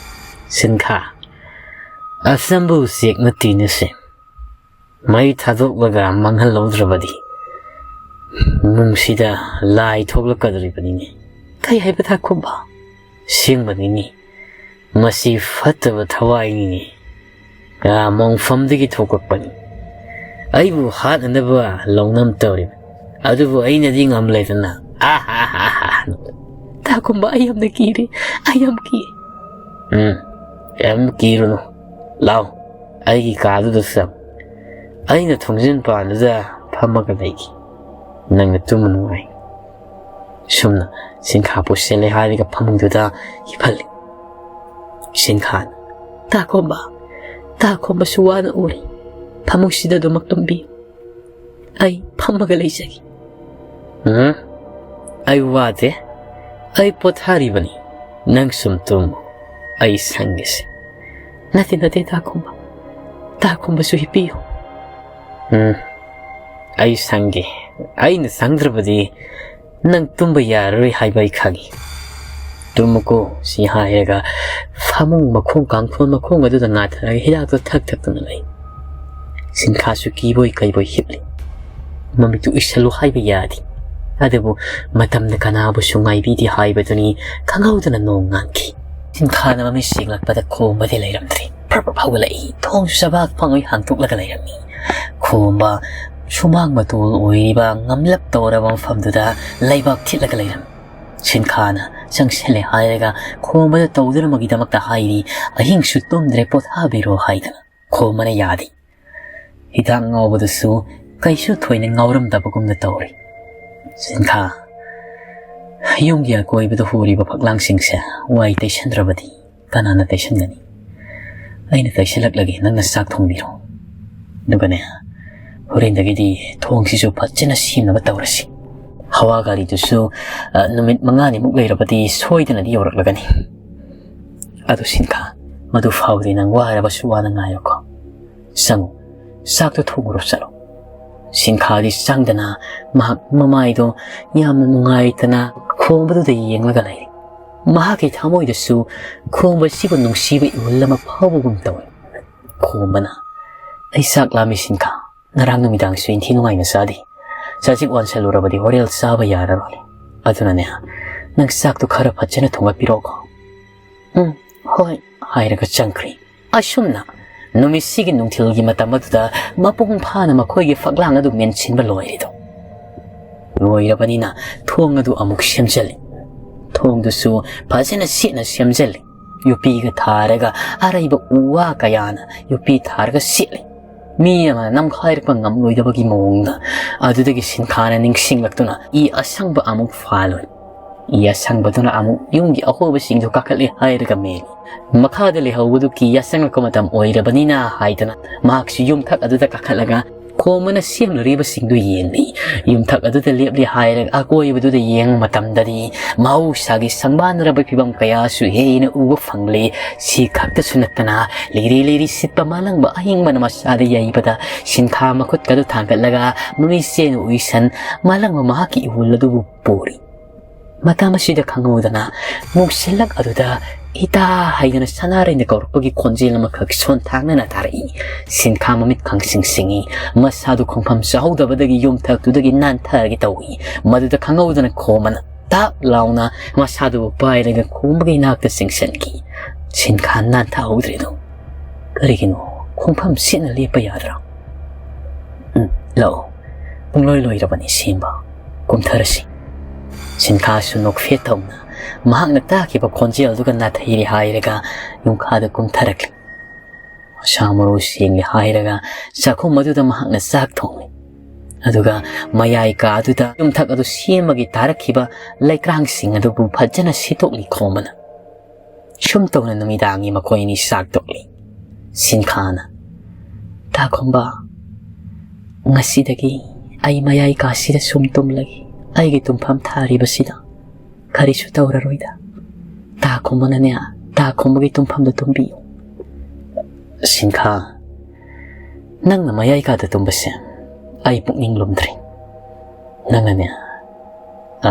"ꯁꯤꯟꯈꯥ, ꯑꯆꯝꯕ ꯎꯆꯦꯛ ꯅꯠꯇꯦꯅꯦ ꯁꯦ꯫ ꯃꯩ ꯊꯥꯗꯣꯛꯂꯒ ꯃꯥꯡꯍꯜꯍꯧꯗ꯭ꯔꯕꯗꯤ ꯅꯨꯡꯁꯤꯗ ꯂꯥꯏ ꯊꯣꯛꯂꯛꯀꯗꯧꯔꯤꯕꯅꯤꯅꯦ꯫ ꯀꯩ ꯍꯥꯏꯕ ꯊꯥꯈꯨꯝꯕ? ꯁꯦꯡꯕꯅꯤꯅꯦ꯫ ꯃꯁꯤ ꯐꯠꯇꯕ ꯊꯋꯥꯏꯅꯤꯅꯦ꯫ ꯑꯥ, ꯃꯣꯡꯐꯝꯗꯒꯤ ꯊꯣꯛꯂꯛꯄꯅꯤ꯫ ꯑꯩꯕꯨ ꯍꯥꯠꯅꯅꯕ ꯂꯧꯅꯝ ꯇꯧꯔꯤꯕꯅꯤ꯫ ꯑꯗꯨꯕꯨ ꯑꯩꯅꯗꯤ ꯉꯝꯂꯦꯗꯅ꯫ ꯑꯥ, ꯍꯥ, ꯍꯥ, ꯍꯥ꯫ ꯊꯥꯈꯨꯝꯕ, ꯑꯩ ꯌꯥꯝꯅ ꯀꯤꯔꯦ꯫ ꯑꯩ ꯌꯥꯝ ꯀꯤ꯫ ꯎꯝ, ꯌꯥꯝ ꯀꯤꯔꯨꯅꯨ꯫ ꯂꯥꯎ, ꯑꯩꯒꯤ ꯀꯥꯗꯨꯗ ꯆꯪ꯫ ꯑꯩꯅ ꯊꯣꯡꯖꯤꯟ ꯄꯥꯟꯗꯨꯗ ꯐꯝꯃꯒ ꯂꯩꯒꯦ꯫ ꯅꯪꯅ ꯇꯨꯝꯕ ꯅꯨꯡꯉꯥꯏ꯫" ꯁꯨꯝꯅ ꯁꯤꯟꯈꯥ ꯄꯨꯁꯤꯜꯂꯦ ꯍꯥꯏꯔꯒ ꯐꯃꯨꯡꯗꯨꯗ ꯍꯤꯞꯍꯜꯂꯤ꯫ ꯁꯤꯟꯈꯥꯅ, "ꯊꯥꯈꯨꯝꯕ, ꯊꯥꯈꯨꯝꯕꯁꯨ ꯋꯥꯅ ꯎꯔꯦ꯫ ꯐꯃꯨꯡꯁꯤꯗ ꯑꯗꯨꯃꯛ ꯇꯨꯝꯕꯤꯌꯨ꯫ ꯑꯩ ꯐꯝꯃꯒ ꯂꯩꯖꯒꯦ꯫" "ꯎꯝ, ꯑꯩ ꯋꯥꯗꯦ꯫ ꯑꯩ ꯄꯣꯊꯥꯔꯤꯕꯅꯤ꯫ ꯅꯪ ꯁꯨꯝ ꯇꯨꯝꯃꯨ꯫ ꯑꯩ ꯁꯪꯒꯦꯁꯦ꯫" "ꯅꯠꯇꯦ, ꯅꯠꯇꯦ, ꯊꯥꯈꯨꯝꯕ꯫ ꯊꯥꯈꯨꯝꯕꯁꯨ ꯍꯤꯞꯄꯤꯌꯨ꯫" "ꯎꯝ, ꯑꯩ ꯁꯪꯒꯦ꯫ ꯑꯩꯅ ꯁꯪꯗ꯭ꯔꯕꯗꯤ ꯅꯪ ꯇꯨꯝꯕ ꯌꯥꯔꯔꯣꯏ ꯍꯥꯏꯕ ꯑꯩ ꯈꯪꯏ꯫ ꯇꯨꯝꯃꯨꯀꯣ", ꯁꯤ ꯍꯥꯏꯔꯒ ꯐꯃꯨꯡ ꯃꯈꯣꯡ, ꯀꯥꯡꯊꯣꯟ ꯃꯈꯣꯡ ꯑꯗꯨꯗ ꯉꯥꯊꯔꯒ ꯍꯤꯗꯥꯛꯇꯣ ꯊꯛ ꯊꯛꯇꯨꯅ ꯂꯩ꯫ ꯁꯤꯟꯈꯥꯁꯨ ꯀꯤꯕꯣꯏ ꯀꯩꯕꯣꯏ ꯍꯤꯞꯂꯤ꯫ ꯃꯃꯤꯠꯇꯨ ꯎꯏꯁꯜꯂꯨ ꯍꯥꯏꯕ ꯌꯥꯗꯦ꯫ ꯑꯗꯨꯕꯨ ꯃꯇꯝꯅ ꯀꯅꯥꯕꯨꯁꯨ ꯉꯥꯏꯕꯤꯗꯦ ꯍꯥꯏꯕꯗꯨꯅꯤ, ꯈꯪꯍꯧꯗꯅ ꯅꯣꯡ ꯉꯥꯟꯈꯤ꯫ ꯁꯤꯟꯈꯥꯅ ꯃꯃꯤꯠ ꯁꯤꯡꯂꯛꯄꯗ ꯈꯣꯝꯕꯗꯤ ꯂꯩꯔꯝꯗ꯭ꯔꯦ꯫ ꯄ꯭ꯔꯞ ꯄ꯭ꯔꯞ ꯍꯧꯒꯠꯂꯛꯏ꯫ ꯊꯣꯡꯁꯨ ꯆꯕꯥꯛ ꯐꯪꯉꯣꯏ ꯍꯥꯡꯇꯣꯛꯂꯒ ꯂꯩꯔꯝꯃꯤ꯫ ꯈꯣꯝꯕ ꯁꯨꯃꯥꯡ ꯃꯇꯣꯜ ꯑꯣꯏꯔꯤꯕ ꯉꯝꯂꯞ ꯇꯧꯔꯕ ꯃꯐꯝꯗꯨꯗ ꯂꯩꯕꯥꯛ ꯊꯤꯠꯂꯒ ꯂꯩꯔꯝꯃꯤ꯫ ꯁꯤꯟꯈꯥꯅ ꯆꯪꯁꯤꯜꯂꯦ ꯍꯥꯏꯔꯒ ꯈꯣꯝꯕꯗ ꯇꯧꯗꯅꯕꯒꯤꯗꯃꯛꯇ ꯍꯥꯏꯔꯤ, "ꯑꯍꯤꯡꯁꯨ ꯇꯨꯝꯗ꯭ꯔꯦ, ꯄꯣꯊꯥꯕꯤꯔꯣ" ꯍꯥꯏꯗꯅ꯫ ꯈꯣꯝꯕꯅ ꯌꯥꯗꯦ꯫ ꯍꯤꯗꯥꯛ ꯉꯥꯎꯕꯗꯨꯁꯨ ꯀꯩꯁꯨ ꯊꯣꯏꯅ ꯉꯥꯎꯔꯝꯗꯕꯒꯨꯝꯅ ꯇꯧꯔꯤ꯫ "ꯁꯤꯟꯈꯥ, ꯌꯨꯝꯒꯤ ꯑꯀꯣꯏꯕꯗ ꯍꯣꯔꯤꯕ ꯐꯛꯂꯥꯡꯁꯤꯡꯁꯦ ꯋꯥꯏ ꯇꯩꯁꯟꯗ꯭ꯔꯕꯗꯤ ꯀꯅꯥꯅ ꯇꯩꯁꯟꯒꯅꯤ? ꯑꯩꯅ ꯇꯩꯁꯜꯂꯛꯂꯒꯦ, ꯅꯪꯅ ꯆꯥꯛ ꯊꯣꯡꯕꯤꯔꯣ꯫ ꯑꯗꯨꯒꯅꯦ, ꯍꯣꯔꯦꯟꯗꯒꯤꯗꯤ ꯊꯣꯡꯁꯤꯁꯨ ꯐꯖꯅ ꯁꯦꯝꯅꯕ ꯇꯧꯔꯁꯤ꯫ ꯍꯋꯥ ꯒꯥꯔꯤꯗꯨꯁꯨ, ꯑ, ꯅꯨꯃꯤꯠ ꯃꯉꯥꯅꯤꯃꯨꯛ ꯂꯩꯔꯕꯗꯤ ꯁꯣꯏꯗꯅꯗꯤ ꯌꯧꯔꯛꯂꯒꯅꯤ꯫ ꯑꯗꯨ ꯁꯤꯟꯈꯥ, ꯃꯗꯨ ꯐꯥꯎꯗꯤ ꯅꯪ ꯋꯥꯔꯕꯁꯨ ꯋꯥꯅ ꯉꯥꯏꯌꯨꯀꯣ꯫ ꯆꯪꯉꯨ, ꯆꯥꯛꯇꯣ ꯊꯣꯡꯉꯨꯔꯣ ꯆꯠꯂꯣ꯫" ꯁꯤꯟꯈꯥꯗꯤ ꯆꯪꯗꯅ ꯃꯍꯥꯛ ꯃꯃꯥꯏꯗꯣ ꯌꯥꯝꯅ ꯅꯨꯡꯉꯥꯏꯇꯅ ꯈꯣꯝꯕꯗꯨꯗ ꯌꯦꯡꯂꯒ ꯂꯩꯔꯤ꯫ ꯃꯍꯥꯛꯀꯤ ꯊꯃꯣꯏꯗꯁꯨ ꯈꯣꯝꯕꯁꯤꯕꯨ ꯅꯨꯡꯁꯤꯕ ꯏꯍꯨꯜ ꯑꯃ ꯐꯥꯎꯕꯒꯨꯝ ꯇꯧꯏ꯫ ꯈꯣꯝꯕꯅ, "ꯑꯩ ꯆꯥꯛ ꯂꯥꯝꯃꯤ ꯁꯤꯟꯈꯥ, ꯉꯔꯥꯡ ꯅꯨꯃꯤꯗꯥꯡꯁꯨ ꯏꯟꯊꯤ ꯅꯨꯡꯉꯥꯏꯅ ꯆꯥꯗꯦ꯫ ꯆꯖꯤꯛ ꯋꯥꯟꯁꯜꯂꯨꯔꯕꯗꯤ ꯍꯣꯔꯦꯟ ꯆꯥꯕ ꯌꯥꯔꯔꯣꯏ꯫ ꯑꯗꯨꯅꯅꯦ, ꯅꯪ ꯆꯥꯛꯇꯨ ꯈꯔ ꯐꯖꯅ ꯊꯣꯡꯒꯠꯄꯤꯔꯛꯑꯣꯀꯣ꯫" "ꯎꯝ, ꯍꯣꯏ," ꯍꯥꯏꯔꯒ ꯆꯪꯈ꯭ꯔꯤ꯫ ꯑꯁꯨꯝꯅ ꯅꯨꯃꯤꯠꯁꯤꯒꯤ ꯅꯨꯡꯊꯤꯜꯒꯤ ꯃꯇꯝ ꯑꯗꯨꯗ ꯃꯄꯨꯡ ꯐꯥꯅ ꯃꯈꯣꯏꯒꯤ ꯐꯛꯂꯥꯡ ꯑꯗꯨ ꯃꯦꯟꯁꯤꯟꯕ ꯂꯣꯏꯔꯦꯗꯣ꯫ ꯂꯣꯏꯔꯕꯅꯤꯅ ꯊꯣꯡ ꯑꯗꯨ ꯑꯃꯨꯛ ꯁꯦꯝꯖꯤꯜꯂꯤ꯫ ꯊꯣꯡꯗꯨꯁꯨ ꯐꯖꯅ ꯁꯦꯠꯅ ꯁꯦꯝꯖꯤꯜꯂꯤ꯫ ꯌꯣꯠꯄꯤꯒ ꯊꯥꯔꯒ ꯑꯔꯩꯕ ꯎ ꯋꯥ ꯀꯌꯥꯅ ꯌꯣꯠꯄꯤ ꯊꯥꯔꯒ ꯁꯦꯠꯂꯤ꯫ ꯃꯤ ꯑꯃꯅ ꯅꯝꯈꯥꯏꯔꯛꯄ ꯉꯝꯂꯣꯏꯗꯕꯒꯤ ꯃꯑꯣꯡꯗ꯫ ꯑꯗꯨꯗꯒꯤ ꯁꯤꯟꯈꯥꯅ ꯅꯤꯡꯁꯤꯡꯂꯛꯇꯨꯅ ꯏ ꯑꯁꯪꯕ ꯑꯃꯨꯛ ꯐꯥꯜꯂꯨꯔꯦ꯫ ꯏ ꯑꯁꯪꯕꯗꯨꯅ ꯑꯃꯨꯛ ꯌꯨꯝꯒꯤ ꯑꯍꯣꯕꯁꯤꯡꯗꯨ ꯀꯥꯈꯠꯂꯦ ꯍꯥꯏꯔꯒ ꯃꯦꯜꯂꯤ꯫ ꯃꯈꯥꯗ ꯂꯩꯍꯧꯕꯗꯨ ꯀꯤ ꯌꯥꯆꯪꯂꯛꯄ ꯃꯇꯝ ꯑꯣꯏꯔꯕꯅꯤꯅ ꯍꯥꯏꯗꯨꯅ ꯃꯍꯥꯛꯁꯨ ꯌꯨꯝꯊꯛ ꯑꯗꯨꯗ ꯀꯥꯈꯠꯂꯒ ꯈꯣꯝꯕꯅ ꯁꯦꯝꯂꯨꯔꯤꯕꯁꯤꯡꯗꯨ ꯌꯦꯡꯂꯤ꯫ ꯌꯨꯝꯊꯛ ꯑꯗꯨꯗ ꯂꯦꯞꯂꯦ ꯍꯥꯏꯔꯒ ꯑꯀꯣꯏꯕꯗꯨꯗ ꯌꯦꯡꯕ ꯃꯇꯝꯗꯗꯤ ꯃꯍꯧꯁꯥꯒꯤ ꯁꯪꯕꯥꯟꯅꯔꯕ ꯐꯤꯕꯝ ꯀꯌꯥꯁꯨ ꯍꯦꯟꯅ ꯎꯕ ꯐꯪꯂꯤ꯫ ꯁꯤ ꯈꯛꯇꯁꯨ ꯅꯠꯇꯅ ꯂꯤꯔꯤ ꯂꯤꯔꯤ ꯁꯤꯠꯄ ꯃꯥꯂꯪꯕ ꯑꯍꯤꯡꯕꯅ ꯃꯁꯥꯗ ꯌꯩꯕꯗ ꯁꯤꯟꯈꯥ ꯃꯈꯨꯠꯀꯗꯨ ꯊꯥꯡꯒꯠꯂꯒ ꯃꯃꯤꯠꯁꯦꯟ ꯎꯏꯁꯟ ꯃꯥꯂꯪꯕ ꯃꯍꯥꯛꯀꯤ ꯏꯍꯨꯜ ꯑꯗꯨꯕꯨ ꯄꯨꯔꯤ꯫ ꯃꯇꯝ ꯑꯁꯤꯗ ꯈꯪꯍꯧꯗꯅ ꯅꯨꯡꯁꯤꯠꯂꯛ ꯑꯗꯨꯗ ꯏꯇꯥ ꯍꯥꯏꯗꯅ ꯁꯅꯥꯔꯩꯅ ꯀꯧꯔꯛꯄꯒꯤ ꯈꯣꯟꯖꯦꯜ ꯑꯃꯈꯛ ꯁꯣꯟꯊꯥꯡꯅꯅ ꯇꯥꯔꯛꯏ꯫ ꯁꯤꯟꯈꯥ ꯃꯃꯤꯠ ꯈꯪꯁꯤꯡ ꯁꯤꯡꯏ꯫ ꯃꯁꯥꯗꯨ ꯈꯣꯡꯐꯝ ꯆꯥꯍꯧꯗꯕꯗꯒꯤ ꯌꯨꯝꯊꯛꯇꯨꯗꯒꯤ ꯅꯥꯟꯊꯒꯦ ꯇꯧꯏ꯫ ꯃꯗꯨꯗ ꯈꯪꯍꯧꯗꯅ ꯈꯣꯝꯕꯅ ꯇꯥꯞ ꯂꯥꯎꯅ ꯃꯁꯥꯗꯨꯕꯨ ꯄꯥꯏꯔꯒ ꯈꯣꯝꯕꯒꯤ ꯏꯅꯥꯛꯇ ꯆꯤꯡꯁꯤꯟꯈꯤ꯫ ꯁꯤꯟꯈꯥ ꯅꯥꯟꯊꯍꯧꯗ꯭ꯔꯦꯗꯣ꯫ "ꯀꯔꯤꯒꯤꯅꯣ? ꯈꯣꯡꯐꯝ ꯁꯦꯠꯅ ꯂꯦꯞꯄ ꯌꯥꯗ꯭ꯔꯥ?" "ꯎꯝ, ꯂꯥꯛꯑꯣ꯫ ꯄꯨꯡꯂꯣꯏ ꯂꯣꯏꯔꯕꯅꯤ ꯁꯦꯝꯕ꯫ ꯀꯨꯝꯊꯔꯁꯤ꯫" ꯁꯤꯟꯈꯥꯁꯨ ꯅꯣꯛꯐꯦꯠ ꯇꯧꯅ ꯃꯍꯥꯛꯅ ꯇꯥꯈꯤꯕ ꯈꯣꯟꯖꯦꯜꯗꯨꯒ ꯅꯥꯊꯩꯔꯦ ꯍꯥꯏꯔꯒ ꯌꯨꯝꯈꯥꯗ ꯀꯨꯝꯊꯔꯛꯂꯤ꯫ ꯁꯥ ꯃꯔꯣꯏ ꯁꯦꯡꯂꯦ ꯍꯥꯏꯔꯒ ꯆꯥꯛꯈꯨꯝ ꯑꯗꯨꯗ ꯃꯍꯥꯛꯅ ꯆꯥꯛ ꯊꯣꯡꯂꯤ꯫ ꯑꯗꯨꯒ ꯃꯌꯥꯏ ꯀꯥ ꯑꯗꯨꯗ ꯌꯨꯝꯊꯛ ꯑꯗꯨ ꯁꯦꯝꯕꯒꯤ ꯇꯥꯔꯛꯈꯤꯕ ꯂꯩꯀ꯭ꯔꯥꯡꯁꯤꯡ ꯑꯗꯨꯕꯨ ꯐꯖꯅ ꯁꯤꯠꯇꯣꯛꯂꯤ ꯈꯣꯝꯕꯅ꯫ ꯁꯨꯝ ꯇꯧꯅ ꯅꯨꯃꯤꯗꯥꯡꯒꯤ ꯃꯈꯣꯏ ꯑꯅꯤ ꯆꯥꯛ ꯇꯣꯛꯂꯤ꯫ ꯁꯤꯟꯈꯥꯅ, "ꯇꯥ ꯈꯣꯝꯕ, ꯉꯁꯤꯗꯒꯤ ꯑꯩ ꯃꯌꯥꯏ ꯀꯥꯁꯤꯗ ꯁꯨꯝ ꯇꯨꯝꯂꯒꯦ꯫ ꯑꯩꯒꯤ ꯇꯨꯝꯐꯝ ꯊꯥꯔꯤꯕꯁꯤꯗ ꯀꯔꯤꯁꯨ ꯇꯧꯔꯔꯣꯏꯗ꯫ ꯇꯥ ꯈꯣꯝꯕꯅꯅꯦ, ꯇꯥ ꯈꯣꯝꯕꯒꯤ ꯇꯨꯝꯐꯝꯗ ꯇꯨꯝꯕꯤꯌꯨ꯫" "ꯁꯤꯟꯈꯥ, ꯅꯪꯅ ꯃꯌꯥꯏ ꯀꯥꯗ ꯇꯨꯝꯕꯁꯦ ꯑꯩ ꯄꯨꯛꯅꯤꯡ ꯂꯨꯝꯗ꯭ꯔꯦ꯫ ꯅꯪꯅꯅꯦ, ꯑ,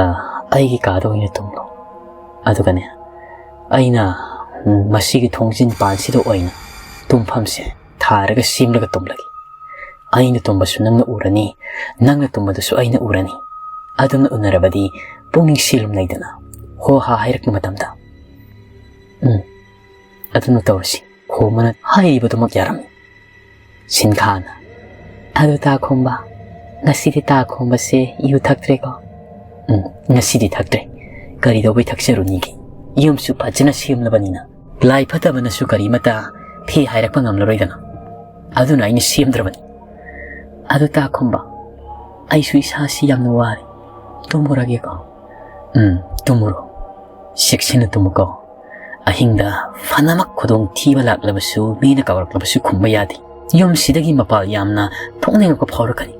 ꯑꯩꯒꯤ ꯀꯥꯗ ꯑꯣꯏꯅ ꯇꯨꯝꯂꯣ꯫ ꯑꯗꯨꯒꯅꯦ, ꯑꯩꯅ, ꯎꯝ, ꯃꯁꯤꯒꯤ ꯊꯣꯡꯖꯤꯟ ꯄꯥꯟꯁꯤꯗ ꯑꯣꯏꯅ ꯇꯨꯝꯐꯝꯁꯦ ꯊꯥꯔꯒ ꯁꯦꯝꯂꯒ ꯇꯨꯝꯂꯒꯦ꯫ ꯑꯩꯅ ꯇꯨꯝꯕꯁꯨ ꯅꯪꯅ ꯎꯔꯅꯤ, ꯅꯪꯅ ꯇꯨꯝꯕꯗꯨꯁꯨ ꯑꯩꯅ ꯎꯔꯅꯤ꯫ ꯑꯗꯨꯝꯅ ꯎꯅꯔꯕꯗꯤ ꯄꯨꯛꯅꯤꯡ ꯁꯤꯂꯨꯝ ꯂꯩꯗꯅ ꯍꯣ ꯍꯥ ꯍꯥꯏꯔꯛꯄ ꯃꯇꯝꯗ꯫ ꯎꯝ, ꯑꯗꯨꯅ ꯇꯧꯔꯁꯤ꯫ ꯈꯣꯝꯕꯅ ꯍꯥꯏꯔꯤꯕꯗꯨꯃꯛ ꯌꯥꯔꯝꯃꯤ꯫ ꯁꯤꯟꯈꯥꯅ, "ꯑꯗꯨ ꯇꯥ ꯈꯣꯝꯕ, ꯉꯁꯤꯗꯤ ꯇꯥ ꯈꯣꯝꯕꯁꯦ ꯌꯨ ꯊꯛꯇ꯭ꯔꯦꯀꯣ?" "ꯎꯝ, ꯉꯁꯤꯗꯤ ꯊꯛꯇ꯭ꯔꯦ꯫ ꯀꯔꯤꯗꯧꯕꯩ ꯊꯛꯆꯔꯨꯅꯤꯒꯦ? ꯌꯨꯝꯁꯨ ꯐꯖꯅ ꯁꯦꯝꯂꯕꯅꯤꯅ꯫ ꯂꯥꯏ ꯐꯠꯇꯕꯅꯁꯨ ꯀꯔꯤꯃꯇ ꯐꯦ ꯍꯥꯏꯔꯛꯄ ꯉꯝꯂꯔꯣꯏꯗꯅ꯫ ꯑꯗꯨꯅ ꯑꯩꯅ ꯁꯦꯝꯗ꯭ꯔꯕꯅꯤ꯫ ꯑꯗꯨ ꯇꯥ ꯈꯣꯝꯕ, ꯑꯩꯁꯨ ꯏꯁꯥꯁꯤ ꯌꯥꯝꯅ ꯋꯥꯔꯦ꯫ ꯇꯨꯝꯃꯨꯔꯒꯦꯀꯣ?" "ꯎꯝ, ꯇꯨꯝꯃꯨꯔꯣ꯫ ꯆꯦꯛꯁꯤꯟꯅ ꯇꯨꯝꯃꯨꯀꯣ꯫ ꯑꯍꯤꯡꯗ ꯐꯅꯃꯛ ꯈꯨꯗꯣꯡꯊꯤꯕ ꯂꯥꯛꯂꯕꯁꯨ, ꯃꯤꯅ ꯀꯧꯔꯛꯂꯕꯁꯨ ꯈꯨꯝꯕ ꯌꯥꯗꯦ꯫ ꯌꯨꯝꯁꯤꯗꯒꯤ ꯃꯄꯥꯜ ꯌꯥꯝꯅ ꯊꯣꯛꯅꯤꯡꯉꯛꯄ ꯐꯥꯎꯔꯛꯀꯅꯤ꯫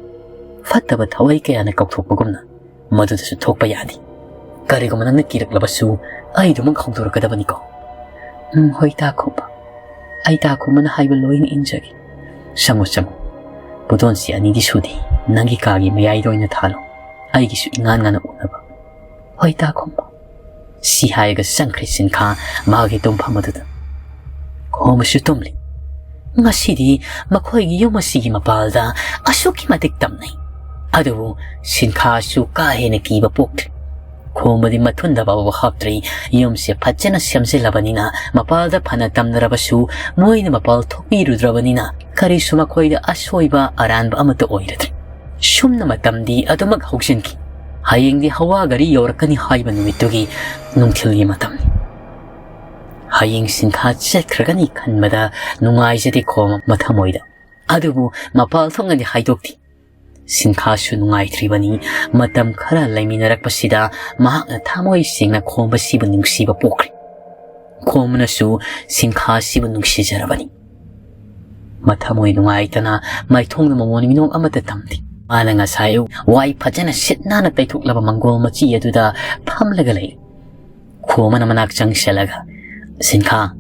ꯐꯠꯇꯕ ꯊꯋꯥꯏ ꯀꯌꯥꯅ ꯀꯧꯊꯣꯛꯄꯒꯨꯝꯅ ꯃꯗꯨꯗꯁꯨ ꯊꯣꯛꯄ ꯌꯥꯗꯦ꯫ ꯀꯔꯤꯒꯨꯝꯕ ꯅꯪꯅ ꯀꯤꯔꯛꯂꯕꯁꯨ ꯑꯩ ꯑꯗꯨꯃꯛ ꯍꯧꯗꯣꯔꯛꯀꯗꯕꯅꯤꯀꯣ?" "ꯎꯝ, ꯍꯣꯏ ꯇꯥ ꯈꯣꯝꯕ꯫ ꯑꯩ ꯇꯥ ꯈꯣꯝꯕꯅ ꯍꯥꯏꯕ ꯂꯣꯏꯅ ꯏꯟꯖꯒꯦ꯫ ꯆꯪꯉꯣ, ꯆꯪꯉꯣ꯫ ꯄꯣꯠꯇꯣꯟꯁꯤ ꯑꯅꯤꯗꯤ ꯁꯨꯗꯦ꯫ ꯅꯪꯒꯤ ꯀꯥꯒꯤ ꯃꯌꯥꯏꯗ ꯑꯣꯏꯅ ꯊꯥꯜꯂꯣ꯫ ꯑꯩꯒꯤꯁꯨ ꯏꯉꯥꯟ ꯉꯥꯟꯅ ꯎꯅꯕ꯫ ꯍꯣꯏ ꯇꯥ ꯈꯣꯝꯕ꯫" ꯁꯤ ꯍꯥꯏꯔꯒ ꯆꯪꯈ꯭ꯔꯦ ꯁꯤꯟꯈꯥ ꯃꯥꯒꯤ ꯇꯨꯝꯐꯝ ꯑꯗꯨꯗ꯫ ꯈꯣꯝꯕꯁꯨ ꯇꯨꯝꯂꯤ꯫ ꯉꯁꯤꯗꯤ ꯃꯈꯣꯏꯒꯤ ꯌꯨꯝ ꯑꯁꯤꯒꯤ ꯃꯄꯥꯜꯗ ꯑꯁꯨꯛꯀꯤ ꯃꯇꯤꯛ ꯇꯝꯅꯩ꯫ ꯑꯗꯨꯕꯨ ꯁꯤꯟꯈꯥꯁꯨ ꯀꯥ ꯍꯦꯟꯅ ꯀꯤꯕ ꯄꯣꯛꯇ꯭ꯔꯤ꯫ ꯈꯣꯝꯕꯗꯤ ꯃꯊꯨꯟꯗ ꯐꯥꯎꯕ ꯍꯥꯞꯇ꯭ꯔꯤ꯫ ꯌꯨꯝꯁꯦ ꯐꯖꯅ ꯁꯦꯝꯖꯤꯜꯂꯕꯅꯤꯅ ꯃꯄꯥꯜꯗ ꯐꯅ ꯇꯝꯅꯔꯕꯁꯨ ꯃꯣꯏꯅ ꯃꯄꯥꯜ ꯊꯣꯛꯄꯤꯔꯨꯗ꯭ꯔꯕꯅꯤꯅ ꯀꯔꯤꯁꯨ ꯃꯈꯣꯏꯗ ꯑꯁꯣꯏꯕ ꯑꯔꯥꯟꯕ ꯑꯃꯠꯇ ꯑꯣꯏꯔꯗ꯭ꯔꯦ꯫ ꯁꯨꯝꯅ ꯃꯇꯝꯗꯤ ꯑꯗꯨꯃꯛ ꯍꯧꯖꯤꯟꯈꯤ꯫ ꯍꯌꯦꯡꯗꯤ ꯍꯋꯥ ꯒꯥꯔꯤ ꯌꯧꯔꯛꯀꯅꯤ ꯍꯥꯏꯕ ꯅꯨꯃꯤꯠꯇꯨꯒꯤ ꯅꯨꯡꯊꯤꯜꯒꯤ ꯃꯇꯝꯅꯤ꯫ ꯍꯌꯦꯡ ꯁꯤꯟꯈꯥ ꯆꯠꯈ꯭ꯔꯒꯅꯤ ꯈꯟꯕꯗ ꯅꯨꯡꯉꯥꯏꯖꯗꯦ ꯈꯣꯝꯕ ꯃꯊꯃꯣꯏꯗ꯫ ꯑꯗꯨꯕꯨ ꯃꯄꯥꯜ ꯊꯣꯛꯅꯗꯤ ꯍꯥꯏꯗꯣꯛꯇꯦ꯫ ꯁꯤꯟꯈꯥꯁꯨ ꯅꯨꯡꯉꯥꯏꯇ꯭ꯔꯤꯕꯅꯤ꯫ ꯃꯇꯝ ꯈꯔ ꯂꯩꯃꯤꯟꯅꯔꯛꯄꯁꯤꯗ ꯃꯍꯥꯛꯅ ꯊꯃꯣꯏ ꯁꯦꯡꯅ ꯈꯣꯝꯕꯁꯤꯕꯨ ꯅꯨꯡꯁꯤꯕ ꯄꯣꯛꯈ꯭ꯔꯦ꯫ ꯈꯣꯝꯕꯅꯁꯨ ꯁꯤꯟꯈꯥꯁꯤꯕꯨ ꯅꯨꯡꯁꯤꯖꯔꯕꯅꯤ꯫ ꯃꯊꯃꯣꯏ ꯅꯨꯡꯉꯥꯏꯇꯅ ꯃꯥꯏꯊꯣꯡꯗ ꯃꯃꯣꯟ ꯃꯤꯅꯣꯛ ꯑꯃꯠꯇ ꯇꯝꯗꯦ꯫ ꯃꯥꯅ ꯉꯁꯥꯏ ꯋꯥꯏ ꯐꯖꯅ ꯁꯤꯠ ꯅꯥꯟꯅ ꯇꯩꯊꯣꯛꯂꯕ ꯃꯪꯒꯣꯜ ꯃꯆꯤ ꯑꯗꯨꯗ ꯐꯝꯂꯒ ꯂꯩꯔꯦ꯫ ꯈꯣꯝꯕꯅ ꯃꯅꯥꯛ ꯆꯪꯁꯤꯜꯂꯒ, "ꯁꯤꯟꯈꯥ,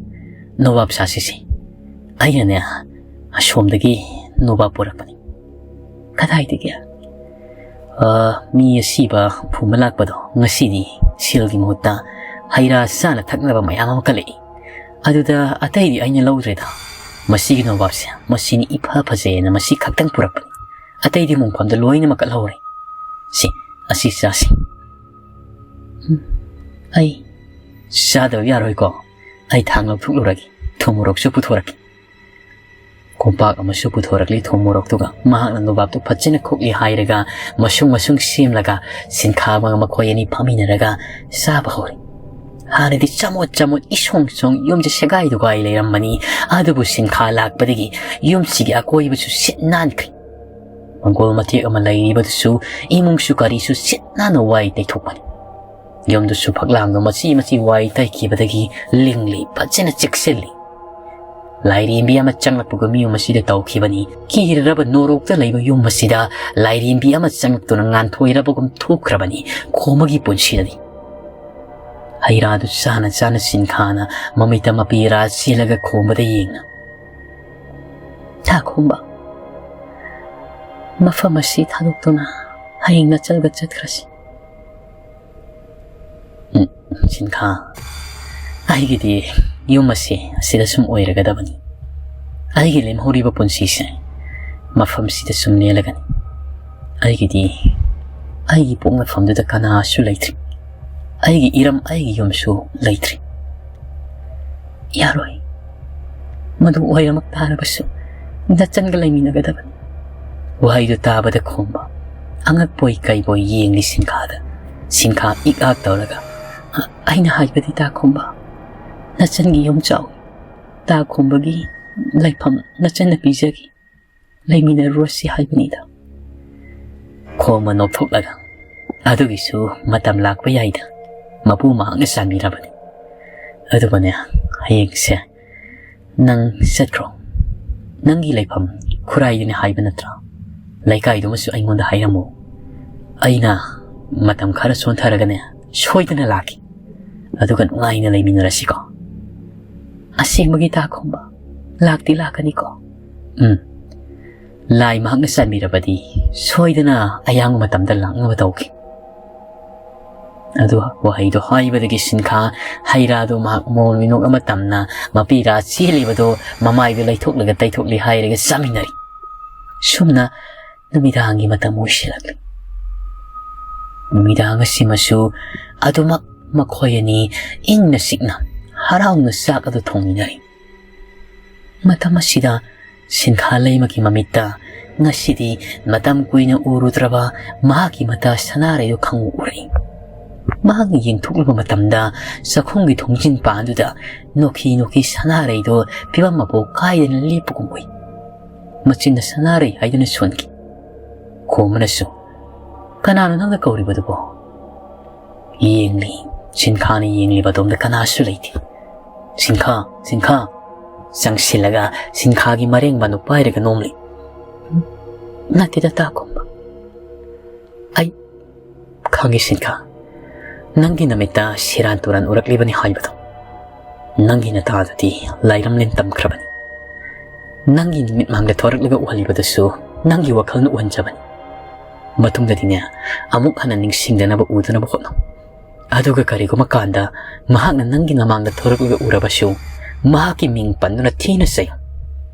ꯅꯣꯕꯥꯞ ꯆꯥꯁꯤꯁꯦ꯫ ꯑꯩꯅꯅꯦ, ꯑꯁꯣꯝꯗꯒꯤ ꯅꯣꯕꯥꯞ ꯄꯨꯔꯛꯄꯅꯤ꯫" "ꯀꯗꯥꯏꯗꯒꯤ?" "ꯑ, ꯃꯤ ꯑꯁꯤꯕ ꯐꯨꯝꯕ ꯂꯥꯛꯄꯗꯣ ꯉꯁꯤꯗꯤ ꯁꯤꯜꯒꯤ ꯃꯍꯨꯠꯇ ꯍꯩ ꯔꯥ ꯆꯥꯅ ꯊꯛꯅꯕ ꯃꯌꯥꯝ ꯑꯃ ꯀꯜꯂꯛꯏ꯫ ꯑꯗꯨꯗ ꯑꯇꯩꯗꯤ ꯑꯩꯅ ꯂꯧꯗ꯭ꯔꯦꯗ꯫ ꯃꯁꯤꯒꯤ ꯅꯣꯕꯥꯞꯁꯦ ꯃꯁꯤꯅꯤ ꯏꯐ ꯐꯖꯩꯅ ꯃꯁꯤ ꯈꯛꯇꯪ ꯄꯨꯔꯛꯄꯅꯤ꯫ ꯑꯇꯩꯗꯤ ꯃꯣꯡꯐꯝꯗ ꯂꯣꯏꯅꯃꯛ ꯀꯠꯍꯧꯔꯦ꯫ ꯁꯤ, ꯑꯁꯤ ꯆꯥꯁꯤ꯫" "ꯎꯝ, ꯑꯩ ꯆꯥꯗꯕ ꯌꯥꯔꯣꯏꯀꯣ꯫ ꯑꯩ ꯊꯥꯡ ꯂꯧꯊꯣꯛꯂꯨꯔꯒꯦ, ꯊꯨꯝ ꯃꯣꯔꯣꯛꯁꯨ ꯄꯨꯊꯣꯔꯛꯀꯦ꯫" ꯀꯣꯝꯄꯥꯛ ꯑꯃꯁꯨ ꯄꯨꯊꯣꯔꯛꯂꯤ ꯊꯨꯝ ꯃꯣꯔꯣꯛꯇꯨꯒ꯫ ꯃꯍꯥꯛꯅ ꯅꯣꯕꯥꯞꯇꯨ ꯐꯖꯅ ꯈꯨꯛꯂꯤ ꯍꯥꯏꯔꯒ, ꯃꯁꯨꯡ ꯃꯁꯨꯡ ꯁꯦꯝꯂꯒ, ꯁꯤꯟꯈꯥ ꯑꯃꯒ ꯃꯈꯣꯏ ꯑꯅꯤ ꯐꯝꯃꯤꯟꯅꯔꯒ ꯆꯥꯕ ꯍꯧꯔꯦ꯫ ꯍꯥꯟꯅꯗꯤ ꯆꯃꯣꯠ ꯆꯃꯣꯠ, ꯏꯁꯣꯡ ꯁꯣꯡ, ꯌꯨꯝꯁꯦ ꯁꯦꯒꯥꯏ ꯇꯨꯒꯥꯏ ꯂꯩꯔꯝꯕꯅꯤ꯫ ꯑꯗꯨꯕꯨ ꯁꯤꯟꯈꯥ ꯂꯥꯛꯄꯗꯒꯤ ꯌꯨꯝꯁꯤꯒꯤ ꯑꯀꯣꯏꯕꯁꯨ ꯁꯤꯠ ꯅꯥꯟꯈ꯭ꯔꯦ꯫ ꯃꯪꯒꯣꯜ ꯃꯇꯦꯛ ꯑꯃ ꯂꯩꯔꯤꯕꯗꯨꯁꯨ, ꯏꯃꯨꯡꯁꯨ ꯀꯔꯤꯁꯨ ꯁꯤꯠ ꯅꯥꯟꯅ ꯋꯥꯏ ꯇꯩꯊꯣꯛꯄꯅꯤ꯫ ꯌꯨꯝꯗꯨꯁꯨ ꯐꯛꯂꯥꯡꯗꯣ ꯃꯆꯤ ꯃꯆꯤ ꯋꯥꯏ ꯇꯩꯈꯤꯕꯗꯒꯤ ꯂꯤꯡꯂꯤ, ꯐꯖꯅ ꯆꯦꯛꯁꯤꯜꯂꯤ꯫ ꯂꯥꯏꯔꯦꯝꯕꯤ ꯑꯃ ꯆꯪꯂꯛꯄꯒꯨꯝ ꯌꯨꯝ ꯑꯁꯤꯗ ꯇꯧꯈꯤꯕꯅꯤ꯫ ꯀꯤꯔꯔꯕ ꯅꯣꯔꯣꯛꯇ ꯂꯩꯕ ꯌꯨꯝ ꯑꯁꯤꯗ ꯂꯥꯏꯔꯦꯝꯕꯤ ꯑꯃ ꯆꯪꯂꯛꯇꯨꯅ ꯉꯥꯟꯊꯣꯏꯔꯕꯒꯨꯝ ꯊꯣꯛꯈ꯭ꯔꯕꯅꯤ ꯈꯣꯝꯕꯒꯤ ꯄꯨꯟꯁꯤꯗꯗꯤ꯫ ꯍꯩ ꯔꯥꯗꯨ ꯆꯥꯅ ꯆꯥꯅ ꯁꯤꯟꯈꯥꯅ ꯃꯃꯤꯠꯇ ꯃꯄꯤ ꯔꯥ ꯆꯦꯜꯂꯒ ꯈꯣꯝꯕꯗ ꯌꯦꯡꯅ, "ꯊꯥ ꯈꯣꯝꯕ, ꯃꯐꯝ ꯑꯁꯤ ꯊꯥꯗꯣꯛꯇꯨꯅ ꯍꯌꯦꯡ ꯅꯆꯜꯒ ꯆꯠꯈ꯭ꯔꯁꯤ꯫" "ꯎꯝ, ꯁꯤꯟꯈꯥ, ꯑꯩꯒꯤꯗꯤ ꯌꯨꯝ ꯑꯁꯤ ꯑꯁꯤꯗ ꯁꯨꯝ ꯑꯣꯏꯔꯒꯗꯕꯅꯤ꯫ ꯑꯩꯒꯤ ꯂꯦꯝꯍꯧꯔꯤꯕ ꯄꯨꯟꯁꯤꯁꯦ ꯃꯐꯝꯁꯤꯗ ꯁꯨꯝ ꯂꯦꯜꯂꯒꯅꯤ꯫ ꯑꯩꯒꯤꯗꯤ ꯑꯩꯒꯤ ꯄꯣꯛꯅꯐꯝꯗꯨꯗ ꯀꯅꯥꯁꯨ ꯂꯩꯇ꯭ꯔꯤ꯫ ꯑꯩꯒꯤ ꯏꯔꯝ, ꯑꯩꯒꯤ ꯌꯨꯝꯁꯨ ꯂꯩꯇ꯭ꯔꯤ꯫" "ꯌꯥꯔꯣꯏ꯫ ꯃꯗꯨ ꯑꯣꯏꯔꯃꯛ ꯇꯥꯔꯕꯁꯨ ꯅꯆꯟꯒ ꯂꯩꯃꯤꯟꯅꯒꯗꯕꯅꯤ꯫" ꯋꯥꯍꯩꯗꯨ ꯇꯥꯕꯗ ꯈꯣꯝꯕ ꯑꯉꯛꯄꯣꯏ ꯀꯩꯕꯣꯏ ꯌꯦꯡꯂꯤ ꯁꯤꯟꯈꯥꯗ꯫ ꯁꯤꯟꯈꯥ ꯏꯛ ꯑꯥꯛ ꯇꯧꯔꯒ, "ꯑ-, ꯑꯩꯅ ꯍꯥꯏꯕꯗꯤ ꯇꯥ ꯈꯣꯝꯕ, ꯅꯆꯟꯒꯤ ꯌꯨꯝ ꯆꯥꯎꯏ꯫ ꯇꯥ ꯈꯣꯝꯕꯒꯤ ꯂꯩꯐꯝ ꯅꯆꯟꯅ ꯄꯤꯖꯒꯦ꯫ ꯂꯩꯃꯤꯟꯅꯔꯨꯔꯁꯤ ꯍꯥꯏꯕꯅꯤꯗ꯫" ꯈꯣꯝꯕ ꯅꯣꯛꯊꯣꯛꯂꯒ, "ꯑꯗꯨꯒꯤꯁꯨ ꯃꯇꯝ ꯂꯥꯛꯄ ꯌꯥꯏꯗ꯫ ꯃꯄꯨ ꯃꯍꯥꯛꯅ ꯆꯥꯟꯕꯤꯔꯕꯅꯤ꯫ ꯑꯗꯨꯕꯨꯅꯦ, ꯍꯌꯦꯡꯁꯦ ꯅꯪ ꯆꯠꯈ꯭ꯔꯣ꯫ ꯅꯪꯒꯤ ꯂꯩꯐꯝ ꯈꯨꯔꯥꯏꯗꯅꯤ ꯍꯥꯏꯕ ꯅꯠꯇ꯭ꯔꯥ? ꯂꯩꯀꯥꯏꯗꯨꯃꯁꯨ ꯑꯩꯉꯣꯟꯗ ꯍꯥꯏꯔꯝꯃꯨ꯫ ꯑꯩꯅ ꯃꯇꯝ ꯈꯔ ꯁꯣꯟꯊꯔꯒꯅꯦ, ꯁꯣꯏꯗꯅ ꯂꯥꯛꯀꯦ꯫ ꯑꯗꯨꯒ ꯅꯨꯡꯉꯥꯏꯅ ꯂꯩꯃꯤꯟꯅꯔꯁꯤꯀꯣ꯫" "ꯑꯁꯦꯡꯕꯒꯤ ꯇꯥ ꯈꯣꯝꯕ, ꯂꯥꯛꯇꯤ ꯂꯥꯛꯀꯅꯤꯀꯣ?" "ꯎꯝ, ꯂꯥꯏ ꯃꯍꯥꯛꯅ ꯆꯥꯟꯕꯤꯔꯕꯗꯤ ꯁꯣꯏꯗꯅ ꯑꯌꯥꯡꯕ ꯃꯇꯝꯗ ꯂꯥꯛꯅꯕ ꯇꯧꯈꯤ꯫ ꯑꯗꯨ ꯋꯥꯍꯩꯗꯣ ꯍꯥꯏꯕꯗꯒꯤ ꯁꯤꯟꯈꯥ ꯍꯩ ꯔꯥꯗꯣ ꯃꯍꯥꯛ ꯃꯣꯜ ꯃꯤꯅꯣꯛ ꯑꯃ ꯇꯝꯅ ꯃꯄꯤ ꯔꯥ ꯆꯦꯜꯂꯤꯕꯗꯣ ꯃꯃꯥꯏꯗꯨ ꯂꯩꯊꯣꯛꯂꯒ ꯇꯩꯊꯣꯛꯂꯤ ꯍꯥꯏꯔꯒ ꯆꯥꯃꯤꯟꯅꯔꯤ꯫ ꯁꯨꯝꯅ ꯅꯨꯃꯤꯗꯥꯡꯒꯤ ꯃꯇꯝ ꯑꯣꯏꯁꯤꯜꯂꯛꯂꯤ꯫ ꯅꯨꯃꯤꯗꯥꯡ ꯑꯁꯤꯃꯁꯨ ꯑꯗꯨꯃꯛ ꯃꯈꯣꯏ ꯑꯅꯤ ꯏꯪꯅ ꯆꯤꯛꯅ ꯍꯔꯥꯎꯅ ꯆꯥꯛ ꯑꯗꯨ ꯊꯣꯡꯃꯤꯟꯅꯔꯤ꯫ ꯃꯇꯝ ꯑꯁꯤꯗ ꯁꯤꯟꯈꯥ ꯂꯩꯃꯒꯤ ꯃꯃꯤꯠꯇ ꯉꯁꯤꯗꯤ ꯃꯇꯝ ꯀꯨꯏꯅ ꯎꯔꯨꯗ꯭ꯔꯕ ꯃꯍꯥꯛꯀꯤ ꯃꯇꯥ ꯁꯅꯥꯔꯩꯗꯨ ꯈꯪꯎ ꯎꯔꯛꯏ꯫ ꯃꯍꯥꯛꯅ ꯌꯦꯡꯊꯣꯛꯂꯨꯕ ꯃꯇꯝꯗ ꯆꯥꯛꯈꯨꯝꯒꯤ ꯊꯣꯡꯖꯤꯟ ꯄꯥꯟꯗꯨꯗ ꯅꯣꯛꯈꯤ ꯅꯣꯛꯈꯤ ꯁꯅꯥꯔꯩꯗꯨ ꯐꯤꯕꯝ ꯃꯄꯣꯛ ꯀꯥꯏꯗꯅ ꯂꯦꯞꯄꯒꯨꯝ ꯎꯏ꯫ ꯃꯆꯤꯟꯗ ꯁꯅꯥꯔꯩ ꯍꯥꯏꯗꯨꯅ ꯁꯣꯟꯈꯤ꯫ ꯈꯣꯝꯕꯅꯁꯨ, "ꯀꯅꯥꯅꯣ ꯅꯪꯅ ꯀꯧꯔꯤꯕꯗꯨꯕꯣ?" ꯌꯦꯡꯂꯤ꯫ ꯁꯤꯟꯈꯥꯅ ꯌꯦꯡꯂꯤꯕ ꯑꯗꯣꯝꯗ ꯀꯅꯥꯁꯨ ꯂꯩꯇꯦ꯫ "ꯁꯤꯟꯈꯥ, ꯁꯤꯟꯈꯥ!" ꯆꯪꯁꯤꯜꯂꯒ ꯁꯤꯟꯈꯥꯒꯤ ꯃꯔꯦꯡꯕꯥꯟꯗꯨ ꯄꯥꯏꯔꯒ ꯅꯣꯝꯂꯤ꯫ "ꯅꯠꯇꯦꯗ, ꯇꯥ ꯈꯣꯝꯕ꯫ ꯑꯩ ꯈꯪꯉꯤ, ꯁꯤꯟꯈꯥ꯫ ꯅꯪꯒꯤ ꯅꯃꯤꯠꯇ ꯁꯦꯔꯥꯟ ꯇꯨꯔꯥꯟ ꯎꯔꯛꯂꯤꯕꯅꯤ ꯍꯥꯏꯕꯗꯣ꯫ ꯅꯪꯒꯤ ꯅꯇꯥꯗꯨꯗꯤ ꯂꯥꯏꯔꯝꯂꯦꯟ ꯇꯝꯈ꯭ꯔꯕꯅꯤ꯫ ꯅꯪꯒꯤ ꯃꯤꯠꯃꯥꯡꯗ ꯊꯣꯔꯛꯂꯒ ꯎꯍꯜꯂꯤꯕꯗꯨꯁꯨ ꯅꯪꯒꯤ ꯋꯥꯈꯜꯅ ꯎꯍꯟꯖꯕꯅꯤ꯫ ꯃꯇꯨꯡꯗꯗꯤꯅꯦ, ꯑꯃꯨꯛ ꯍꯟꯅ ꯅꯤꯡꯁꯤꯡꯗꯅꯕ ꯎꯗꯅꯕ ꯍꯣꯠꯅꯧ꯫ ꯑꯗꯨꯒ ꯀꯔꯤꯒꯨꯝꯕ ꯀꯥꯟꯗ ꯃꯍꯥꯛꯅ ꯅꯪꯒꯤ ꯅꯃꯥꯡꯗ ꯊꯣꯔꯛꯂꯒ ꯎꯔꯕꯁꯨ, ꯃꯍꯥꯛꯀꯤ ꯃꯤꯡ ꯄꯟꯗꯨꯅ ꯊꯤꯅ ꯆꯩꯌꯨ꯫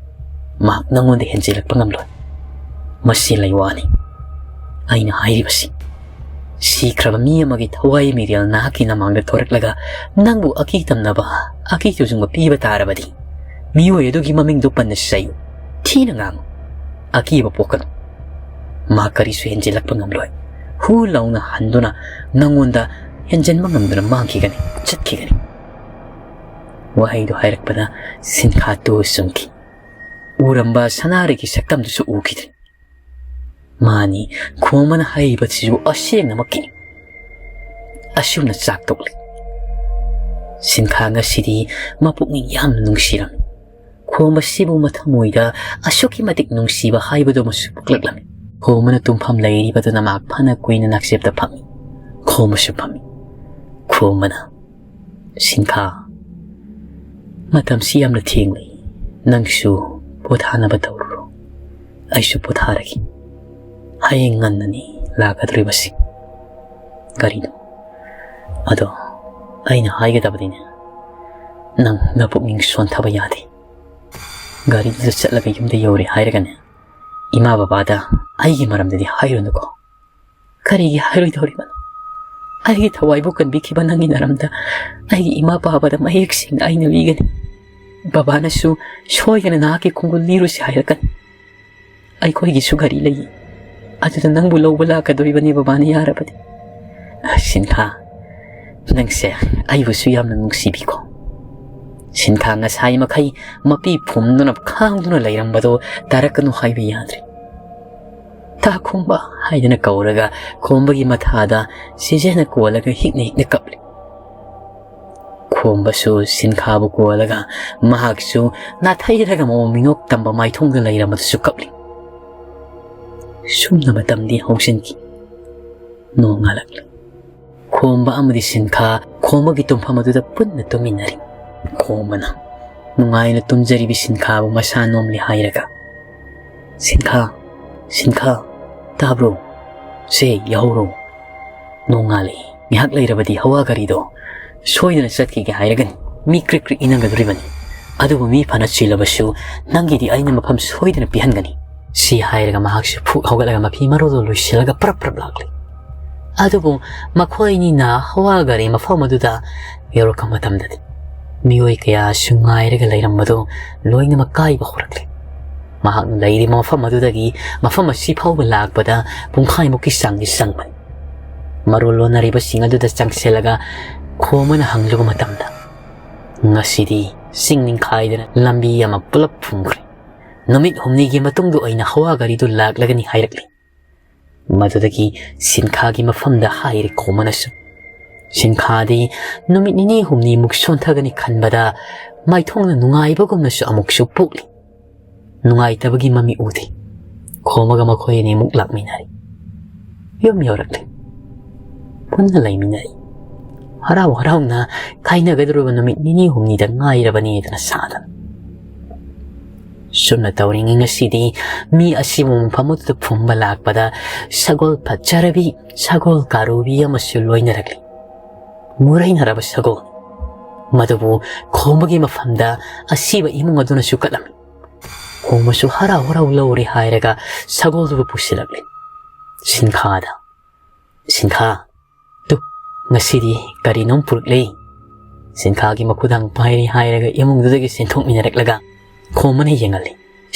ꯃꯍꯥꯛ ꯅꯪꯉꯣꯟꯗ ꯍꯦꯟꯖꯤꯜꯂꯛꯄ ꯉꯝꯂꯣꯏ꯫ ꯃꯁꯤ ꯂꯩꯋꯥꯅꯤ꯫ ꯑꯩꯅ ꯍꯥꯏꯔꯤꯕꯁꯤ, ꯁꯤꯈ꯭ꯔꯕ ꯃꯤ ꯑꯃꯒꯤ ꯊꯋꯥꯏ ꯃꯤꯔꯦꯜ ꯅꯍꯥꯛꯀꯤ ꯅꯃꯥꯡꯗ ꯊꯣꯔꯛꯂꯒ ꯅꯪꯕꯨ ꯑꯀꯤ ꯇꯝꯅꯕ, ꯑꯀꯤ ꯇꯨꯖꯨꯡꯕ ꯄꯤꯕ ꯇꯥꯔꯕꯗꯤ, ꯃꯤꯑꯣꯏ ꯑꯗꯨꯒꯤ ꯃꯃꯤꯡꯗꯨ ꯄꯟꯅ ꯆꯩꯌꯨ, ꯊꯤꯅ ꯉꯥꯡꯉꯨ꯫ ꯑꯀꯤꯕ ꯄꯣꯛꯀꯅꯨ꯫ ꯃꯍꯥꯛ ꯀꯔꯤꯁꯨ ꯍꯦꯟꯖꯤꯜꯂꯛꯄ ꯉꯝꯂꯣꯏ꯫ ꯍꯨ ꯂꯥꯎꯅ ꯍꯟꯗꯨꯅ ꯅꯪꯉꯣꯟꯗ ꯍꯦꯟꯖꯤꯟꯕ ꯉꯝꯗꯨꯅ ꯃꯥꯡꯈꯤꯒꯅꯤ, ꯆꯠꯈꯤꯒꯅꯤ꯫" ꯋꯥꯍꯩꯗꯨ ꯍꯥꯏꯔꯛꯄꯗ ꯁꯤꯟꯈꯥ ꯇꯨ ꯆꯨꯡꯈꯤ꯫ ꯎꯔꯝꯕ ꯁꯅꯥꯔꯩꯒꯤ ꯁꯛꯇꯝꯗꯨꯁꯨ ꯎꯈꯤꯗ꯭ꯔꯦ꯫ ꯃꯥꯅꯤ, ꯈꯣꯝꯕꯅ ꯍꯥꯏꯔꯤꯕꯁꯤꯁꯨ ꯑꯁꯦꯡꯅꯃꯛꯀꯤꯅꯤ꯫ ꯑꯁꯨꯝꯅ ꯆꯥꯛ ꯇꯣꯛꯂꯤ꯫ ꯁꯤꯟꯈꯥ ꯉꯁꯤꯗꯤ ꯃꯄꯨꯛꯅꯤꯡ ꯌꯥꯝꯅ ꯅꯨꯡꯁꯤꯔꯝꯃꯤ꯫ ꯈꯣꯝꯕꯁꯤꯕꯨ ꯃꯊꯃꯣꯏꯗ ꯑꯁꯨꯛꯀꯤ ꯃꯇꯤꯛ ꯅꯨꯡꯁꯤꯕ ꯍꯥꯏꯕꯗꯨꯃꯁꯨ ꯄꯣꯛꯂꯛꯂꯝꯃꯤ꯫ ꯈꯣꯝꯕꯅ ꯇꯨꯝꯐꯝ ꯂꯩꯔꯤꯕꯗꯨꯅ ꯃꯍꯥꯛ ꯐꯅ ꯀꯨꯏꯅ ꯅꯥꯛꯆꯦꯞꯇ ꯐꯝꯃꯤ꯫ ꯈꯣꯝꯕꯁꯨ ꯐꯝꯃꯤ꯫ ꯈꯣꯝꯕꯅ, "ꯁꯤꯟꯈꯥ, ꯃꯇꯝꯁꯤ ꯌꯥꯝꯅ ꯊꯦꯡꯂꯦ꯫ ꯅꯪꯁꯨ ꯄꯣꯊꯥꯅꯕ ꯇꯧꯔꯨꯔꯣ꯫ ꯑꯩꯁꯨ ꯄꯣꯊꯥꯔꯒꯦ꯫ ꯍꯌꯦꯡ ꯉꯟꯅꯅꯤ ꯂꯥꯛꯀꯗꯧꯔꯤꯕꯁꯤ ꯒꯥꯔꯤꯗꯣ꯫ ꯑꯗꯣ ꯑꯩꯅ ꯍꯥꯏꯒꯗꯕꯗꯤꯅꯦ, ꯅꯪ ꯅꯄꯨꯛꯅꯤꯡ ꯁꯣꯟꯊꯕ ꯌꯥꯗꯦ꯫ ꯒꯥꯔꯤꯗꯨꯗ ꯆꯠꯂꯒ ꯌꯨꯝꯗ ꯌꯧꯔꯦ ꯍꯥꯏꯔꯒꯅꯦ, ꯏꯃꯥ ꯕꯕꯥꯗ ꯑꯩꯒꯤ ꯃꯔꯝꯗꯗꯤ ꯍꯥꯏꯔꯨꯅꯨꯀꯣ꯫ ꯀꯔꯤꯒꯤ ꯍꯥꯏꯔꯣꯏꯗꯧꯔꯤꯕꯅꯣ? ꯑꯩꯒꯤ ꯊꯋꯥꯏꯕꯨ ꯀꯟꯕꯤꯈꯤꯕ ꯅꯪꯒꯤ ꯃꯔꯝꯗ ꯑꯩꯒꯤ ꯏꯃꯥ ꯄꯥꯕꯗ ꯃꯌꯦꯛ ꯁꯦꯡꯅ ꯑꯩꯅ ꯂꯤꯒꯅꯤ꯫ ꯕꯕꯥꯅꯁꯨ ꯁꯣꯏꯗꯅ ꯅꯍꯥꯛꯀꯤ ꯈꯣꯡꯒꯨꯜ ꯂꯤꯔꯨꯁꯤ ꯍꯥꯏꯔꯛꯀꯅꯤ꯫ ꯑꯩꯈꯣꯏꯒꯤꯁꯨ ꯒꯥꯔꯤ ꯂꯩꯌꯦ꯫ ꯑꯗꯨꯗ ꯅꯪꯕꯨ ꯂꯧꯕ ꯂꯥꯛꯀꯗꯣꯔꯤꯕꯅꯦ ꯕꯕꯥꯅ ꯌꯥꯔꯕꯗꯤ꯫ ꯁꯤꯟꯊꯥ, ꯅꯪꯁꯦ ꯑꯩꯕꯨꯁꯨ ꯌꯥꯝꯅ ꯅꯨꯡꯁꯤꯕꯤꯀꯣ꯫ ꯁꯤꯟꯊꯥ ꯉꯁꯥꯏ ꯃꯈꯩ ꯃꯄꯤ ꯐꯨꯝꯗꯨꯅ ꯈꯥꯡꯗꯨꯅ ꯂꯩꯔꯝꯕꯗꯣ ꯇꯥꯔꯛꯀꯅꯨ ꯍꯥꯏꯕ ꯌꯥꯗ꯭ꯔꯦ꯫ "ꯇꯥ ꯈꯣꯝꯕ" ꯍꯥꯏꯗꯅ ꯀꯧꯔꯒ ꯈꯣꯝꯕꯒꯤ ꯃꯊꯥꯗ ꯆꯦꯖꯦꯅ ꯀꯣꯜꯂꯒ ꯍꯤꯛꯅ ꯍꯤꯛꯅ ꯀꯞꯂꯤ꯫ ꯈꯣꯝꯕꯁꯨ ꯁꯤꯟꯈꯥꯕꯨ ꯀꯣꯜꯂꯒ ꯃꯍꯥꯛꯁꯨ ꯅꯥꯊꯩꯔꯒ ꯃꯑꯣꯡ ꯃꯤꯅꯣꯛ ꯇꯝꯕ ꯃꯥꯏꯊꯣꯡꯗ ꯂꯩꯔꯝꯕꯗꯨꯁꯨ ꯀꯞꯂꯤ꯫ ꯁꯨꯝꯅ ꯃꯇꯝꯗꯤ ꯍꯧꯖꯤꯟꯈꯤ꯫ ꯅꯣꯡ ꯉꯥꯜꯂꯛꯂꯦ꯫ ꯈꯣꯝꯕ ꯑꯃꯗꯤ ꯁꯤꯟꯈꯥ ꯈꯣꯝꯕꯒꯤ ꯇꯨꯝꯐꯝ ꯑꯗꯨꯗ ꯄꯨꯟꯅ ꯇꯨꯝꯃꯤꯟꯅꯔꯤ꯫ ꯈꯣꯝꯕꯅ ꯅꯨꯡꯉꯥꯏꯅ ꯇꯨꯝꯖꯔꯤꯕꯤ ꯁꯤꯟꯈꯥꯕꯨ ꯃꯁꯥ ꯅꯣꯝꯂꯤ ꯍꯥꯏꯔꯒ, "ꯁꯤꯟꯈꯥ, ꯁꯤꯟꯈꯥ, ꯇꯥꯕ꯭ꯔꯣ? ꯁꯦ, ꯌꯥꯍꯧꯔꯣ꯫ ꯅꯣꯡꯉꯥꯜꯂꯦ꯫ ꯉꯥꯏꯍꯥꯛ ꯂꯩꯔꯕꯗꯤ ꯍꯋꯥ ꯒꯥꯔꯤꯗꯣ ꯁꯣꯏꯗꯅ ꯆꯠꯈꯤꯒꯦ ꯍꯥꯏꯔꯒꯅꯤ꯫ ꯃꯤ ꯀ꯭ꯔꯤꯛ ꯀ꯭ꯔꯤꯛ ꯏꯅꯒꯗꯧꯔꯤꯕꯅꯤ꯫ ꯑꯗꯨꯕꯨ ꯃꯤ ꯐꯅ ꯆꯤꯜꯂꯕꯁꯨ ꯅꯪꯒꯤꯗꯤ ꯑꯩꯅ ꯃꯐꯝ ꯁꯣꯏꯗꯅ ꯄꯤꯍꯟꯒꯅꯤ꯫" ꯁꯤ ꯍꯥꯏꯔꯒ ꯃꯍꯥꯛꯁꯨ ꯐꯨꯛ ꯍꯧꯒꯠꯂꯒ ꯃꯐꯤ ꯃꯔꯣꯜꯗꯣ ꯂꯣꯏꯁꯤꯜꯂꯒ ꯄ꯭ꯔꯞ ꯄ꯭ꯔꯞ ꯂꯥꯛꯂꯤ꯫ ꯑꯗꯨꯕꯨ ꯃꯈꯣꯏ ꯑꯅꯤꯅ ꯍꯋꯥ ꯒꯥꯔꯤ ꯃꯐꯝ ꯑꯗꯨꯗ ꯌꯧꯔꯛꯄ ꯃꯇꯝꯗꯗꯤ ꯃꯤꯑꯣꯏ ꯀꯌꯥꯁꯨ ꯉꯥꯏꯔꯒ ꯂꯩꯔꯝꯕꯗꯨ ꯂꯣꯏꯅꯃꯛ ꯀꯥꯏꯕ ꯍꯧꯔꯛꯂꯦ꯫ ꯃꯍꯥꯛꯅ ꯂꯩꯔꯤꯕ ꯃꯐꯝ ꯑꯗꯨꯗꯒꯤ ꯃꯐꯝ ꯑꯁꯤ ꯐꯥꯎꯕ ꯂꯥꯛꯄꯗ ꯄꯨꯡꯈꯥꯏꯃꯨꯛꯀꯤ ꯆꯥꯡꯗꯤ ꯆꯪꯕꯅꯤ꯫ ꯃꯔꯣꯜ ꯂꯣꯟꯅꯔꯤꯕꯁꯤꯡ ꯑꯗꯨꯗ ꯆꯪꯁꯤꯜꯂꯒ ꯈꯣꯝꯕꯅ ꯍꯪꯂꯨꯕ ꯃꯇꯝꯗ, "ꯉꯁꯤꯗꯤ ꯆꯤꯡ ꯅꯤꯡꯈꯥꯏꯗꯅ ꯂꯝꯕꯤ ꯑꯃ ꯄꯨꯂꯞ ꯐꯨꯝꯈ꯭ꯔꯦ꯫ ꯅꯨꯃꯤꯠ ꯍꯨꯝꯅꯤꯒꯤ ꯃꯇꯨꯡꯗ ꯑꯣꯏꯅ ꯍꯋꯥ ꯒꯥꯔꯤꯗꯨ ꯂꯥꯛꯂꯒꯅꯤ" ꯍꯥꯏꯔꯛꯂꯤ꯫ ꯃꯗꯨꯗꯒꯤ ꯁꯤꯟꯈꯥꯒꯤ ꯃꯐꯝꯗ ꯍꯥꯏꯔꯦ ꯈꯣꯝꯕꯅꯁꯨ꯫ ꯁꯤꯟꯈꯥꯗꯤ ꯅꯨꯃꯤꯠ ꯅꯤꯅꯤ ꯍꯨꯝꯅꯤꯃꯨꯛ ꯁꯣꯟꯊꯒꯅꯤ ꯈꯟꯕꯗ ꯃꯥꯏꯊꯣꯡꯅ ꯅꯨꯡꯉꯥꯏꯕꯒꯨꯝꯅꯁꯨ ꯑꯃꯨꯛꯁꯨ ꯄꯣꯛꯂꯤ꯫ ꯅꯨꯡꯉꯥꯏꯇꯕꯒꯤ ꯃꯃꯤ ꯎꯗꯦ꯫ ꯈꯣꯝꯕꯒ ꯃꯈꯣꯏ ꯑꯅꯤꯃꯨꯛ ꯂꯥꯛꯃꯤꯟꯅꯔꯦ꯫ ꯌꯨꯝ ꯌꯧꯔꯛꯂꯦ꯫ ꯄꯨꯟꯅ ꯂꯩꯃꯤꯟꯅꯔꯤ꯫ ꯍꯔꯥꯎ ꯍꯔꯥꯎꯅ ꯀꯥꯏꯅꯒꯗꯧꯔꯕ ꯅꯨꯃꯤꯠ ꯅꯤꯅꯤ ꯍꯨꯝꯅꯤꯗ ꯉꯥꯏꯔꯕꯅꯦꯗꯅ ꯁꯥꯗꯅ꯫ ꯁꯨꯝꯅ ꯇꯧꯔꯤꯉꯩ ꯉꯁꯤꯗꯤ ꯃꯤ ꯑꯁꯤꯕꯨ ꯃꯐꯝ ꯑꯗꯨꯗ ꯐꯨꯝꯕ ꯂꯥꯛꯄꯗ ꯁꯒꯣꯜ ꯐꯖꯔꯕꯤ, ꯁꯒꯣꯜ ꯀꯥꯔꯨꯕꯤ ꯑꯃꯁꯨ ꯂꯣꯏꯅꯔꯛꯂꯤ꯫ ꯃꯨꯔꯩꯅꯔꯕ ꯁꯒꯣꯜ꯫ ꯃꯗꯨꯕꯨ ꯈꯣꯝꯕꯒꯤ ꯃꯐꯝꯗ ꯑꯁꯤꯕ ꯏꯃꯨꯡ ꯑꯗꯨꯅꯁꯨ ꯀꯠꯂꯝꯃꯤ꯫ ꯈꯣꯝꯕꯁꯨ ꯍꯔꯥꯎ ꯍꯔꯥꯎ ꯂꯧꯔꯦ ꯍꯥꯏꯔꯒ ꯁꯒꯣꯜꯗꯨꯕꯨ ꯄꯨꯁꯤꯜꯂꯛꯂꯤ꯫ ꯁꯤꯟꯈꯥꯗ, "ꯁꯤꯟꯈꯥ, ꯇꯨ, ꯉꯁꯤꯗꯤ ꯀꯔꯤꯅꯣꯝ ꯄꯨꯔꯛꯂꯦ꯫" ꯁꯤꯟꯈꯥꯒꯤ ꯃꯈꯨꯗꯥꯡ ꯄꯥꯏꯔꯤ ꯍꯥꯏꯔꯒ ꯏꯃꯨꯡꯗꯨꯗꯒꯤ ꯆꯦꯟꯊꯣꯛꯃꯤꯟꯅꯔꯛꯂꯒ ꯈꯣꯝꯕꯅ ꯌꯦꯡꯍꯜꯂꯤ꯫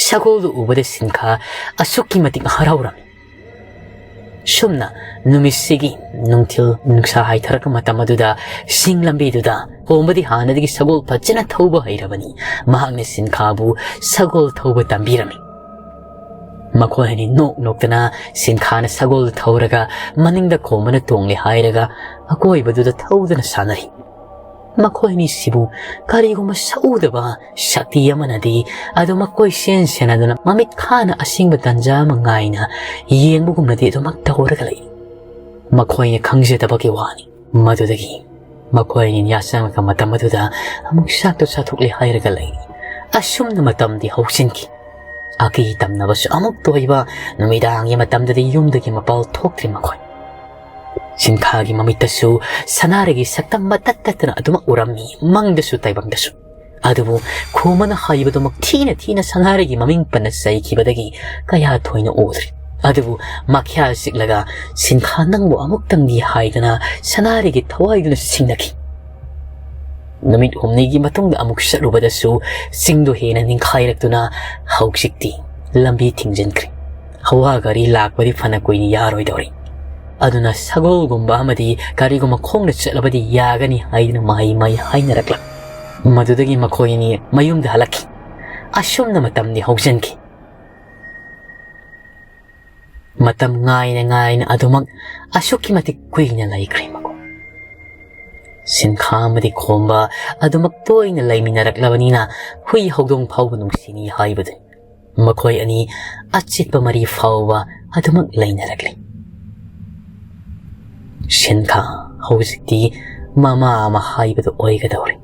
ꯁꯒꯣꯜꯗꯨ ꯎꯕꯗ ꯁꯤꯟꯈꯥ ꯑꯁꯨꯛꯀꯤ ꯃꯇꯤꯛ ꯍꯔꯥꯎꯔꯝꯃꯤ꯫ ꯁꯨꯝꯅ ꯅꯨꯃꯤꯠꯁꯤꯒꯤ ꯅꯨꯡꯊꯤꯜ ꯅꯨꯡꯁꯥ ꯍꯥꯏꯊꯔꯛꯄ ꯃꯇꯝ ꯑꯗꯨꯗ ꯁꯤꯡ ꯂꯝꯕꯤꯗꯨꯗ ꯈꯣꯝꯕꯗꯤ ꯍꯥꯟꯅꯗꯒꯤ ꯁꯒꯣꯜ ꯐꯖꯅ ꯊꯧꯕ ꯍꯩꯔꯕꯅꯤ꯫ ꯃꯍꯥꯛꯅ ꯁꯤꯟꯈꯥꯕꯨ ꯁꯒꯣꯜ ꯊꯧꯕ ꯇꯝꯕꯤꯔꯝꯃꯤ꯫ ꯃꯈꯣꯏ ꯑꯅꯤ ꯅꯣꯛ ꯅꯣꯛꯇꯅ ꯁꯤꯟꯈꯥꯅ ꯁꯒꯣꯜ ꯊꯧꯔꯒ ꯃꯅꯤꯡꯗ ꯈꯣꯝꯕꯅ ꯇꯣꯡꯂꯦ ꯍꯥꯏꯔꯒ ꯑꯀꯣꯏꯕꯗꯨꯗ ꯊꯧꯗꯨꯅ ꯁꯥꯟꯅꯔꯤ꯫ ꯃꯈꯣꯏ ꯑꯅꯤꯁꯤꯕꯨ ꯀꯔꯤꯒꯨꯝꯕ ꯁꯛꯎꯗꯕ ꯁꯛꯇꯤ ꯑꯃꯅꯗꯤ ꯑꯗꯨꯃꯛ ꯀꯣꯏꯁꯦꯟ ꯁꯦꯟꯅꯗꯨꯅ ꯃꯃꯤꯠ ꯈꯥꯅ ꯑꯁꯤꯡꯕ ꯇꯟꯖꯥ ꯑꯃ ꯉꯥꯏꯅ ꯌꯦꯡꯕꯒꯨꯝꯅꯗꯤ ꯑꯗꯨꯃꯛ ꯇꯧꯔꯒ ꯂꯩ꯫ ꯃꯈꯣꯏꯅ ꯈꯪꯖꯗꯕꯒꯤ ꯋꯥꯅꯤ꯫ ꯃꯗꯨꯗꯒꯤ ꯃꯈꯣꯏ ꯑꯅꯤ ꯌꯥꯆꯪꯉꯛꯄ ꯃꯇꯝ ꯑꯗꯨꯗ ꯑꯃꯨꯛ ꯆꯥꯛꯇꯨ ꯆꯥꯊꯣꯛꯂꯦ ꯍꯥꯏꯔꯒ ꯂꯩ꯫ ꯑꯁꯨꯝꯅ ꯃꯇꯝꯗꯤ ꯍꯧꯖꯤꯟꯈꯤ꯫ ꯑꯀꯤ ꯇꯝꯅꯕꯁꯨ ꯑꯃꯨꯛ ꯇꯣꯏꯕ, ꯅꯨꯃꯤꯗꯥꯡꯒꯤ ꯃꯇꯝꯗꯗꯤ ꯌꯨꯝꯗꯒꯤ ꯃꯄꯥꯜ ꯊꯣꯛꯇ꯭ꯔꯤ ꯃꯈꯣꯏ꯫ ꯁꯤꯟꯈꯥꯒꯤ ꯃꯃꯤꯠꯇꯁꯨ ꯁꯅꯥꯔꯩꯒꯤ ꯁꯛꯇꯝ ꯃꯇꯠ ꯇꯠꯇꯅ ꯑꯗꯨꯃꯛ ꯎꯔꯝꯃꯤ, ꯃꯪꯗꯁꯨ ꯇꯥꯏꯕꯪꯗꯁꯨ꯫ ꯑꯗꯨꯕꯨ ꯈꯣꯝꯕꯅ ꯍꯥꯏꯕꯗꯨꯃꯛ ꯊꯤꯅ ꯊꯤꯅ ꯁꯅꯥꯔꯩꯒꯤ ꯃꯃꯤꯡ ꯄꯟꯅ ꯆꯩꯈꯤꯕꯗꯒꯤ ꯀꯌꯥ ꯊꯣꯏꯅ ꯎꯗ꯭ꯔꯤ꯫ ꯑꯗꯨꯕꯨ ꯃꯈ꯭ꯌꯥ ꯆꯤꯛꯂꯒ ꯁꯤꯟꯈꯥ ꯅꯪꯕꯨ ꯑꯃꯨꯛꯇꯪꯗꯤ ꯍꯥꯏꯗꯅ ꯁꯅꯥꯔꯩꯒꯤ ꯊꯋꯥꯏꯗꯨꯅ ꯁꯤꯡꯅꯈꯤ꯫ ꯅꯨꯃꯤꯠ ꯍꯨꯝꯅꯤꯒꯤ ꯃꯇꯨꯡꯗ ꯑꯃꯨꯛ ꯆꯠꯂꯨꯕꯗꯁꯨ ꯆꯤꯡꯗꯨ ꯍꯦꯟꯅ ꯅꯤꯡꯈꯥꯏꯔꯛꯇꯨꯅ ꯍꯧꯖꯤꯛꯇꯤ ꯂꯝꯕꯤ ꯊꯤꯡꯖꯤꯟꯈ꯭ꯔꯦ꯫ ꯍꯋꯥ ꯒꯥꯔꯤ ꯂꯥꯛꯄꯗꯤ ꯐꯅ ꯀꯨꯏꯅ ꯌꯥꯔꯣꯏꯗꯧꯔꯤ꯫ ꯑꯗꯨꯅ ꯁꯒꯣꯜꯒꯨꯝꯕ ꯑꯃꯗꯤ ꯀꯔꯤꯒꯨꯝꯕ ꯈꯣꯡꯅ ꯆꯠꯂꯕꯗꯤ ꯌꯥꯒꯅꯤ ꯍꯥꯏꯗꯨꯅ ꯃꯍꯩ ꯃꯍꯩ ꯍꯥꯏꯅꯔꯛꯂꯝꯃꯤ꯫ ꯃꯗꯨꯗꯒꯤ ꯃꯈꯣꯏ ꯑꯅꯤ ꯃꯌꯨꯝꯗ ꯍꯜꯂꯛꯈꯤ꯫ ꯑꯁꯨꯝꯅ ꯃꯇꯝꯗꯤ ꯍꯧꯖꯤꯟꯈꯤ꯫ ꯃꯇꯝ ꯉꯥꯏꯅ ꯉꯥꯏꯅ ꯑꯗꯨꯃꯛ ꯑꯁꯨꯛꯀꯤ ꯃꯇꯤꯛ ꯀꯨꯏꯅ ꯂꯩꯈ꯭ꯔꯦ ꯃꯈꯣꯏ꯫ ꯁꯤꯟꯈꯥ ꯑꯃꯗꯤ ꯈꯣꯝꯕ ꯑꯗꯨꯃꯛ ꯇꯣꯏꯅ ꯂꯩꯃꯤꯟꯅꯔꯛꯂꯕꯅꯤꯅ ꯍꯨꯏ ꯍꯧꯗꯣꯡ ꯐꯥꯎꯕ ꯅꯨꯡꯁꯤꯅꯤ ꯍꯥꯏꯕꯗꯨꯅꯤ꯫ ꯃꯈꯣꯏ ꯑꯅꯤ ꯑꯆꯦꯠꯄ ꯃꯔꯤ ꯐꯥꯎꯕ ꯑꯗꯨꯃꯛ ꯂꯩꯅꯔꯛꯂꯤ꯫ ꯁꯤꯟꯈꯥ ꯍꯧꯖꯤꯛꯇꯤ ꯃꯃꯥ ꯑꯃ ꯍꯥꯏꯕꯗꯨ ꯑꯣꯏꯒꯗꯧꯔꯦ꯫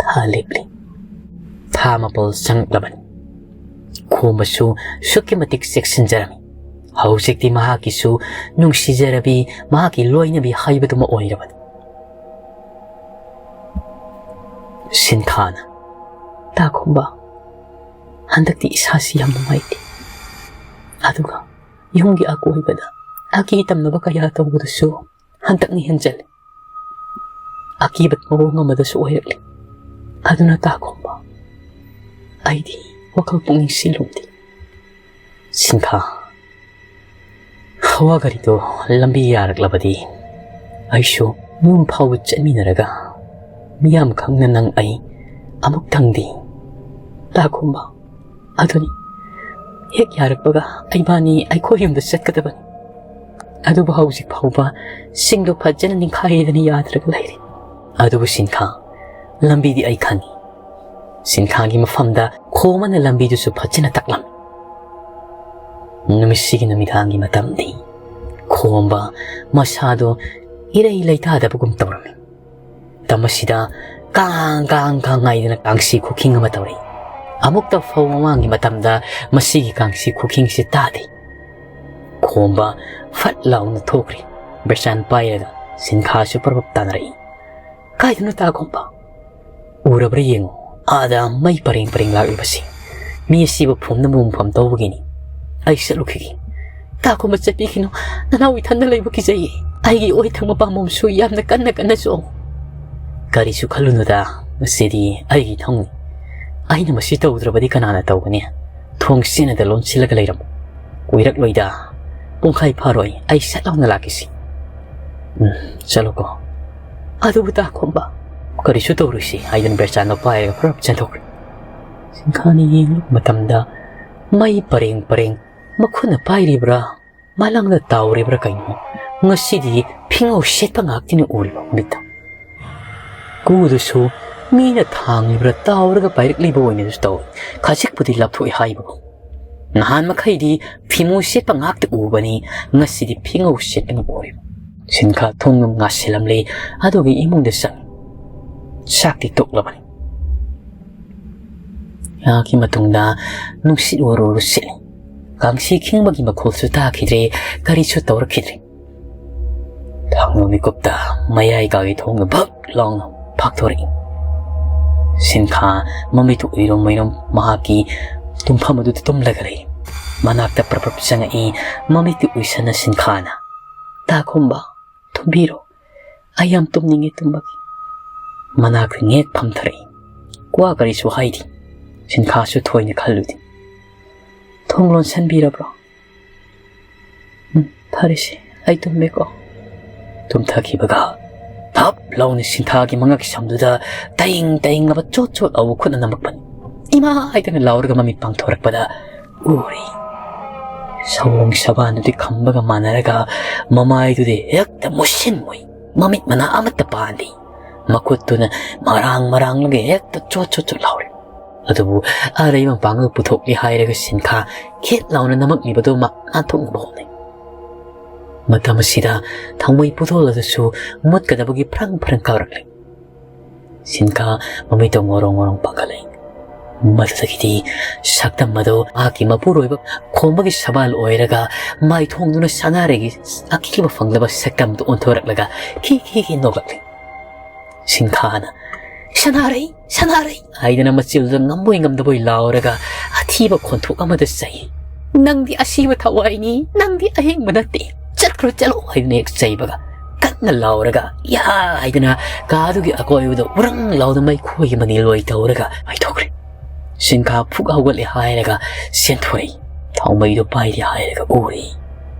ꯊꯥ ꯂꯦꯞꯂꯤ꯫ ꯊꯥ ꯃꯥꯄꯜ ꯆꯪꯂꯛꯂꯕꯅꯤ꯫ ꯈꯣꯝꯕꯁꯨ ꯑꯁꯨꯛꯀꯤ ꯃꯇꯤꯛ ꯆꯦꯛꯁꯤꯟꯖꯔꯝꯃꯤ꯫ ꯍꯧꯖꯤꯛꯇꯤ ꯃꯍꯥꯛꯀꯤꯁꯨ ꯅꯨꯡꯁꯤꯖꯔꯕꯤ, ꯃꯍꯥꯛꯀꯤ ꯂꯣꯏꯅꯕꯤ ꯍꯥꯏꯕꯗꯨꯃ ꯑꯣꯏꯔꯕꯅꯤ꯫ ꯁꯤꯟꯊꯥꯅ, "ꯇꯥ ꯈꯣꯝꯕ, ꯍꯟꯗꯛꯇꯤ ꯏꯁꯥꯁꯤ ꯌꯥꯝ ꯅꯨꯡꯉꯥꯏꯇꯦ꯫ ꯑꯗꯨꯒ ꯌꯨꯝꯒꯤ ꯑꯀꯣꯏꯕꯗ ꯑꯀꯤ ꯇꯝꯅꯕ ꯀꯌꯥ ꯇꯧꯕꯗꯨꯁꯨ ꯍꯟꯗꯛꯅ ꯍꯦꯟꯖꯜꯂꯦ꯫ ꯑꯀꯤꯕ ꯃꯑꯣꯡ ꯑꯃꯗꯁꯨ ꯑꯣꯏꯔꯛꯂꯦ꯫ ꯑꯗꯨꯅ ꯇꯥ ꯈꯣꯝꯕ, ꯑꯩꯗꯤ ꯋꯥꯈꯜ ꯄꯨꯛꯅꯤꯡ ꯁꯤꯜꯂꯨꯗꯦ꯫" ꯁꯤꯟꯊꯥ, ꯍꯋꯥ ꯒꯥꯔꯤꯗꯣ ꯂꯝꯕꯤ ꯌꯥꯔꯛꯂꯕꯗꯤ ꯑꯩꯁꯨ ꯌꯨꯝ ꯐꯥꯎꯕ ꯆꯠꯃꯤꯟꯅꯔꯒ ꯃꯤꯌꯥꯝ ꯈꯪꯅ ꯅꯪ ꯑꯩ ꯑꯃꯨꯛꯇꯪꯗꯤ꯫ ꯇꯥ ꯈꯣꯝꯕ, ꯑꯗꯨꯅꯤ, ꯍꯦꯛ ꯌꯥꯔꯛꯄꯒ ꯏꯕꯥꯅꯤ ꯑꯩꯈꯣꯏ ꯌꯨꯝꯗ ꯆꯠꯀꯗꯕꯅꯤ꯫ ꯑꯗꯨꯕꯨ ꯍꯧꯖꯤꯛ ꯐꯥꯎꯕ ꯁꯤꯡꯗꯣ ꯐꯖꯅ ꯅꯤꯡꯈꯥꯏꯗꯅ ꯌꯥꯗ꯭ꯔꯒ ꯂꯩꯔꯤ꯫ ꯑꯗꯨꯕꯨ ꯁꯤꯟꯊꯥ, ꯂꯝꯕꯤꯗꯤ ꯑꯩ ꯈꯪꯏ꯫ ꯁꯤꯟꯊꯥꯒꯤ ꯃꯐꯝꯗ ꯈꯣꯝꯕꯅ ꯂꯝꯕꯤꯗꯨꯁꯨ ꯐꯖꯅ ꯇꯥꯛꯂꯝꯃꯤ꯫ ꯅꯨꯃꯤꯠꯁꯤꯒꯤ ꯅꯨꯃꯤꯗꯥꯡꯒꯤ ꯃꯇꯝꯗꯤ ꯈꯣꯝꯕ ꯃꯁꯥꯗꯣ ꯏꯔꯩ ꯂꯩꯇꯥꯗꯕꯒꯨꯝ ꯇꯧꯔꯝꯃꯤ꯫ ꯃꯇꯝ ꯑꯁꯤꯗ ꯀꯥꯡ ꯀꯥꯡ ꯀꯥꯡ ꯍꯥꯏꯗꯅ ꯀꯥꯡꯁꯤ ꯈꯨꯈꯤꯡ ꯑꯃ ꯇꯧꯔꯛꯏ꯫ ꯑꯃꯨꯛꯇ ꯐꯧ ꯃꯃꯥꯡꯒꯤ ꯃꯇꯝꯗ ꯃꯁꯤꯒꯤ ꯀꯥꯡꯁꯤ ꯈꯨꯈꯤꯡꯁꯤ ꯇꯥꯗꯦ꯫ ꯈꯣꯝꯕ ꯐꯠ ꯂꯥꯎꯅ ꯊꯣꯛꯈ꯭ꯔꯦ꯫ ꯕꯦꯔꯆꯥꯟ ꯄꯥꯏꯔꯒ ꯁꯤꯟꯊꯥꯁꯨ ꯄꯔꯞ ꯇꯥꯅꯔꯛꯏ꯫ "ꯀꯥꯏꯗꯅꯣ ꯇꯥ ꯈꯣꯝꯕ? ꯎꯔꯕ꯭ꯔꯥ ꯌꯦꯡꯉꯨ, ꯑꯥꯗ ꯃꯩ ꯄꯔꯦꯡ ꯄꯔꯦꯡ ꯂꯥꯛꯂꯤꯕꯁꯤ꯫ ꯃꯤ ꯑꯁꯤꯕꯨ ꯐꯨꯝꯅꯕ ꯃꯐꯝ ꯇꯧꯕꯒꯤꯅꯤ꯫ ꯑꯩ ꯆꯠꯂꯨꯈꯤꯒꯦ꯫" "ꯇꯥ ꯈꯣꯝꯕ, ꯆꯠꯄꯤꯈꯤꯅꯨ꯫ ꯅꯅꯥꯎ ꯏꯊꯟꯗ ꯂꯩꯕ ꯀꯤꯖꯩꯌꯦ꯫ ꯑꯩꯒꯤ ꯑꯣꯏ ꯊꯪꯕ ꯄꯥꯝꯕꯣꯝꯁꯨ ꯌꯥꯝꯅ ꯀꯟꯅ ꯀꯟꯅ ꯆꯣꯡ꯫" "ꯀꯔꯤꯁꯨ ꯈꯜꯂꯨꯅꯨꯗ, ꯃꯁꯤꯗꯤ ꯑꯩꯒꯤ ꯊꯧꯅꯤ꯫ ꯑꯩꯅ ꯃꯁꯤ ꯇꯧꯗ꯭ꯔꯕꯗꯤ ꯀꯅꯥꯅ ꯇꯧꯒꯅꯤ? ꯊꯣꯡ ꯆꯦꯠꯅꯗ ꯂꯣꯟꯁꯤꯜꯂꯒ ꯂꯩꯔꯝꯃꯨ꯫ ꯀꯨꯏꯔꯛꯂꯣꯏꯗ, ꯄꯨꯡꯈꯥꯏ ꯐꯥꯔꯣꯏ, ꯑꯩ ꯁꯠ ꯂꯥꯎꯅ ꯂꯥꯛꯀꯦꯁꯤ꯫" "ꯎꯝ, ꯆꯠꯂꯣꯀꯣ꯫" "ꯑꯗꯨꯕꯨ ꯇꯥ ꯈꯣꯝꯕ꯫" "ꯀꯔꯤꯁꯨ ꯇꯧꯔꯣꯏꯁꯤ," ꯍꯥꯏꯗꯨꯅ ꯕꯦꯔꯆꯥꯟꯗꯣ ꯄꯥꯏꯔꯒ ꯐꯔꯞ ꯆꯦꯟꯊꯣꯛꯈ꯭ꯔꯦ꯫ ꯁꯤꯟꯊꯥꯅ ꯌꯦꯡꯂꯨꯕ ꯃꯇꯝꯗ ꯃꯩ ꯄꯔꯦꯡ ꯄꯔꯦꯡ ꯃꯈꯨꯠꯅ ꯄꯥꯏꯔꯤꯕ꯭ꯔꯥ, ꯃꯥꯂꯪꯗ ꯇꯥꯎꯔꯤꯕ꯭ꯔꯥ ꯀꯩꯅꯣ, ꯉꯁꯤꯗꯤ ꯐꯤꯉꯧ ꯁꯦꯠꯄ ꯉꯥꯛꯇꯅꯤ ꯎꯔꯤꯕ ꯃꯤꯠꯇ꯫ ꯀꯨꯗꯨꯁꯨ ꯃꯤꯅ ꯊꯥꯡꯂꯤꯕ꯭ꯔꯥ ꯇꯥꯎꯔꯒ ꯄꯥꯏꯔꯛꯂꯤꯕ ꯑꯣꯏꯅꯁꯨ ꯇꯧꯏ꯫ ꯈꯖꯤꯛꯄꯨꯗꯤ ꯂꯥꯞꯊꯣꯛꯏ ꯍꯥꯏꯕꯕꯨ꯫ ꯅꯍꯥꯟ ꯃꯈꯩꯗꯤ ꯐꯤꯃꯨ ꯁꯦꯠꯄ ꯉꯥꯛꯇ ꯎꯕꯅꯤ, ꯉꯁꯤꯗꯤ ꯐꯤꯉꯧ ꯁꯦꯠꯄꯅ ꯎꯔꯤꯕ꯫ ꯁꯤꯟꯊꯥ ꯊꯣꯡ ꯉꯥꯁꯤꯜꯂꯝꯂꯦ, ꯑꯗꯨꯒꯤ ꯏꯃꯨꯡꯗ ꯆꯪ ꯆꯥꯛꯇꯤ ꯇꯣꯛꯂꯕꯅꯤ꯫ ꯉꯥꯏꯍꯥꯛꯀꯤ ꯃꯇꯨꯡꯗ ꯅꯨꯡꯁꯤꯠ ꯎꯔꯨ ꯎꯔꯨ ꯁꯤꯠꯂꯤ꯫ ꯀꯥꯡꯁꯤ ꯈꯤꯡꯕꯒꯤ ꯃꯈꯣꯜꯁꯨ ꯇꯥꯈꯤꯗ꯭ꯔꯦ, ꯀꯔꯤꯁꯨ ꯇꯧꯔꯛꯈꯤꯗ꯭ꯔꯦ꯫ ꯊꯥꯡꯅꯧ ꯃꯤꯀꯨꯞꯇ ꯃꯌꯥꯏ ꯀꯥꯒꯤ ꯊꯣꯡꯗꯨ ꯚꯛ ꯂꯥꯎꯅ ꯐꯥꯛꯊꯣꯔꯛꯏ꯫ ꯁꯤꯟꯈꯥ ꯃꯃꯤꯠꯇꯨ ꯎꯏꯔꯨꯝ ꯎꯏꯔꯨꯝ ꯃꯍꯥꯛꯀꯤ ꯇꯨꯝꯐꯝ ꯑꯗꯨꯗ ꯇꯨꯝꯂꯒ ꯂꯩ꯫ ꯃꯅꯥꯛꯇ ꯄ꯭ꯔꯞ ꯄ꯭ꯔꯞ ꯆꯪꯉꯛꯏ, ꯃꯃꯤꯠꯇꯨ ꯎꯏꯁꯟꯅ ꯁꯤꯟꯈꯥꯅ, "ꯇꯥꯈꯣꯝꯕ, ꯊꯨꯝꯕꯤꯔꯣ, ꯑꯩ ꯌꯥꯝ ꯇꯨꯝꯅꯤꯡꯉꯦ ꯇꯨꯝꯕꯒꯤ"꯫ ꯃꯅꯥꯛꯇ ꯉꯦꯛ ꯐꯝꯊꯔꯛꯏ꯫ ꯀ꯭ꯋꯥ ꯀꯔꯤꯁꯨ ꯍꯥꯏꯗꯦ꯫ ꯁꯤꯟꯈꯥꯁꯨ ꯊꯣꯏꯅ ꯈꯜꯂꯨꯗꯦ꯫ "ꯊꯣꯡ ꯂꯣꯟꯁꯟꯕꯤꯔꯕ꯭ꯔꯣ? ꯎꯝ, ꯐꯔꯦꯁꯦ, ꯑꯩ ꯇꯨꯝꯃꯦꯀꯣ"꯫ ꯇꯨꯝꯊꯈꯤꯕꯒ ꯊꯞ ꯂꯥꯎꯅ ꯁꯤꯟꯈꯥꯒꯤ ꯃꯉꯛ ꯁꯝꯗꯨꯗ ꯇꯌꯤꯡ ꯇꯌꯤꯡꯂꯕ ꯆꯣꯠ ꯆꯣꯠ ꯂꯥꯎꯕ ꯈꯨꯠꯅ ꯅꯝꯃꯛꯄꯅꯤ꯫ "ꯏꯃꯥ!" ꯍꯥꯏꯗꯅ ꯂꯥꯎꯔꯒ ꯃꯃꯤꯠ ꯄꯥꯡꯊꯣꯔꯛꯄꯗ ꯎꯔꯤ꯫ ꯁꯑꯣꯡ ꯁꯕꯥꯟꯗꯨꯗꯤ ꯈꯝꯕꯒ ꯃꯥꯟꯅꯔꯒ ꯃꯃꯥꯏꯗꯨꯗꯤ ꯍꯦꯛꯇ ꯃꯨꯁꯤꯟ ꯃꯨꯏ꯫ ꯃꯃꯤꯠ ꯃꯅꯥ ꯑꯃꯠꯇ ꯄꯥꯟꯗꯦ꯫ ꯃꯈꯨꯠꯇꯨꯅ ꯃꯔꯥꯡ ꯃꯔꯥꯡꯂꯒ ꯍꯦꯛꯇ ꯆꯣꯠ ꯆꯣꯠ ꯆꯣꯠ ꯂꯥꯎꯔꯤ꯫ ꯑꯗꯨꯕꯨ ꯑꯔꯩ ꯃꯄꯥꯡꯒꯜ ꯄꯨꯊꯣꯛꯂꯤ ꯍꯥꯏꯔꯒ ꯁꯤꯟꯈꯥ ꯈꯦꯠ ꯂꯥꯎꯅ ꯅꯝꯃꯛꯂꯤꯕꯗꯨ ꯃꯥ ꯅꯥꯟꯊꯣꯛꯅꯕ ꯍꯣꯠꯅꯩ꯫ ꯃꯇꯝ ꯑꯁꯤꯗ ꯊꯥꯎꯃꯩ ꯄꯨꯊꯣꯜ ꯑꯗꯨꯁꯨ ꯃꯨꯠꯀꯗꯕꯒꯤ ꯐ꯭ꯔꯪ ꯐ꯭ꯔꯪ ꯀꯥꯔꯛꯂꯤ꯫ ꯁꯤꯟꯈꯥ ꯃꯃꯤꯠꯇꯣ ꯉꯣꯔꯣꯡ ꯉꯣꯔꯣꯡ ꯄꯥꯡꯒꯠꯂꯛꯏ꯫ ꯃꯗꯨꯗꯒꯤꯗꯤ ꯁꯛꯇꯝ ꯑꯗꯨ ꯃꯍꯥꯛꯀꯤ ꯃꯄꯨꯔꯣꯏꯕ ꯈꯣꯝꯕꯒꯤ ꯁꯕꯥꯜ ꯑꯣꯏꯔꯒ ꯃꯥꯏꯊꯣꯡꯗꯨꯅ ꯁꯅꯥꯔꯩꯒꯤ ꯑꯀꯤꯕ ꯐꯪꯂꯕ ꯁꯛꯇꯝꯗꯨ ꯑꯣꯟꯊꯣꯔꯛꯂꯒ ꯈꯤ ꯈꯤ ꯈꯤ ꯅꯣꯛꯂꯛꯂꯤ꯫ ꯁꯤꯟꯈꯥꯅ, "ꯁꯅꯥꯔꯩ, ꯁꯅꯥꯔꯩ!" ꯍꯥꯏꯗꯅ ꯃꯆꯤꯜꯗ ꯉꯝꯕꯣꯏ ꯉꯝꯗꯕꯣꯏ ꯂꯥꯎꯔꯒ ꯑꯊꯤꯕ ꯈꯣꯟꯊꯣꯛ ꯑꯃꯗ ꯆꯩ꯫ "ꯅꯪꯗꯤ ꯑꯁꯤꯕ ꯊꯋꯥꯏꯅꯤ, ꯅꯪꯗꯤ ꯑꯍꯤꯡꯕ ꯅꯠꯇꯦ, ꯆꯠꯈ꯭ꯔꯣ ꯆꯠꯂꯣ" ꯍꯥꯏꯗꯨꯅ ꯍꯦꯛ ꯆꯩꯕꯒ ꯀꯟꯅ ꯂꯥꯎꯔꯒ "ꯌꯥ" ꯍꯥꯏꯗꯨꯅ ꯀꯥꯗꯨꯒꯤ ꯑꯀꯣꯏꯕꯗ ꯎꯔꯪ ꯂꯥꯎꯗ ꯃꯩꯈꯣꯏꯒꯤ ꯃꯅꯤꯜ ꯑꯣꯏ ꯇꯧꯔꯒ ꯃꯩꯊꯣꯛꯈ꯭ꯔꯦ꯫ ꯁꯤꯟꯈꯥ ꯐꯨꯛ ꯍꯧꯒꯠꯂꯦ ꯍꯥꯏꯔꯒ ꯆꯦꯟꯊꯣꯔꯛꯏ꯫ ꯊꯥꯎꯃꯩꯗꯨ ꯄꯥꯏꯔꯤ ꯍꯥꯏꯔꯒ ꯎꯔꯤ꯫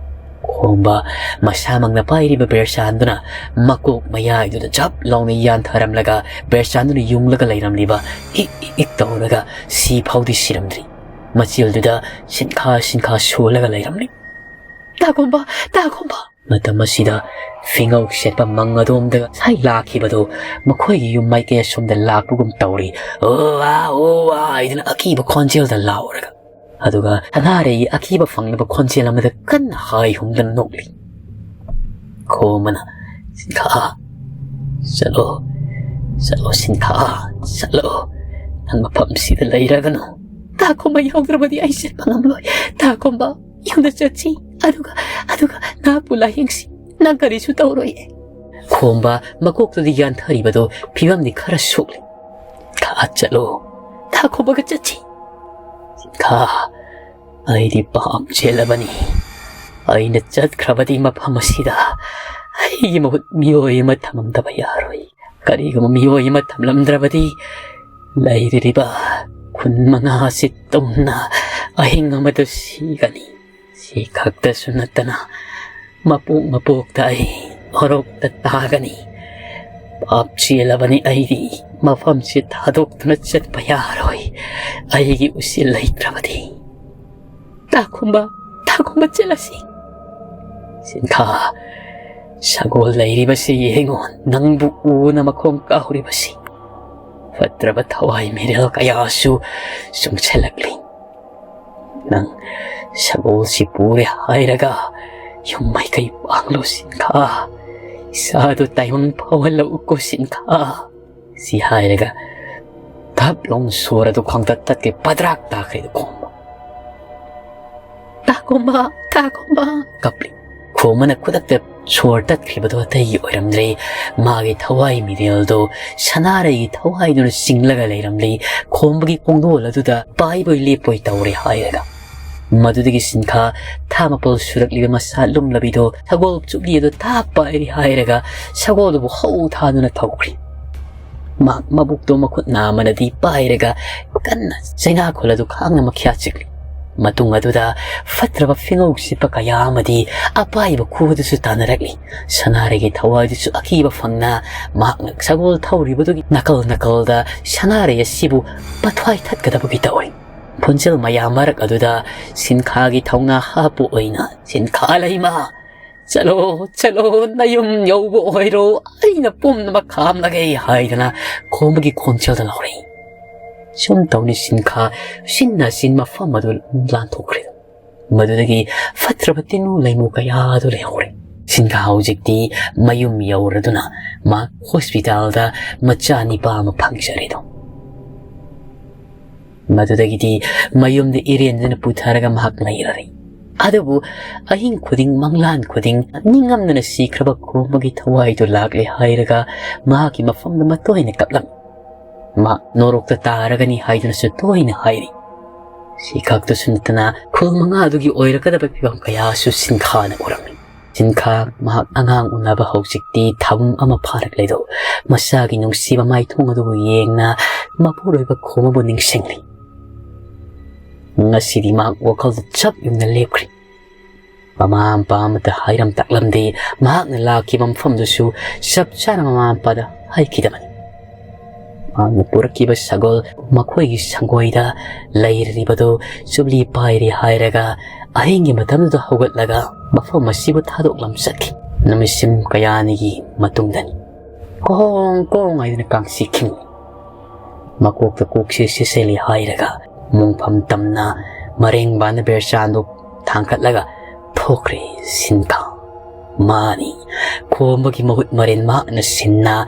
ꯈꯣꯝꯕ ꯃꯁꯥꯃꯛꯅ ꯄꯥꯏꯔꯤꯕ ꯕꯦꯔꯆꯥꯟꯗꯨꯅ ꯃꯀꯣꯛ ꯃꯌꯥꯏꯗꯨꯗ ꯖꯞ ꯂꯥꯎꯅ ꯌꯥꯟꯊꯔꯝꯂꯒ ꯕꯦꯔꯆꯥꯟꯗꯨꯅ ꯌꯨꯡꯂꯒ ꯂꯩꯔꯝꯂꯤꯕ ꯏꯛ ꯏꯛ ꯏꯛ ꯇꯧꯔꯒ ꯁꯤ ꯐꯥꯎꯗꯤ ꯁꯤꯔꯝꯗ꯭ꯔꯤ꯫ ꯃꯆꯤꯜꯗꯨꯗ ꯁꯤꯟꯈꯥ ꯁꯤꯟꯈꯥ ꯁꯣꯜꯂꯒ ꯂꯩꯔꯝꯂꯤ꯫ "ꯇꯥꯈꯣꯝꯕ, ꯇꯥꯈꯣꯝꯕ!" ꯃꯇꯝ ꯑꯁꯤꯗ ꯐꯤꯉꯧ ꯁꯦꯠꯄ ꯃꯪ ꯑꯗꯣꯝꯗ ꯉꯁꯥꯏ ꯂꯥꯛꯈꯤꯕꯗꯨ ꯃꯈꯣꯏꯒꯤ ꯌꯨꯝ ꯃꯥꯏꯀꯩ ꯑꯁꯣꯝꯗ ꯂꯥꯛꯄꯒꯨꯝ ꯇꯧꯔꯤ꯫ "ꯑꯣ ꯑꯥ, ꯑꯣ ꯑꯥ" ꯍꯥꯏꯗꯨꯅ ꯑꯀꯤꯕ ꯈꯣꯟꯖꯦꯜꯗ ꯂꯥꯎꯔꯒ꯫ ꯑꯗꯨꯒ ꯁꯅꯥꯔꯩ ꯑꯀꯤꯕ ꯐꯪꯂꯕ ꯈꯣꯟꯖꯦꯜ ꯑꯃꯗ ꯀꯟꯅ ꯍꯥꯏ ꯍꯨꯝꯗꯅ ꯅꯣꯛꯂꯤ꯫ ꯈꯣꯝꯕꯅ, "ꯁꯤꯟꯈꯥ, ꯆꯠꯂꯣ, ꯆꯠꯂꯣ ꯁꯤꯟꯈꯥ, ꯆꯠꯂꯣ꯫ ꯃꯐꯝꯁꯤꯗ ꯂꯩꯔꯒꯅꯨ꯫ ꯇꯥꯈꯣꯝꯕ ꯌꯥꯎꯗ꯭ꯔꯕꯗꯤ ꯑꯩ ꯆꯠꯄ ꯉꯝꯂꯣꯏ꯫ ꯇꯥꯈꯣꯝꯕ, ꯌꯨꯝꯗ ꯆꯠꯁꯤ꯫ ꯑꯗꯨꯒ, ꯑꯗꯨꯒ ꯅꯍꯥꯛꯄꯨ ꯂꯥꯌꯦꯡꯁꯤ꯫ ꯅꯪ ꯀꯔꯤꯁꯨ ꯇꯧꯔꯣꯏꯌꯦ꯫ ꯈꯣꯝꯕ ꯃꯀꯣꯛꯇꯗꯤ ꯌꯥꯟꯊꯔꯤꯕꯗꯣ ꯐꯤꯕꯝꯗꯤ ꯈꯔ ꯁꯣꯛꯂꯤ꯫ ꯈꯥ, ꯆꯠꯂꯣ꯫ ꯇꯥꯈꯣꯝꯕꯒ ꯆꯠꯁꯤ꯫ ꯈꯥ, ꯑꯩꯗꯤ ꯄꯥꯞ ꯆꯦꯜꯂꯕꯅꯤ꯫ ꯑꯩꯅ ꯆꯠꯈ꯭ꯔꯕꯗꯤ ꯃꯐꯝ ꯑꯁꯤꯗ ꯑꯩꯒꯤ ꯃꯍꯨꯠ ꯃꯤꯑꯣꯏ ꯑꯃ ꯊꯝꯃꯝꯗꯕ ꯌꯥꯔꯣꯏ꯫ ꯀꯔꯤꯒꯨꯝꯕ ꯃꯤꯑꯣꯏ ꯑꯃ ꯊꯝꯂꯝꯗ꯭ꯔꯕꯗꯤ ꯂꯩꯔꯤꯕ ꯈꯨꯟ ꯃꯉꯥ ꯑꯁꯤ ꯇꯨꯝꯅ ꯑꯍꯤꯡ ꯑꯃꯗ ꯁꯤꯒꯅꯤ꯫ ꯁꯤ ꯈꯛꯇꯁꯨ ꯅꯠꯇꯅ ꯃꯄꯣꯛ ꯃꯄꯣꯛꯇ ꯑꯩ ꯍꯣꯔꯣꯛꯇ ꯇꯥꯒꯅꯤ꯫ ꯄꯥꯞ ꯆꯦꯜꯂꯕꯅꯤ ꯑꯩꯗꯤ꯫ ꯃꯐꯝꯁꯤ ꯊꯥꯗꯣꯛꯇꯨꯅ ꯆꯠꯄ ꯌꯥꯔꯣꯏ꯫ ꯑꯩꯒꯤ ꯎꯆꯦꯜ ꯂꯩꯇ꯭ꯔꯕꯗꯤ꯫ ꯇꯥꯈꯣꯝꯕ, ꯇꯥꯈꯣꯝꯕ, ꯆꯠꯂꯁꯤ꯫ ꯁꯤꯟꯈꯥ, ꯁꯒꯣꯜ ꯂꯩꯔꯤꯕꯁꯤ ꯌꯦꯡꯉꯨ, ꯅꯪꯕꯨ ꯎꯅ ꯃꯈꯣꯡ ꯀꯥꯍꯧꯔꯤꯕꯁꯤ꯫ ꯐꯠꯇ꯭ꯔꯕ ꯊꯋꯥꯏ ꯃꯤꯔꯦꯜ ꯀꯌꯥꯁꯨ ꯆꯨꯡꯁꯤꯜꯂꯛꯂꯤ꯫ ꯅꯪ ꯁꯒꯣꯜꯁꯤ ꯄꯨꯔꯦ ꯍꯥꯏꯔꯒ ꯌꯨꯝ ꯃꯥꯏꯀꯩ ꯄꯥꯡꯂꯣ ꯁꯤꯟꯈꯥ꯫ ꯏꯁꯥꯗꯨ ꯇꯥꯏꯕꯪ ꯐꯥꯎꯍꯜꯂꯛꯎꯀꯣ ꯁꯤꯟꯈꯥ꯫ ꯁꯤ ꯍꯥꯏꯔꯒ ꯊꯞ ꯂꯥꯎꯅ ꯁꯣꯔ ꯑꯗꯨ ꯈꯪꯇꯠ ꯇꯠꯈꯩ ꯄꯗ꯭ꯔꯥꯛ ꯇꯥꯈꯩꯗ ꯈꯣꯝꯕ꯫ ꯇꯥꯈꯣꯝꯕ, ꯇꯥꯈꯣꯝꯕ꯫ ꯀꯞꯂꯤ꯫ ꯈꯣꯝꯕꯅ ꯈꯨꯗꯛꯇ ꯁꯣꯔ ꯇꯠꯈ꯭ꯔꯤꯕꯗꯨ ꯑꯇꯩꯒꯤ ꯑꯣꯏꯔꯝꯗ꯭ꯔꯦ꯫ ꯃꯥꯒꯤ ꯊꯋꯥꯏ ꯃꯤꯔꯦꯜꯗꯨ ꯁꯅꯥꯔꯩꯒꯤ ꯊꯋꯥꯏꯗꯨꯅ ꯆꯤꯡꯂꯒ ꯂꯩꯔꯝꯂꯤ꯫ ꯈꯣꯝꯕꯒꯤ ꯈꯣꯡꯗꯣꯜ ꯑꯗꯨꯗ ꯄꯥꯏꯕꯣꯏ ꯂꯦꯞꯄꯣꯏ ꯇꯧꯔꯦ ꯍꯥꯏꯔꯒ꯫ ꯃꯗꯨꯗꯒꯤ ꯁꯤꯟꯈꯥ ꯊꯥ ꯃꯥꯄꯜ ꯁꯨꯔꯛꯂꯤꯕ ꯃꯁꯥ ꯂꯨꯝꯂꯕꯤꯗꯣ ꯁꯒꯣꯜ ꯆꯨꯞꯂꯤ ꯑꯗꯨ ꯊꯥ ꯄꯥꯏꯔꯤ ꯍꯥꯏꯔꯒ ꯁꯒꯣꯜꯗꯨꯕꯨ ꯍꯧ ꯊꯥꯗꯨꯅ ꯊꯧꯈ꯭ꯔꯤ꯫ ꯃꯍꯥꯛ ꯃꯕꯨꯛꯇꯣ ꯃꯈꯨꯠ ꯅꯥꯝꯃꯅꯗꯤ ꯄꯥꯏꯔꯒ ꯀꯟꯅ ꯆꯩꯅꯥꯈꯣꯜ ꯑꯗꯨ ꯈꯥꯡꯅ ꯃꯈ꯭ꯌꯥ ꯆꯤꯛꯂꯤ꯫ ꯃꯇꯨꯡ ꯑꯗꯨꯗ ꯐꯠꯇ꯭ꯔꯕ ꯐꯤꯉꯧ ꯁꯤꯠꯄ ꯀꯌꯥ ꯑꯃꯗꯤ ꯑꯄꯥꯏꯕ ꯈꯨ ꯑꯗꯨꯁꯨ ꯇꯥꯟꯅꯔꯛꯂꯤ꯫ ꯁꯅꯥꯔꯩꯒꯤ ꯊꯋꯥꯏꯗꯨꯁꯨ ꯑꯀꯤꯕ ꯐꯪꯅ ꯃꯍꯥꯛꯅ ꯁꯒꯣꯜ ꯊꯧꯔꯤꯕꯗꯨꯒꯤ ꯅꯥꯀꯜ ꯅꯥꯀꯜꯗ ꯁꯅꯥꯔꯩ ꯑꯁꯤꯕꯨ ꯄꯊ꯭ꯋꯥꯏ ꯊꯠꯀꯗꯕꯒꯤ ꯇꯧꯔꯤ꯫ ꯈꯣꯟꯖꯦꯜ ꯃꯌꯥꯝ ꯃꯔꯛ ꯑꯗꯨꯗ ꯁꯤꯟꯈꯥꯒꯤ ꯊꯧꯅꯥ ꯍꯥꯞꯄ ꯑꯣꯏꯅ, "ꯁꯤꯟꯈꯥ ꯂꯩꯃ, ꯆꯠꯂꯣ, ꯆꯠꯂꯣ, ꯅꯌꯨꯝ ꯌꯧꯕ ꯑꯣꯏꯔꯣ, ꯑꯩꯅ ꯄꯨꯝꯅꯃꯛ ꯈꯥꯝꯂꯒꯦ" ꯍꯥꯏꯗꯅ ꯈꯣꯝꯕꯒꯤ ꯈꯣꯟꯖꯦꯜꯗ ꯂꯥꯎꯔꯛꯏ꯫ ꯁꯨꯝ ꯇꯧꯅꯤ ꯁꯤꯟꯈꯥ ꯁꯤꯟꯅ ꯁꯤꯟ ꯃꯐꯝ ꯑꯗꯨ ꯂꯥꯟꯊꯣꯛꯈ꯭ꯔꯦ꯫ ꯃꯗꯨꯗꯒꯤ ꯐꯠꯇ꯭ꯔꯕ ꯇꯤꯟꯅꯨ ꯂꯩꯃꯨ ꯀꯌꯥ ꯑꯗꯨ ꯂꯩꯍꯧꯔꯦ꯫ ꯁꯤꯟꯈꯥ ꯍꯧꯖꯤꯛꯇꯤ ꯃꯌꯨꯝ ꯌꯧꯔꯗꯨꯅ ꯃꯍꯥꯛ ꯍꯣꯁꯄꯤꯇꯥꯜꯗ ꯃꯆꯥ ꯅꯤꯄꯥ ꯑꯃ ꯐꯪꯖꯔꯦꯗꯣ꯫ ꯃꯗꯨꯗꯒꯤꯗꯤ ꯃꯌꯨꯝꯗ ꯏꯔꯦꯟꯗꯨꯅ ꯄꯨꯊꯔꯒ ꯃꯍꯥꯛ ꯂꯩꯔꯔꯦ꯫ ꯑꯗꯨꯕꯨ ꯑꯍꯤꯡ ꯈꯨꯗꯤꯡ, ꯃꯪꯂꯥꯟ ꯈꯨꯗꯤꯡ, ꯅꯤꯡꯉꯝꯗꯅ ꯁꯤꯈ꯭ꯔꯕ ꯈꯣꯝꯕꯒꯤ ꯊꯋꯥꯏꯗꯨ ꯂꯥꯛꯂꯦ ꯍꯥꯏꯔꯒ ꯃꯍꯥꯛꯀꯤ ꯃꯐꯝꯗ ꯃꯇꯣꯏꯅ ꯀꯞꯂꯝꯃꯤ꯫ ꯃꯍꯥꯛ ꯅꯣꯔꯣꯛꯇ ꯇꯥꯔꯒꯅꯤ ꯍꯥꯏꯗꯨꯅꯁꯨ ꯇꯣꯏꯅ ꯍꯥꯏꯔꯤ꯫ ꯁꯤ ꯈꯛꯇꯁꯨ ꯅꯠꯇꯅ ꯈꯨꯜ ꯃꯉꯥꯗꯨꯒꯤ ꯑꯣꯏꯔꯛꯀꯗꯕ ꯐꯤꯕꯝ ꯀꯌꯥꯁꯨ ꯁꯤꯟꯈꯥꯅ ꯎꯔꯝꯃꯤ꯫ ꯁꯤꯟꯈꯥ ꯃꯍꯥꯛ ꯑꯉꯥꯡ ꯎꯅꯕ ꯍꯧꯖꯤꯛꯇꯤ ꯊꯥꯕꯨꯝ ꯑꯃ ꯐꯥꯔꯛꯂꯦꯗꯣ, ꯃꯆꯥꯒꯤ ꯅꯨꯡꯁꯤꯕ ꯃꯥꯏꯊꯣꯡ ꯑꯗꯨꯕꯨ ꯌꯦꯡꯅ ꯃꯄꯨꯔꯣꯏꯕ ꯈꯣꯝꯕꯕꯨ ꯅꯤꯡꯁꯤꯡꯂꯤ꯫ ꯉꯁꯤꯗꯤ ꯃꯍꯥꯛ ꯋꯥꯈꯜꯗ ꯆꯞ ꯌꯨꯡꯅ ꯂꯦꯞꯈ꯭ꯔꯤ꯫ ꯃꯃꯥ ꯃꯄꯥ ꯑꯃꯠꯇ ꯍꯥꯏꯔꯝ ꯇꯥꯛꯂꯝꯗꯦ꯫ ꯃꯍꯥꯛꯅ ꯂꯥꯛꯈꯤꯕ ꯃꯐꯝꯗꯨꯁꯨ ꯆꯞ ꯆꯥꯅ ꯃꯃꯥ ꯃꯄꯥꯗ ꯍꯥꯏꯈꯤꯗꯕꯅꯤ꯫ ꯃꯍꯥꯛꯅ ꯄꯨꯔꯛꯈꯤꯕ ꯁꯒꯣꯜ ꯃꯈꯣꯏꯒꯤ ꯁꯪꯒꯣꯏꯗ ꯂꯩꯔꯤꯕꯗꯨ ꯆꯨꯞꯂꯤ ꯄꯥꯏꯔꯤ ꯍꯥꯏꯔꯒ ꯑꯍꯤꯡꯒꯤ ꯃꯇꯝꯗꯨꯗ ꯍꯧꯒꯠꯂꯒ ꯃꯐꯝ ꯑꯁꯤꯕꯨ ꯊꯥꯗꯣꯛꯂꯝ ꯆꯠꯈꯤ꯫ ꯅꯨꯃꯤꯠꯁꯤꯡ ꯀꯌꯥꯅꯤꯒꯤ ꯃꯇꯨꯡꯗꯅꯤ꯫ ꯀꯣꯡ ꯀꯣꯡ ꯍꯥꯏꯗꯨꯅ ꯀꯥꯡꯁꯤ ꯈꯤꯡꯂꯤ꯫ ꯃꯀꯣꯛꯇ ꯀꯣꯛꯁꯤ ꯁꯤꯁꯤꯜꯂꯤ ꯍꯥꯏꯔꯒ ꯃꯣꯡꯐꯝ ꯇꯝꯅ ꯃꯔꯦꯡꯕꯥꯅ ꯕꯦꯔꯆꯥꯟꯗꯨ ꯊꯥꯡꯒꯠꯂꯒ ꯊꯣꯛꯈ꯭ꯔꯦ ꯁꯤꯟꯈꯥ꯫ ꯃꯥꯅꯤ, ꯈꯣꯝꯕꯒꯤ ꯃꯍꯨꯠ ꯃꯔꯦꯟ ꯃꯍꯥꯛꯅ ꯁꯤꯟꯅ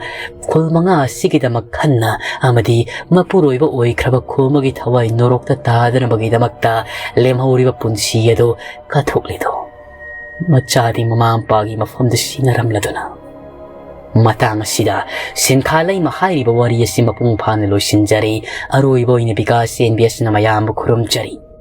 ꯈꯨꯜ ꯃꯉꯥ ꯑꯁꯤꯒꯤꯗꯃꯛ ꯈꯟꯅ ꯑꯃꯗꯤ ꯃꯄꯨꯔꯣꯏꯕ ꯑꯣꯏꯈ꯭ꯔꯕ ꯈꯣꯝꯕꯒꯤ ꯊꯋꯥꯏ ꯅꯣꯔꯣꯛꯇ ꯇꯥꯗꯅꯕꯒꯤꯗꯃꯛꯇ ꯂꯦꯝꯍꯧꯔꯤꯕ ꯄꯨꯟꯁꯤ ꯑꯗꯨ ꯀꯠꯊꯣꯛꯂꯤꯗꯣ꯫ ꯃꯆꯥꯗꯤ ꯃꯃꯥ ꯃꯄꯥꯒꯤ ꯃꯐꯝꯗ ꯁꯤꯟꯅꯔꯝꯂꯗꯨꯅ꯫ ꯃꯇꯥꯡ ꯑꯁꯤꯗ ꯁꯤꯟꯈꯥ ꯂꯩꯃ ꯍꯥꯏꯔꯤꯕ ꯋꯥꯔꯤ ꯑꯁꯤ ꯃꯄꯨꯡ ꯐꯥꯅ ꯂꯣꯏꯁꯤꯟꯖꯔꯦ꯫ ꯑꯔꯣꯏꯕ ꯑꯣꯏꯅ ꯕꯤꯀꯥꯁ ꯑꯦꯟ ꯕꯤ ꯑꯦꯁꯅ ꯃꯌꯥꯝꯕꯨ ꯈꯨꯔꯨꯝꯖꯔꯤ꯫